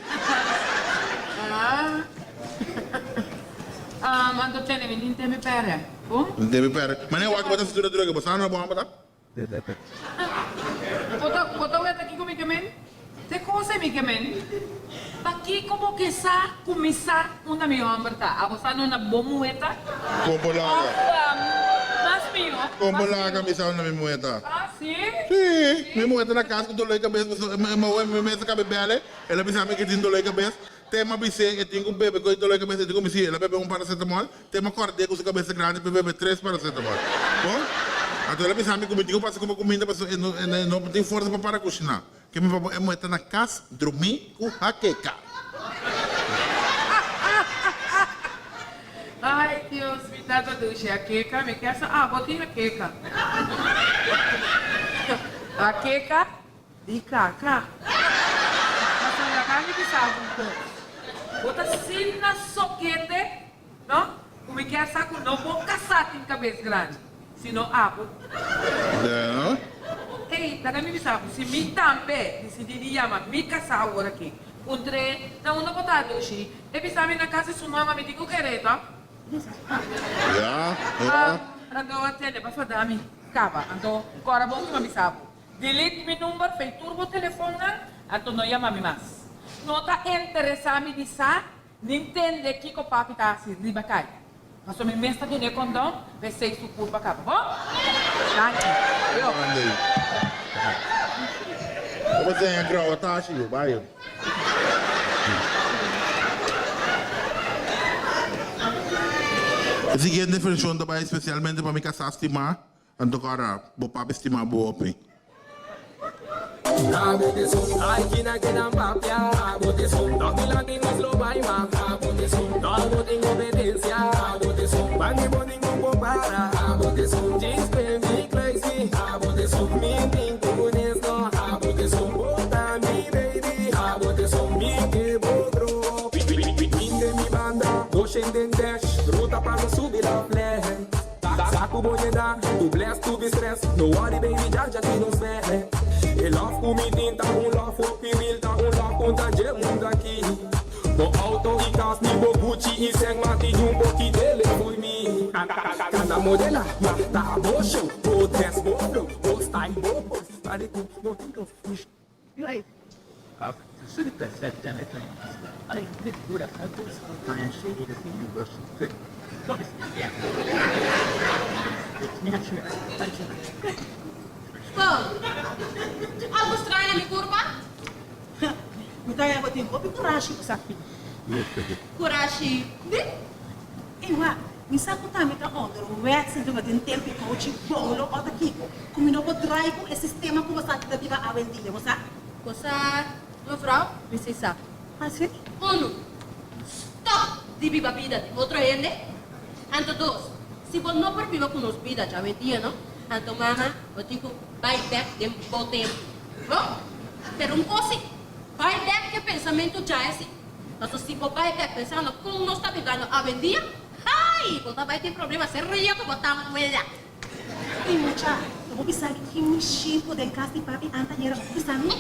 Ah. Ah, anto tene, mi tin teme pere. Bon? Mi tin teme pere. Mane wak bo ta fitura droga, bo sa no bo hamba ta? Bo ta, bo ta weta kiko mi ke men? Te cosa mi ke men? Pakiko bo ke sa ku mi sa unda mi homber ta? Abo sa no na bo muhe ta? Kon bo laga? Of, mas miho, Kon bo mas laga miho. mi sa unda mi muhe ta? Ah, si? Si, mi muhe ta na kas ku dolor di kabes, pasobra mi mester kabe bèl'e, el a bisa mi ke tin dolor di kabes. Te m'a bis'é e tin ku bebe ku e dolor di kabes e tin ku misi el a bebe un paracetamol te m'a kòrd'é ku su kabes ta grandi p'e bebe tres paracetamol bon anto el a bisa mi ku mi tin ku pasa kuma kuminda pasobra e no e no tin forsa pa para kushiná ke mi papá e muhé ta na kas drumí ku hakeka. Ay Dios mi tata dushi hakeka mi ke sa abo tin hakeka hakeka Di kaka. Pasobra laga mi bisa bo un kos. Bo ta sin na sokete, no? Ku mi kier sa ku no bo kasá tin kabes grandi, sino abo. Ey, laga mi bisa bo, si mi tambe disidí di yama mi kasá awor aki, puntr'é na unda bo ta, Dushi? E bisa mi na kas di su mama, mi tin ku ker'é, tòg? Ya, ya. Anto, tende, pa fada mi kaba. Anto, kòrda bon ku mi a bisa bo. Delete mi number fei tur bo telefonnan, anto no yama mi mas. No ta interesa mi di sa nin tende kiko papi ta hasi riba kai. Paso mi mes ta dun'e kondon p'esei su kurpa kaba. Bon? Danki. Yo. Bo seña grou tashi yo, bai yo. E siguiente version ta bai especialmente pa mi casá stimá. Anto kora bo papi stima bo hopi. Sa ku bo yega, tu bless tu bi stress No worry baby dja dja ki nos bè E love ku mi tin ta un love hopi real Ta un love ku ta dje mundu aki Bo auto i kas ni bo Gucci i seng Ma tin un poki dele fo'i mi Kana modela ma ta bo show Bo dress bo flow, bo style bo pose Pare ku no tin confusion. Bo, algo straño na mi kurpa? Mi ta haña bo tin hopi kurashi ku sa fi. Kurashi di? Ey wak, mi sa ku tambe ta ouderwets en den tempu e kouchi bon lo ota kiko ku mi no por drai ku e sistema ku bo sa ki ta biba awendia, bo sa? Bo sa, mevrouw, mi si sa. Asi? Unu, stop di biba bida di otro hende. Anto dos, si bo no por biba ku nos bida djawendia no, anto mama bo tin ku bai bek den bo tempu. Bo? Pero un kos si, bai bek ke pensa. pensamentu djai asi. Paso si bo bai bek pensando kon nos ta bibando awendia, hai! Bo ta bai tin problema serio ku bo ta muela. Ei mucha, lo bo bisa mi ki mishi ku den kas di papi anta yera bo bisa mi?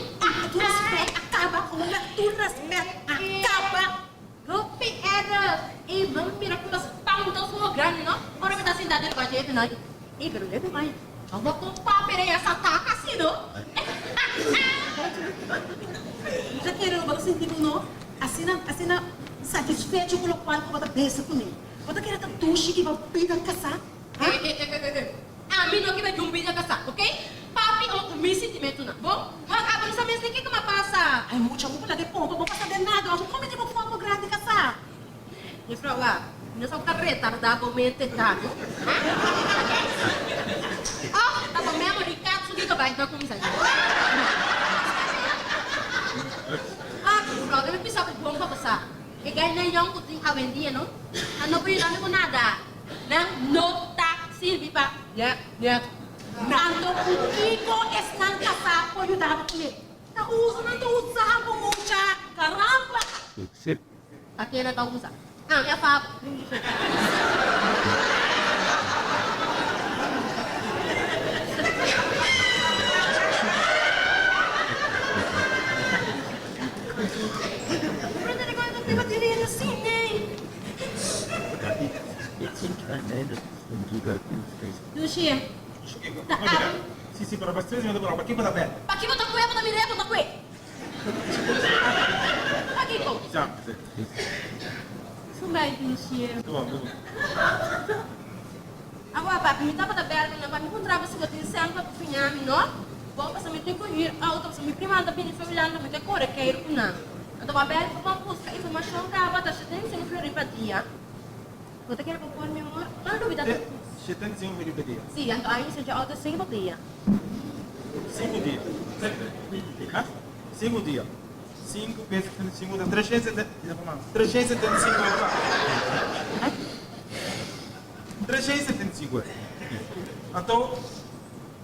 Tur respet a kaba, hola, tur respet a kaba! Hopi erg! Ey man mira ku nos pantos como grandi no, ora mi ta sinta den bachi efi nan, ey pero lebe mai, abo con papi rei a sa taka si no. Mi ta kere lo bo ta sinti bo no asina asina satisfecho ku lokual ku bo ta besa kuné. Bo ta kere ta dushi i bo bida kasá, ha? Ey ey ey ey ey ami no kiba djun bida kasá ok, papi amo ku mi sintimentunan bon, wak abo no sa mes ni kiko mi a pasa. Ay mucha bo por laga e pompa bo pasa den nada bo come di bo cuerpo grandi casa. Juffrouw wak no sa bo ta retarda bo mente ta no of ta bo memory card su gigabyte no a cuminsa yega. Wak juffrouw debe bisa bo bon pa bo sa e gainan yong cu tin awendia no nan no por yuda mi cu nada nan no ta sirbi pa nek nek. Tanto cu kico esnan casa por yuda bo cune. Ta usa nan ta usa bo mucha caramba. Ta keda ta usa. Ah mi a fabo. Dushi. Ta abo. Si si pero basta mi ta por pakiko ta bel. Pakiko ta kue bo ta mira bo ta kue. Pakiko. Sa. Su mai dushi. Awa papi mi tabata bel mi no pa mi puntra bo si bo tin sèn pa bo fiña mi no. Bo pasobra mi tin ku hür auto pasobra mi prima ta bini for Hulanda mi ta kore keiru ku nan. Anto bo a bel pa bo buska informashon kaba ta 75 florin pa dia. Bo ta kere pa por mi amor? No lubida tur cos. 75 mil pa dia. Si, anto ai mi sentí auto 5 dia. 5 dia. Ha? 5 dia. 5 vezes 75 ta 375 euro. 375 euro. Anto,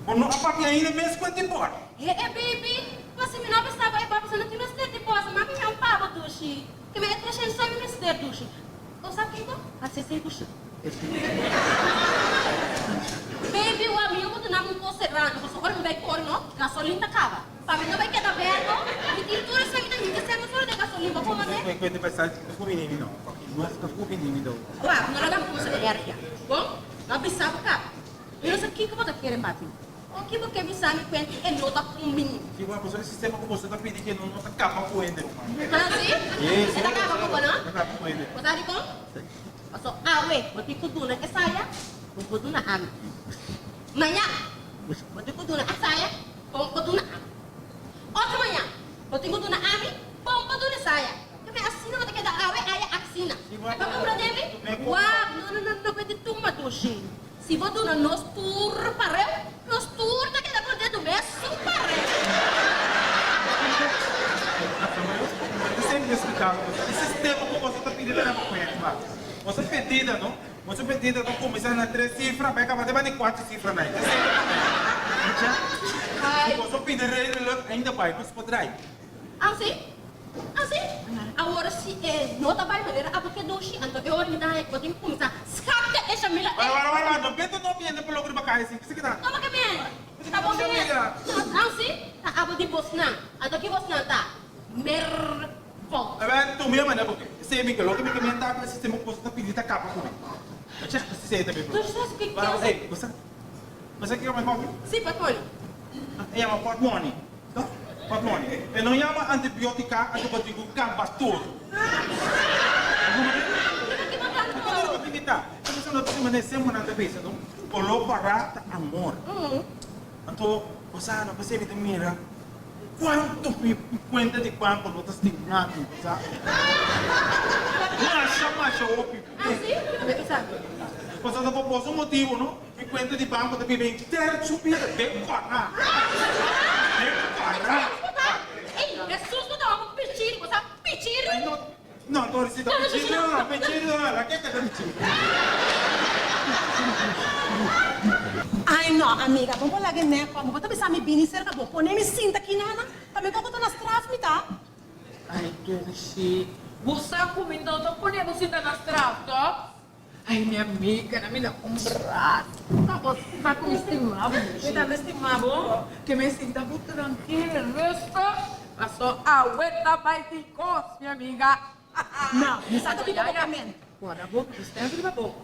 bo no a papia ainda mes cu e tipo. He e baby, pues si mi no a bisa bo e papia, no tin mester di bosa, ma mi un pabo dushi. Ke mi e 300 mi mester dushi. Bo sa kiko? Hasi esei ku shi. Baby wak mi yo ku duna mi un kos serano pasobra ora mi bai kore no gasolin ta kaba. Pa mi no bai keda berdo mi tin tur esei mi ta hinka sèn for den gasolin bo por mande? Wak no laga mi kumsa energia bon mi a bisa bo kaba mi no sa kiko bo ta kere papi. Con ki bo ke bisa mi cuenti e no ta cumbiní? Si bo pasobra e sistema cu boso ta pidi ke no no ta caba cu hende ruman. Ha si? Yes. E ta caba cu bo no? Ta caba cu hende. Bo sa dicon? Paso awe bo tin cu duna esaya, bo por duna ami. Mañan bo tin cu duna esaya, bo por duna ami. Otro mañan bo tin cu duna ami, bo por duna esaya. Te me asina bo ta keda awe aya asina. Bo comprende mi? Wak, no no no no cuenti tuma dushi. Si bo duna nos tur pareu, nos tur ta keda kontentu mesun pareu. Ta semper explicando boso e sistema cu boso ta pidi ta na cuenta. Boso pedida no, boso pedida ta cuminsa na tres cifra bay caba te bani cuatro cifra na. Ta semper ta Si boso pidi redelijk ainda bay nos por draai. Así? Así? Awor si e no ta bai manera abo ke dushi, anto e ora mi ta haña ku bo tin ku kuminsá skapta e Shamila ei. Wara, wara, wara, no beta no biende por loke riba kaya si. Kisa kita? Toma ke men. Ta bo mes. Así? Ta abo di bosnan. Anto ki bosnan ta? Merkon. Awel, tu mira manera bo ke. Esei mi ke loke mi ke men ta ku e sistema ku boso ta pidi ta kaba ku mi. Ocha, esei ta mi problema. Wara, ei, bo sa, bo sa kiko mi koki? Si, patmoni. E yama potmoni. Pot money. E no yama antibiotica anto bo tin cu camba tur. Nan ta bisa no, color para ta amor. Anto bo sa no p'esei mi ta mira cuanto mi cuenta di banco no ta stima mi, bo sa. Masha masha hopi. Pasobra ta pa boso motibo no. Mi cuenta di banco ta biba henter su bida den cora. Den cora. Ey, Jesús no ta un pichiri, bo sa pichiri? No, no, Tori, si ta pichiri, no, no, pichiri no, la ke ta pichiri? Ay no, amiga, bo por laga e nek pa bo ta bisa mi bini cerca bo, pone mi sinta aki nana, ta mi koko ta na straf mi ta. Ay, Dushi, bo sa ku mi no ta pone bo sinta na straf, tòg? Ay, mi amiga, na mi da un brasa. Bo sa ku mi stima bo, Dushi. Mi tambe stima bo. Ke mi sinta bo trankil, rustig. Paso awe ta bai tin kos, mi amiga. No, mi sa ta biba bo kamen. Guarda bo, mi ta stèf riba bo.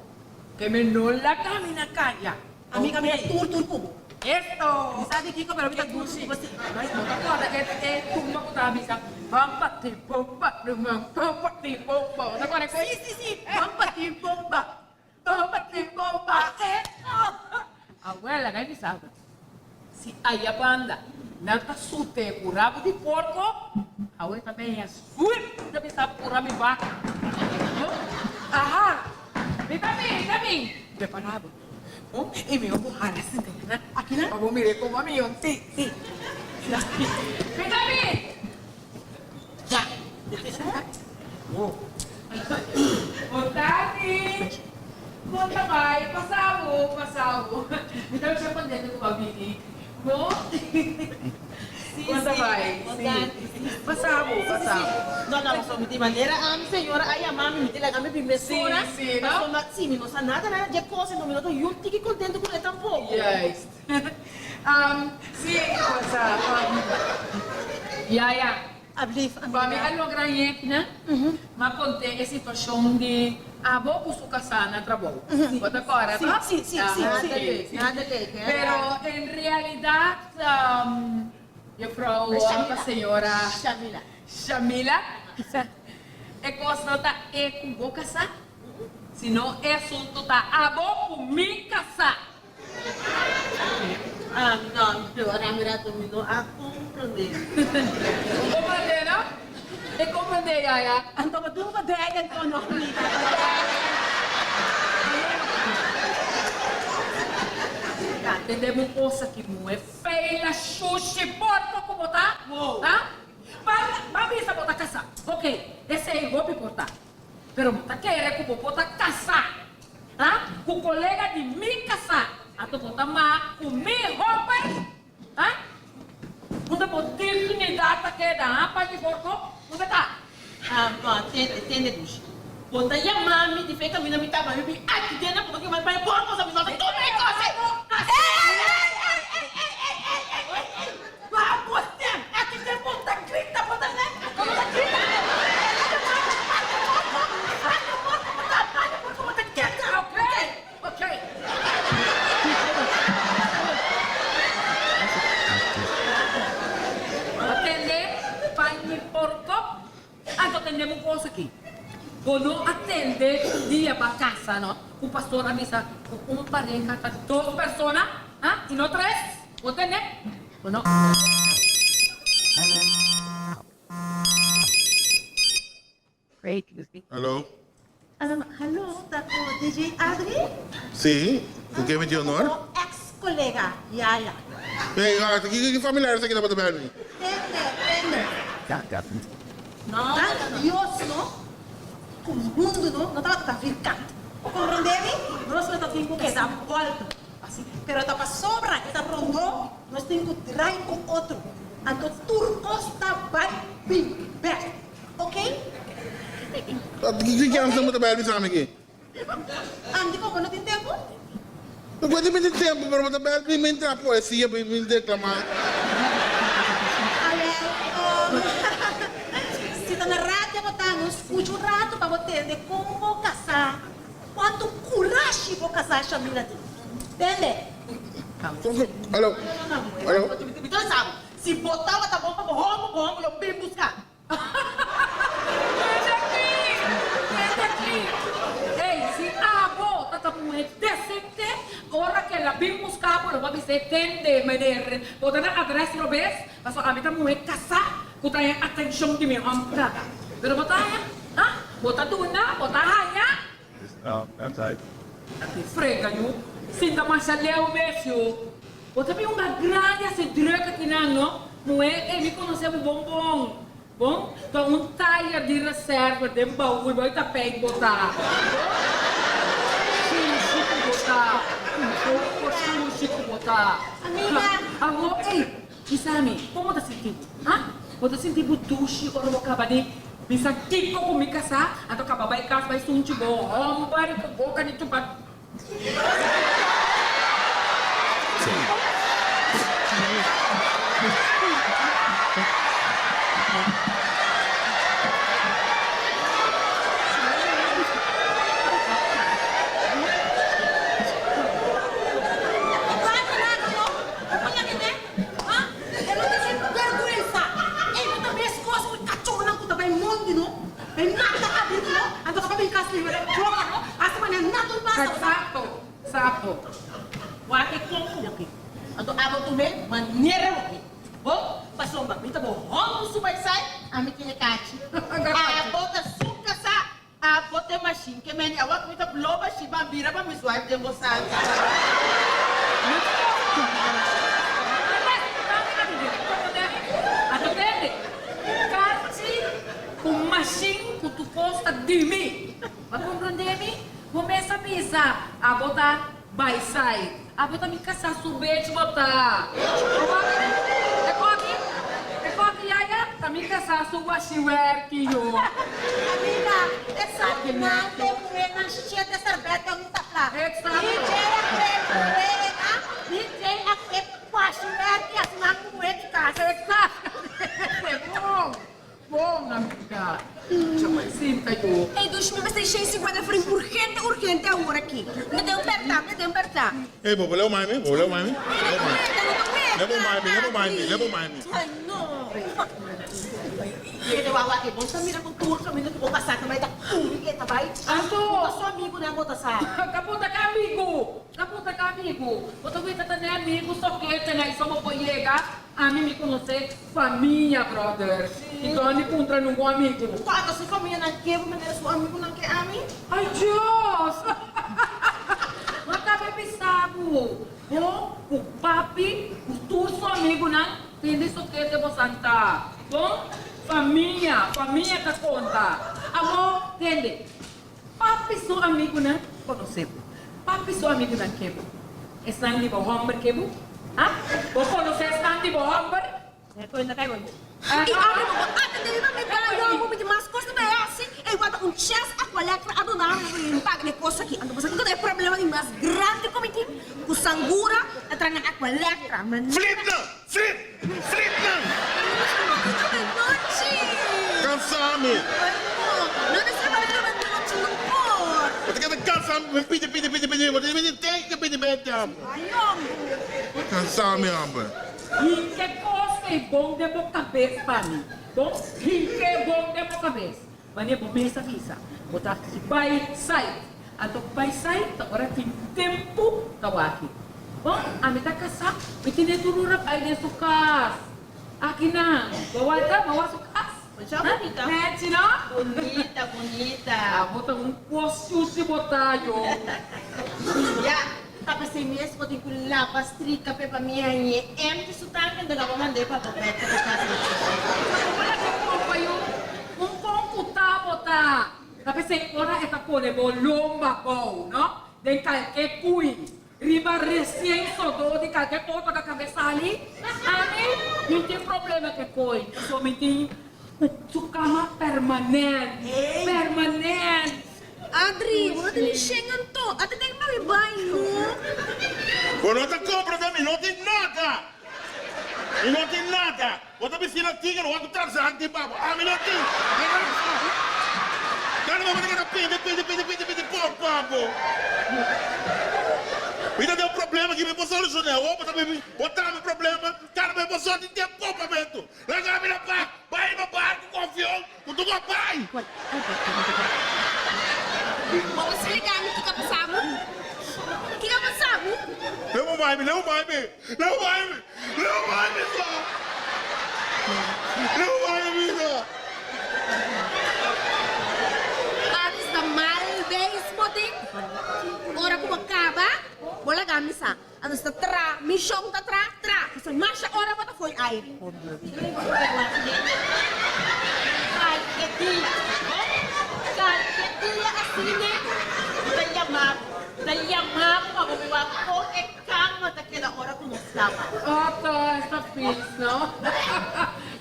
Ke mi no laga mi na kaya. Amiga, mi ta tur tur ku bo. Esto! Mi sa di kiko, pero mi ta tur tur ku bo si. Bo ta kòrda e e tumba ku ta bisa, Bampa ti bomba, ruman, bampa ti bomba. Bo ta kòrda e kos? Si, si, si. Bampa ti bomba, bampa ti bomba. Awel, laga mi bisa bo. Si aya banda nan ta sute ku rabu di porko, awe ta beña swip ta bisa bo ku rabi baka. Aha! Mi ta bin, mi ta bin. Prepara bo. Bon, i mi bo hala sinta na. Aki nan? Pa bo mira komo mi yon. Si, si. Mi ta bin. Ya. Bon tardi. Kon ta bai? Pasa bo, pasa bo. Mi ta masha contento cu bo a bini. Bo? Kon ta bai? Si. Pasa bo, pasa bo. No, no, pasobra mi di manera ami señora a yama mi, mi ta laga mi bin mesora. Si, si, no? Pasobra si mi no sa nada nada dje cos, enton mi no ta yun tiki contento cu e tampoco. Juist. Si, pasa. Ya, ya. Ablief, amiga. Pa mi a logra yekna, m'a kont'é e situashon di abo ku su kasá na trabou. Bo ta kòrda, Sí, to? sí, sí, sí, sí. Sí. Nada leuk, hè? Pero en realidat, juffrouw, Shamila. señora Shamila. Shamila, e kos no ta e ku bo kasá, sino e asuntu ta abo ku mi kasá. Ah, no, ora mi rato mi no a comprende. Bo comprende, no? E comprende, yaya. Anto bo tin un dijk anto no, amiga. Tende bo cos aki muhe feila shushi porco cu bo ta, ha? Ba bisa bo ta casa, ok, esey hopi por ta. Pero bo ta kere ku bo por ta kasá, ha? Ku kolega di mi kasá, anto bo ta ma ku mi hòmber, ha? Unda bo dignidat ta keda, ha, Pañi Porko? Unda ta? Ah, no, tende, tende, Dushi. Bo ta yama mi di fe kaminda mi ta, ma mi bin aki den na bo ta yama mi Pañi Porko, sa mi no ta tuma e kos ei. Ey, ey, ey, ey, ey, ey, ey, ey, ey, ey, ey! Baha bo stem! Aki den bo ta grita, bo ta nen, bo ta grita. Okay, okay. Atende, pañi porko. Anto tende un kos aki. Bo no a tende dia ba kasa no, ku pastor a bisa ku un pareha ta dos persona, ha, i no tres. Bo tende? Bo no. Hallo. Hallo, ta ku DJ Adri? Sí, ku ken mi tin honor? Bo ex kolega, Yaya. Hey, ki ki familiar esaki tabata bel mi? Tende, tende. Dank Dios no, ku mundu no, no tabata tan virkant. Bo komprendé mi? Nos lo ta tin ku keda bòltu. Pero ta pasobra e ta rondó, nos tin ku drai ku otro. Anto tur kos ta bai bin bèk. Ok? Ki kèns nan bo ta bai bisa mi aki? Andy como no tin tempo? No puede mi tin tempo, pero bo ta bai bin mi traha poesia, bin mi declama. Awel, si ta na radio bo ta, no scucha un rato pa bo tende con bo casa, cuanto curashi bo casa Shamila tin. Tende? Alo, alo. Mi ta bisa bo, si bo tabata bon pa bo homber, bo homber lo bin busca. Kende aki? Kende aki? Ey, si abo ta ta muhe decente, ora ke la bin busca bo, lo bo a bis'é, Tende, meneer, bo ta na adres robes, pasobra ami ta muhe casá cu ta haña atencion di mi homber. Pero bo ta haña? Ha? Bo ta duna? Bo ta haña? Aki frega yu, sinta masha leu mes yu. Bo ta bin un grandi hasi druk aki nan no. Muhé, ey mi konosé bo bon bon. Bon, ta un tayer di reserva den baul bo ta peit bo ta. Bon, shushi ku bo ta. Poko shushi ku bo ta. Amiga. Awor, ey, bisa mi, kon bo ta sinti bo? Ha? Bo ta sinti bo dushi ora bo kaba di. Bisa kiko ku mi kasá, anto kaba bai kas bai sunchi bo hòmber ku boka di chupa. Exacto, exacto. Wak e kon ku bo ke. Anto abo tum'é manera bo ke. Bo, pasobra mi ta bo hòmber su bai sai, ami tin e kachi. Abo ta su kasá, abo ta e mashin ke meni. Awor ku mi ta blow mashin pa bira pa mi swipe den bo salsa. Anto tende, kachi ku mashin ku tur kos ta di mi. Bo a komprondé mi? Bo mes a bisa, Abo ta bai sai. Abo ta mi kasá su bech bo ta. Bo wak e koki, e koki yaya ta mi kasá su washi wèrki yo. Amiga, esaki nan te muhénan shete serbèta un ta fla. Exacto. DJ a kue muhénan, DJ a kue washi wèrki asina ku muhé di kas. Exacto. Bon. Bon amiga, dja sinta yo. Ey dushi mi mester 150 florin urgente urgente awor aki. Mi ta den un perta, mi ta den un perta. Ey bo leu mai mi, bo leu mai mi, leu mai mi, leu mai mi, leu mai mi, leu mai mi. Ay no. Kende wawa e bon ta mira ku tur kaminda ku bo pasa ta bai ta kuri e ta bai. Anto. Bo ta su amigunan bo ta sa. Ta punta ka amigu, ta punta ka amigu. Bo ta weta ta ne amigu sokete na iso bo por yega. Ami mi konosé famia brother i Donny puntra nungun amigu. Cuando su famianan ke bo manera su amigunan ke ami? Ay Dios! Bo ta bay bisa bo, bo cu papi cu tur su amigunan tende sokete bo santa. Bon? Famia, famia ta conta. Awor tende, papi su amigunan conoce bo. Papi su amigunan ke bo. Esnan di bo homber ke bo? Ha? Bo conoce esnan di bo homber? I ora bo por atende riba mi bayo, bo miti mas kos ta bai hasi, e igual ta un ches aqualectra a duna mi pa mi paga e kos aki. Anto bo sa kiko ta e problema di mas grandi ku mi tin? Ku sangura ta traha na aqualectra. Flip nan! Flip! Flip nan! Kansa mi! Bo ta keda kansa mi pidi pidi pidi pidi bo ta pidi teke pidi bete amo. Kansa mi homber. Hinke kos ei bon den bo kabes pa mi. Bon, hinke bon den bo kabes. Wanneer bo mes a bisa, bo ta bai site. Anto bai site ta ora tin tempu ta wak. Bon, ami ta kasá, mi tene tur ora bai den su kas. Akinan, bo wak bo wak su kas? Masha bunita. Nechi no? Bunita, bunita. Abo ta un kos shushi bo ta, yo. Ya. Ta p'esei mes bo tin ku laba strika p'e pa mi hañ'é empty su tank en dega bo mand'é pa bo bek pa bo kas di sushi. Bo laga kompa yu un kon ku ta bo ta. Ta p'esei ora e ta pone bo lomba bou, no? Den kalke kui riba resien sodó di kalke otro ka kabe sali, ami mi tin problema ku e koi, pasobra mi tin su kama permanent, permanent. Adri, bo no tin ni shen anto. A ta den pa mi bai, no? Bo no ta comprende, mi no tin nada. Mi no tin nada. Bo ta bisti na tigre, wak ku Tarzan tin pa bo. Ami no tin. Kada bo ta keda pidi, pidi, pidi, pidi, pidi pon pa bo. Mi ta den un problema ki mi por soluciona. Awor bo ta bibi, bo ta mi problema. Kada bo por sorti den popamentu. Laga mi na pas. Bai riba barco ku avion. Ku tu ko bai. Bo por splika mi kiko a pasa bo? Kiko a pasa bo? Leu bo bai mi, leu bai mi, leu bai mi, leu bai mi sa. Leu bai mi sa. Antes ta mal beis bo tin. Ora ku bo kaba, bo laga mi sa. Anto ta tra, mi shon ta tra, tra. Pasobra masha ora bo ta fo'i aire. Kalke dia, bon, kalke dia asina bo ta yama bo, ta yama bo pa bo mi wak kon e kama ta keda ora ku nos kaba. Otto, esta fis, no?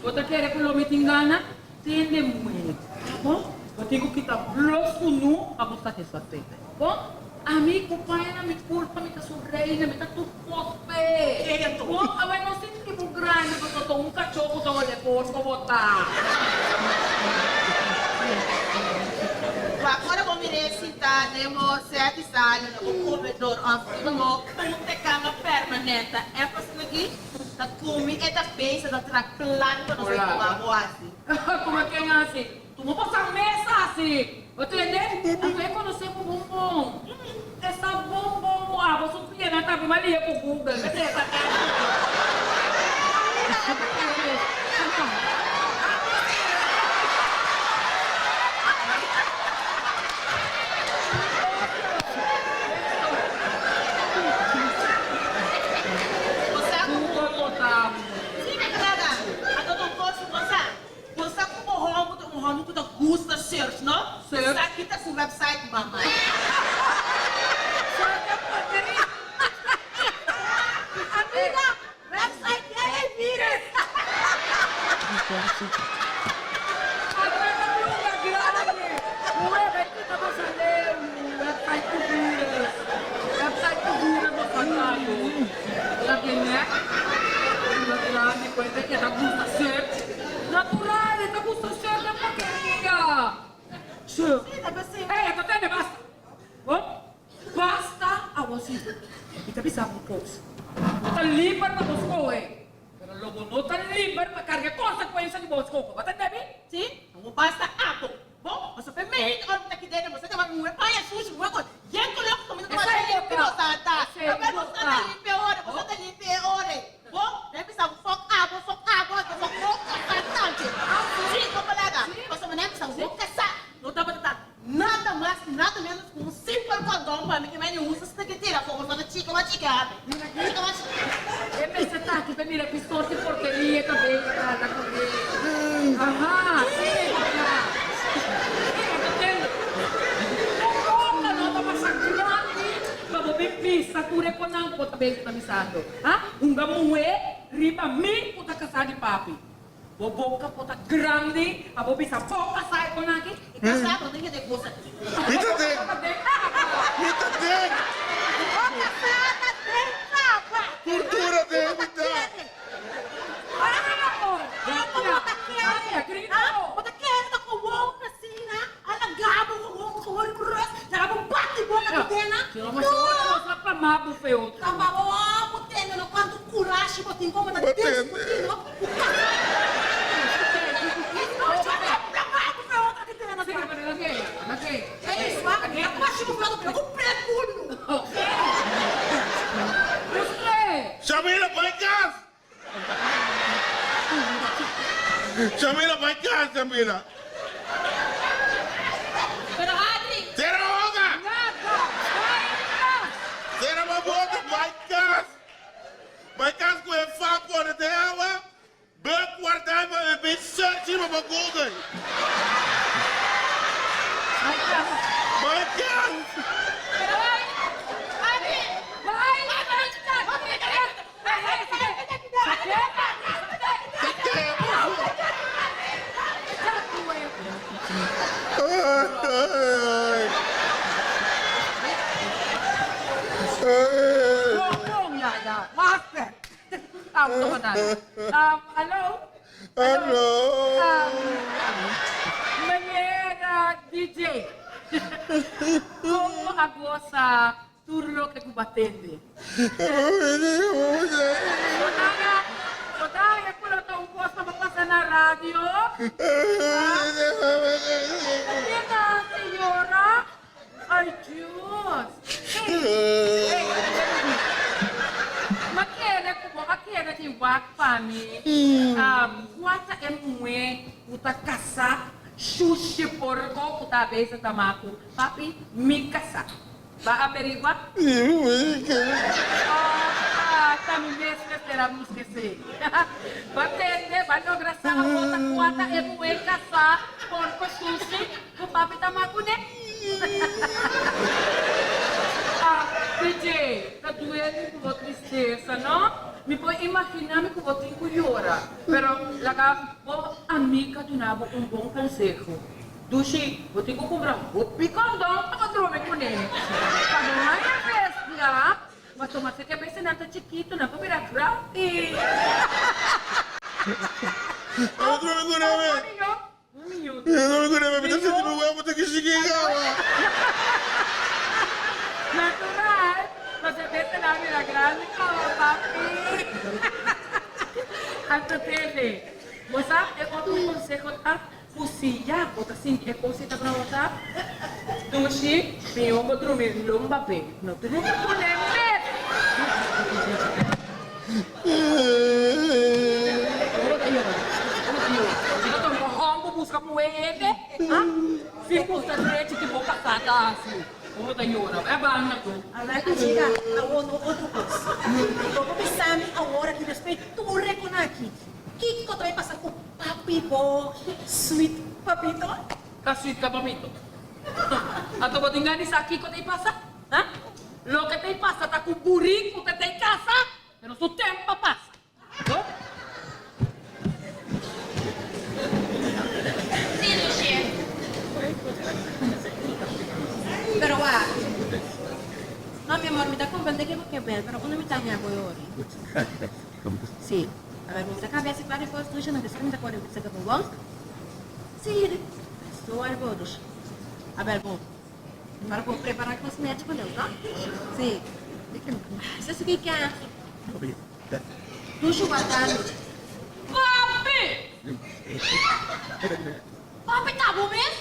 Bo ta kere ku lo mi tin gana? Tende muhé. Bo tin ku kita blo sunu pa bo satisfasé. Bon, ami ku paña na mi kurpa mi ta su reina, mi ta tur kos p'e. Bon, awe no sinti bo grandi pasobra ta un kachó ku ta hole porko bo ta. Wak, ora bo mir'é sintá den bo sèt di sala na bo komedor òf riba bo punta kama permanente, e persona aki ta kumi e ta bezig ta traha plan pa nos a tuma bo hasi. Kuma ken hasi? Tuma bo sa mes hasi! Bo tende? Anto e konosé bo bon bon. E sa bon bon ku abo su pianan ta bima lia ku Google. P'esei e ta Bo sa ku Google bo ta. Sí, Clara. Anto ta un kos ku bo sa. Bo sa ku bo hòmber ta un hòmber ku ta gusta search, no? Search. Sa kita su website, mama. Search a porkeria. Amiga, website ya e virus. Atra ta luga grandi. Web e kita bo sa leu. Website ku virus. Website ku virus bo sa tayo. Ta tene? Luga grandi ku e ta keda gusta search. Natural, e ta gusta search e porkeria. Sí, ta pesey. Ey, e ta tende, basta. Bon, basta awor sí. Mi ta bisa bo un kos. Bo ta liber pa bo skohe, pero lo bo no ta liber pa karga e konsekuensha di bo skoho. Bo ta tende mi? Sí, awor basta abo. Bon, pasobra p'e mehit ora mi ta kid'e, bo sa ta muhe paña sushi, muhe kos. Yen koló ku mi ta tuma limpi bo sa ta. Pasobra bo sa ta limpi e ora, bo sa ta limpi e ora ei. Bon, mi a bisa bo fòk abo, fòk abo, anto fòk bo kasá tambe. Sí, bo palaga. Pasobra mi a bisa bo kasá no tabata ta nada mas ni nada ménos ku un simpel kondon pa mi ke mi a usa si ta ke tira afó, pasobra ta chika mas chika awe. Chika mas chika. E mester ta aki pa mira ki sort di porkeria ta bay trata cu e. Aha, si e ta fla. Si e ta tende. Un boca no ta pasa grandi pa bo bin bisa tur e conan cu bo ta bay ta bisando. Ha? Hunga muhe riba mi cu ta casa di papi. Bo boca por ta grandi pa bo bisa bo casa e conan aki. E casa bo ta keda e cos aki. Mi ta den. Mi ta den. Bo casa ta den caba. Cultura den mi ta. Bo ta kere ta gewoon asina a laga bo gewoon gewoon rus laga bo bati boca di dena no ta pa bo tende no cuanto curashi bo tin como ta discuti no cu casa Shamila bai kas! Shamila bai kas, Shamila! Pero Adri. Sera bo boka! Nada! Bai kas! Sera bo boka, bai kas! Bai kas ku e fa pone den awa, bek warda pa e bin search riba bo Google. Bai kas! Bai kas! Pero Adri! Bai kas! Tur loke ku bo a tende. Bo ta haña, bo ta haña ku lo ta un kos pa bo pasa na radio? Ke ta hasi yora? Ay Dios! Ey, ey, Ma kere ku bo a kere di wak pa mi. Kua ta e muhé ku ta kasá shushi porko ku ta bezig ta maku Papi, mi kasá. Ba averigua? Oh, ta mi mes mester a busca esey. Ba tende, ba logra sa awor ta cua ta e muhe casá porco sushi cu papi ta ma cune? Ah, PJ, ta duele cu bo tristesa, no? Mi por imagina mi cu bo tin cu yora, pero laga bo amiga duna bo un bon conseho. Dushi, bo tin ku kumpra hopi kondon pa bo drumi kuné. Pa no haña bestia, pasobra si ke bestianan ta chikitu nan por bira grandi. Pa bo drumi kuné mi. Mi drumi kuné mi, mi ta sinti mi webu ta kishiki kawa. Natural, pasobra e bestianan a bira grandi kawa, papi. Anto tende, bo sa e otro konseho ta Ku si ya bo ta sinti e kosita brota, dushi, mihó bo drumi lomba p'e. No drumi kuné mes! Ora ta yora, ora ta yora. Si ta tuma hòmber buska muhé hende, ha? Si buska drechi ki bo kasá ta hasi. Ora ta yora, e banda tu. Awor amiga, awor no otro kos. Bo por bisa mi awor aki despues tur rekonaki, kiko ta bai pasa ku Papi bo sweet papito. Ka sweet ka papito. Anto bo tin gana di sa kiko ta e pasa? Ha? Loke ta e pasa ta ku buriku ta ta e kasa, pero su tempo a pasa. Bo? Sí, Lucie. Pero wak. No, mi amor, mi ta comprende ke bo ke bel, pero unda mi ta haña bo e ori? Sí. A ver, mi ta cambia si par di cos dushi, no bisa mi ta core bisa bo bon. Sí, estoy bo dushi. A ver, bo. Para bo prepara cos nechi pa nos, no? Sí. Sa su ki ke? Dushi guardando. Papi! Papi ta bo mes?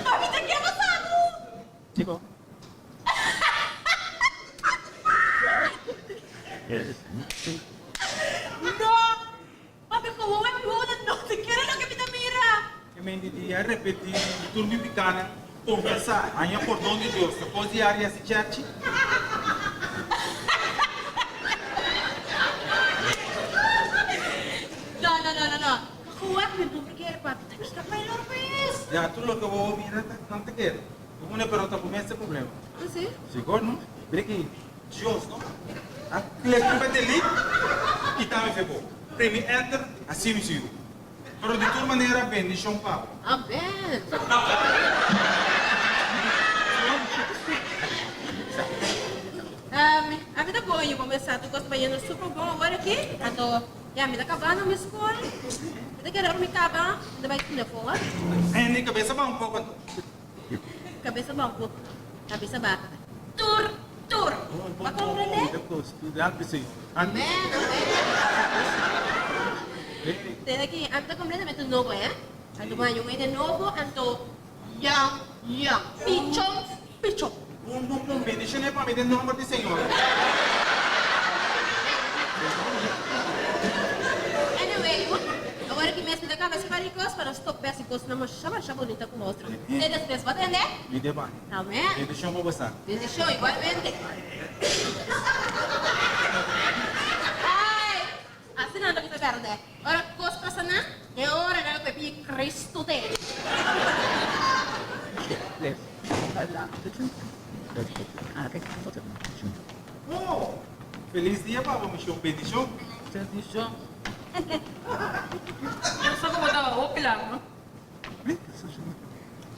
Papi ta kema saku. No! Papi komo wak luna no ta kere loke mi ta mira. E mente di a repeti di tur mi picanan, confesa, haña pordon di Dios, ta cos di ari haci cherchi? No, no, no, no, no. Komo wak mi no por kere papi, ta kita pa e loro país. Ya, tur loke bo mira ta nan ta kere. Bo pone pero ta bo mes e problema. Ah, si? Sigur, no? Mira ki Dios, no? A click riba delete y ta mi fe bo. Primi enter, haci mi sigur. Pero di tur manera bendicion pa bo. Amen. Ami ta bon yu comenzá tur cos ta bayendo super bon awor aki. Anto ya mi ta cabando mi school. Mi ta kere ora mi caba mi ta bay kina for. Andy cabeza baha un poco anto. Cabeza baha un poco. Cabeza baha. Tur tur. Bo a comprende? Amen amen. Tende aki ami ta completamente nobo he. Anto bo haña un hende nobo anto yang yang pichon pichon. Bum bum bum bendicione pa mi den nomber di Señor. Anyway, awor aki mes mi ta caba si varios cos pa nos stop besi cosnan masha masha bonita cu otro. Te despues bo a tende? Mi te bay. Amen. Bendicion pa bo sa. Bendicion igualmente. Ay, asina nan ta bisa berde. Ora cos pasa nan, e ora nan lo pidi Cristo te. Oh, feliz dia pa bo, mision. Bendicion. Bendicion. Yo sa cu bo ta hopi laat, no?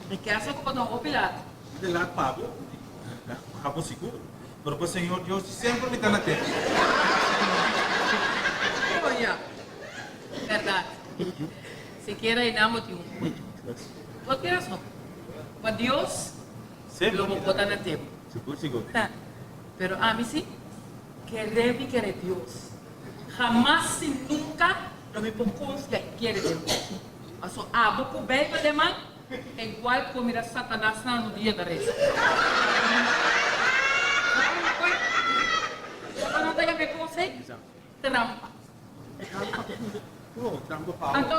Mi kier sa cu bo ta hopi laat. Mi ta laat pa bo, pa bo sigur. Pero pa Señor Dios di semper mi ta na tempo. Oh ya, berdad. Sikiera ei nan bo tin un punto. Bo tin rason. Pa Dios lo bo por ta na tempo. Sigur, sigur. Pero ami si, kere mi kere Dios. Hamas si nunca lo mi por confia y kere den bo. Paso abo cu Bijbel den man ta igual cu mira Satanas na rudia ta reza. Satanas ta yama e cos ey trampa. Oh, trampa pa abo. Anto,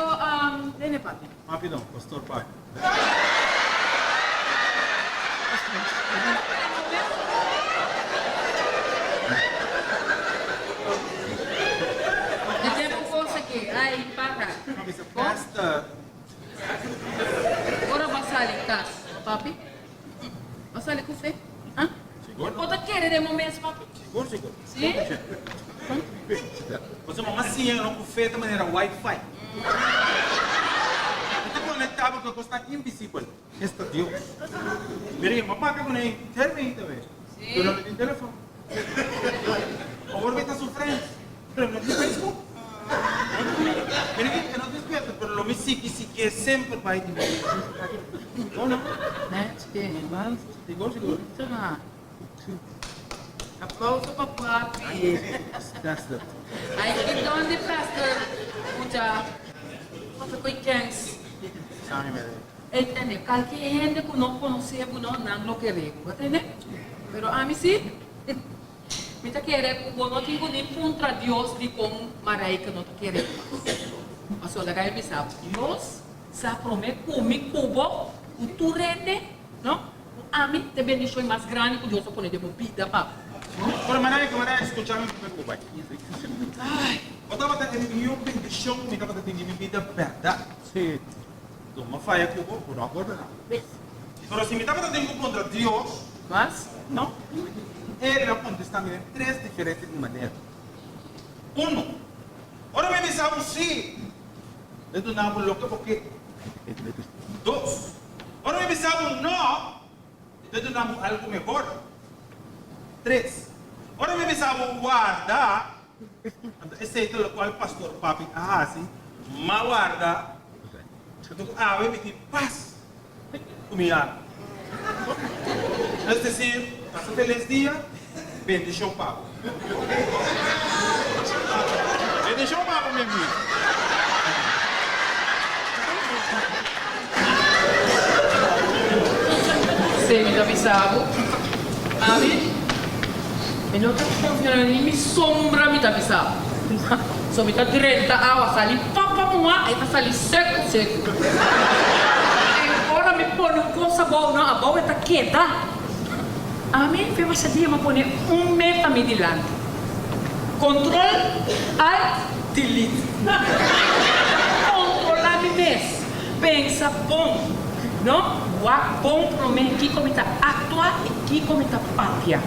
tene papi. Papi no, pastor papi. Di tempo cosa ki ai para. Pastor. Ora bo a sali cas, papi? Bo a sali cu fe? Ha? Sigur. Bo ta kere den bo mes, papi? Sigur, sigur. Si? Pasobra mama siña no ku fe ta manera wifi. E ta konektá bo ku e kosnan invisibel, esta Dios. Mira, mi a papia ku nan termi tambe, pero no tin telefòn. Awor mi ta su friends, pero no tin Facebook. Mira ki e no tin spierto, pero lo mi sigui siguié semper bai di mi. No, no. Sigur, sigur. Aplauso pa papi. Ay ki don di pastor mucha papia koe kens. Ey tende kalke hende ku no konosé bo no nan lo kere bo tende pero ami si mi ta kere ku bo no tin ku ni puntra Dios dikon Marijke no ta kere bo mas pasobra laga mi bisa bo Dios sa prome ku mi ku bo ku tur hende no. Ku ami ta e bendishon mas grandi ku Dios a pone den bo bida pa bo. Ora manera ku manera skucha mi promé ku bo bai. Bo tabata e mihó bendishon ku mi tabata tin den mi bida bèrdat. Lo mi a faya ku bo, bo no a pordoná. Pero si mi tabata tin ku puntra Dios, no. El a kontestá mi den tres diferente manera. Uno, ora mi bisa bo sí, e duna bo loke bo ke. Dos, Ora mi bisa bo no, e ta duna bo algu mehor. Tres, Ora mi bisa bo warda, anto esei ta lokual pastor papi a hasi, ma warda, anto ku awe mi tin pas ku mi alma. Es desir, pasa felis dia, bendishon pa bo. Bendishon pa bo, mi amigo. Sí, mi ta bisa bo. Ami, mi no ta konfia na ni mi sombra, mi ta bisa bo. So mi ta drenta awa sali papa muha, e ta sali seku seku. E ora mi pone un kos abou, no, abou e ta keda. Ami fe masha dia m'a pone un meta mi dilanti, Control Alt Delete. Controla mi mes, pensa bon, no? Wak bon prome kiko mi ta actua y kiko mi ta papia.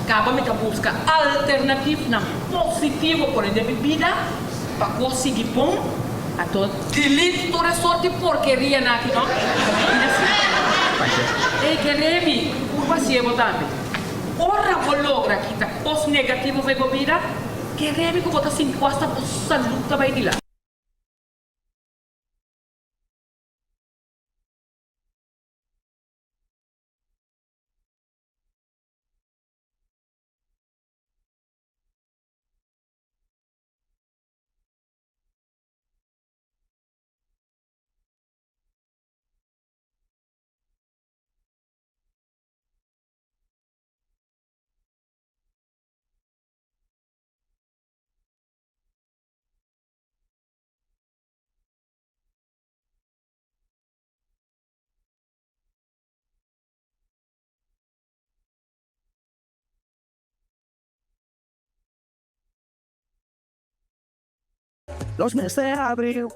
Caba mi ta busca alternatifnan positivo pone den mi bida pa cos sigui bon. Anto delete tur e sort di porkerianan aki no. Ey kere mi purba hacié bo tambe. Ora bo logra kita cos negativo for bo bida, kere mi cu bo ta sinti cu hasta bo salud ta bay dilanti. Nos mester habri.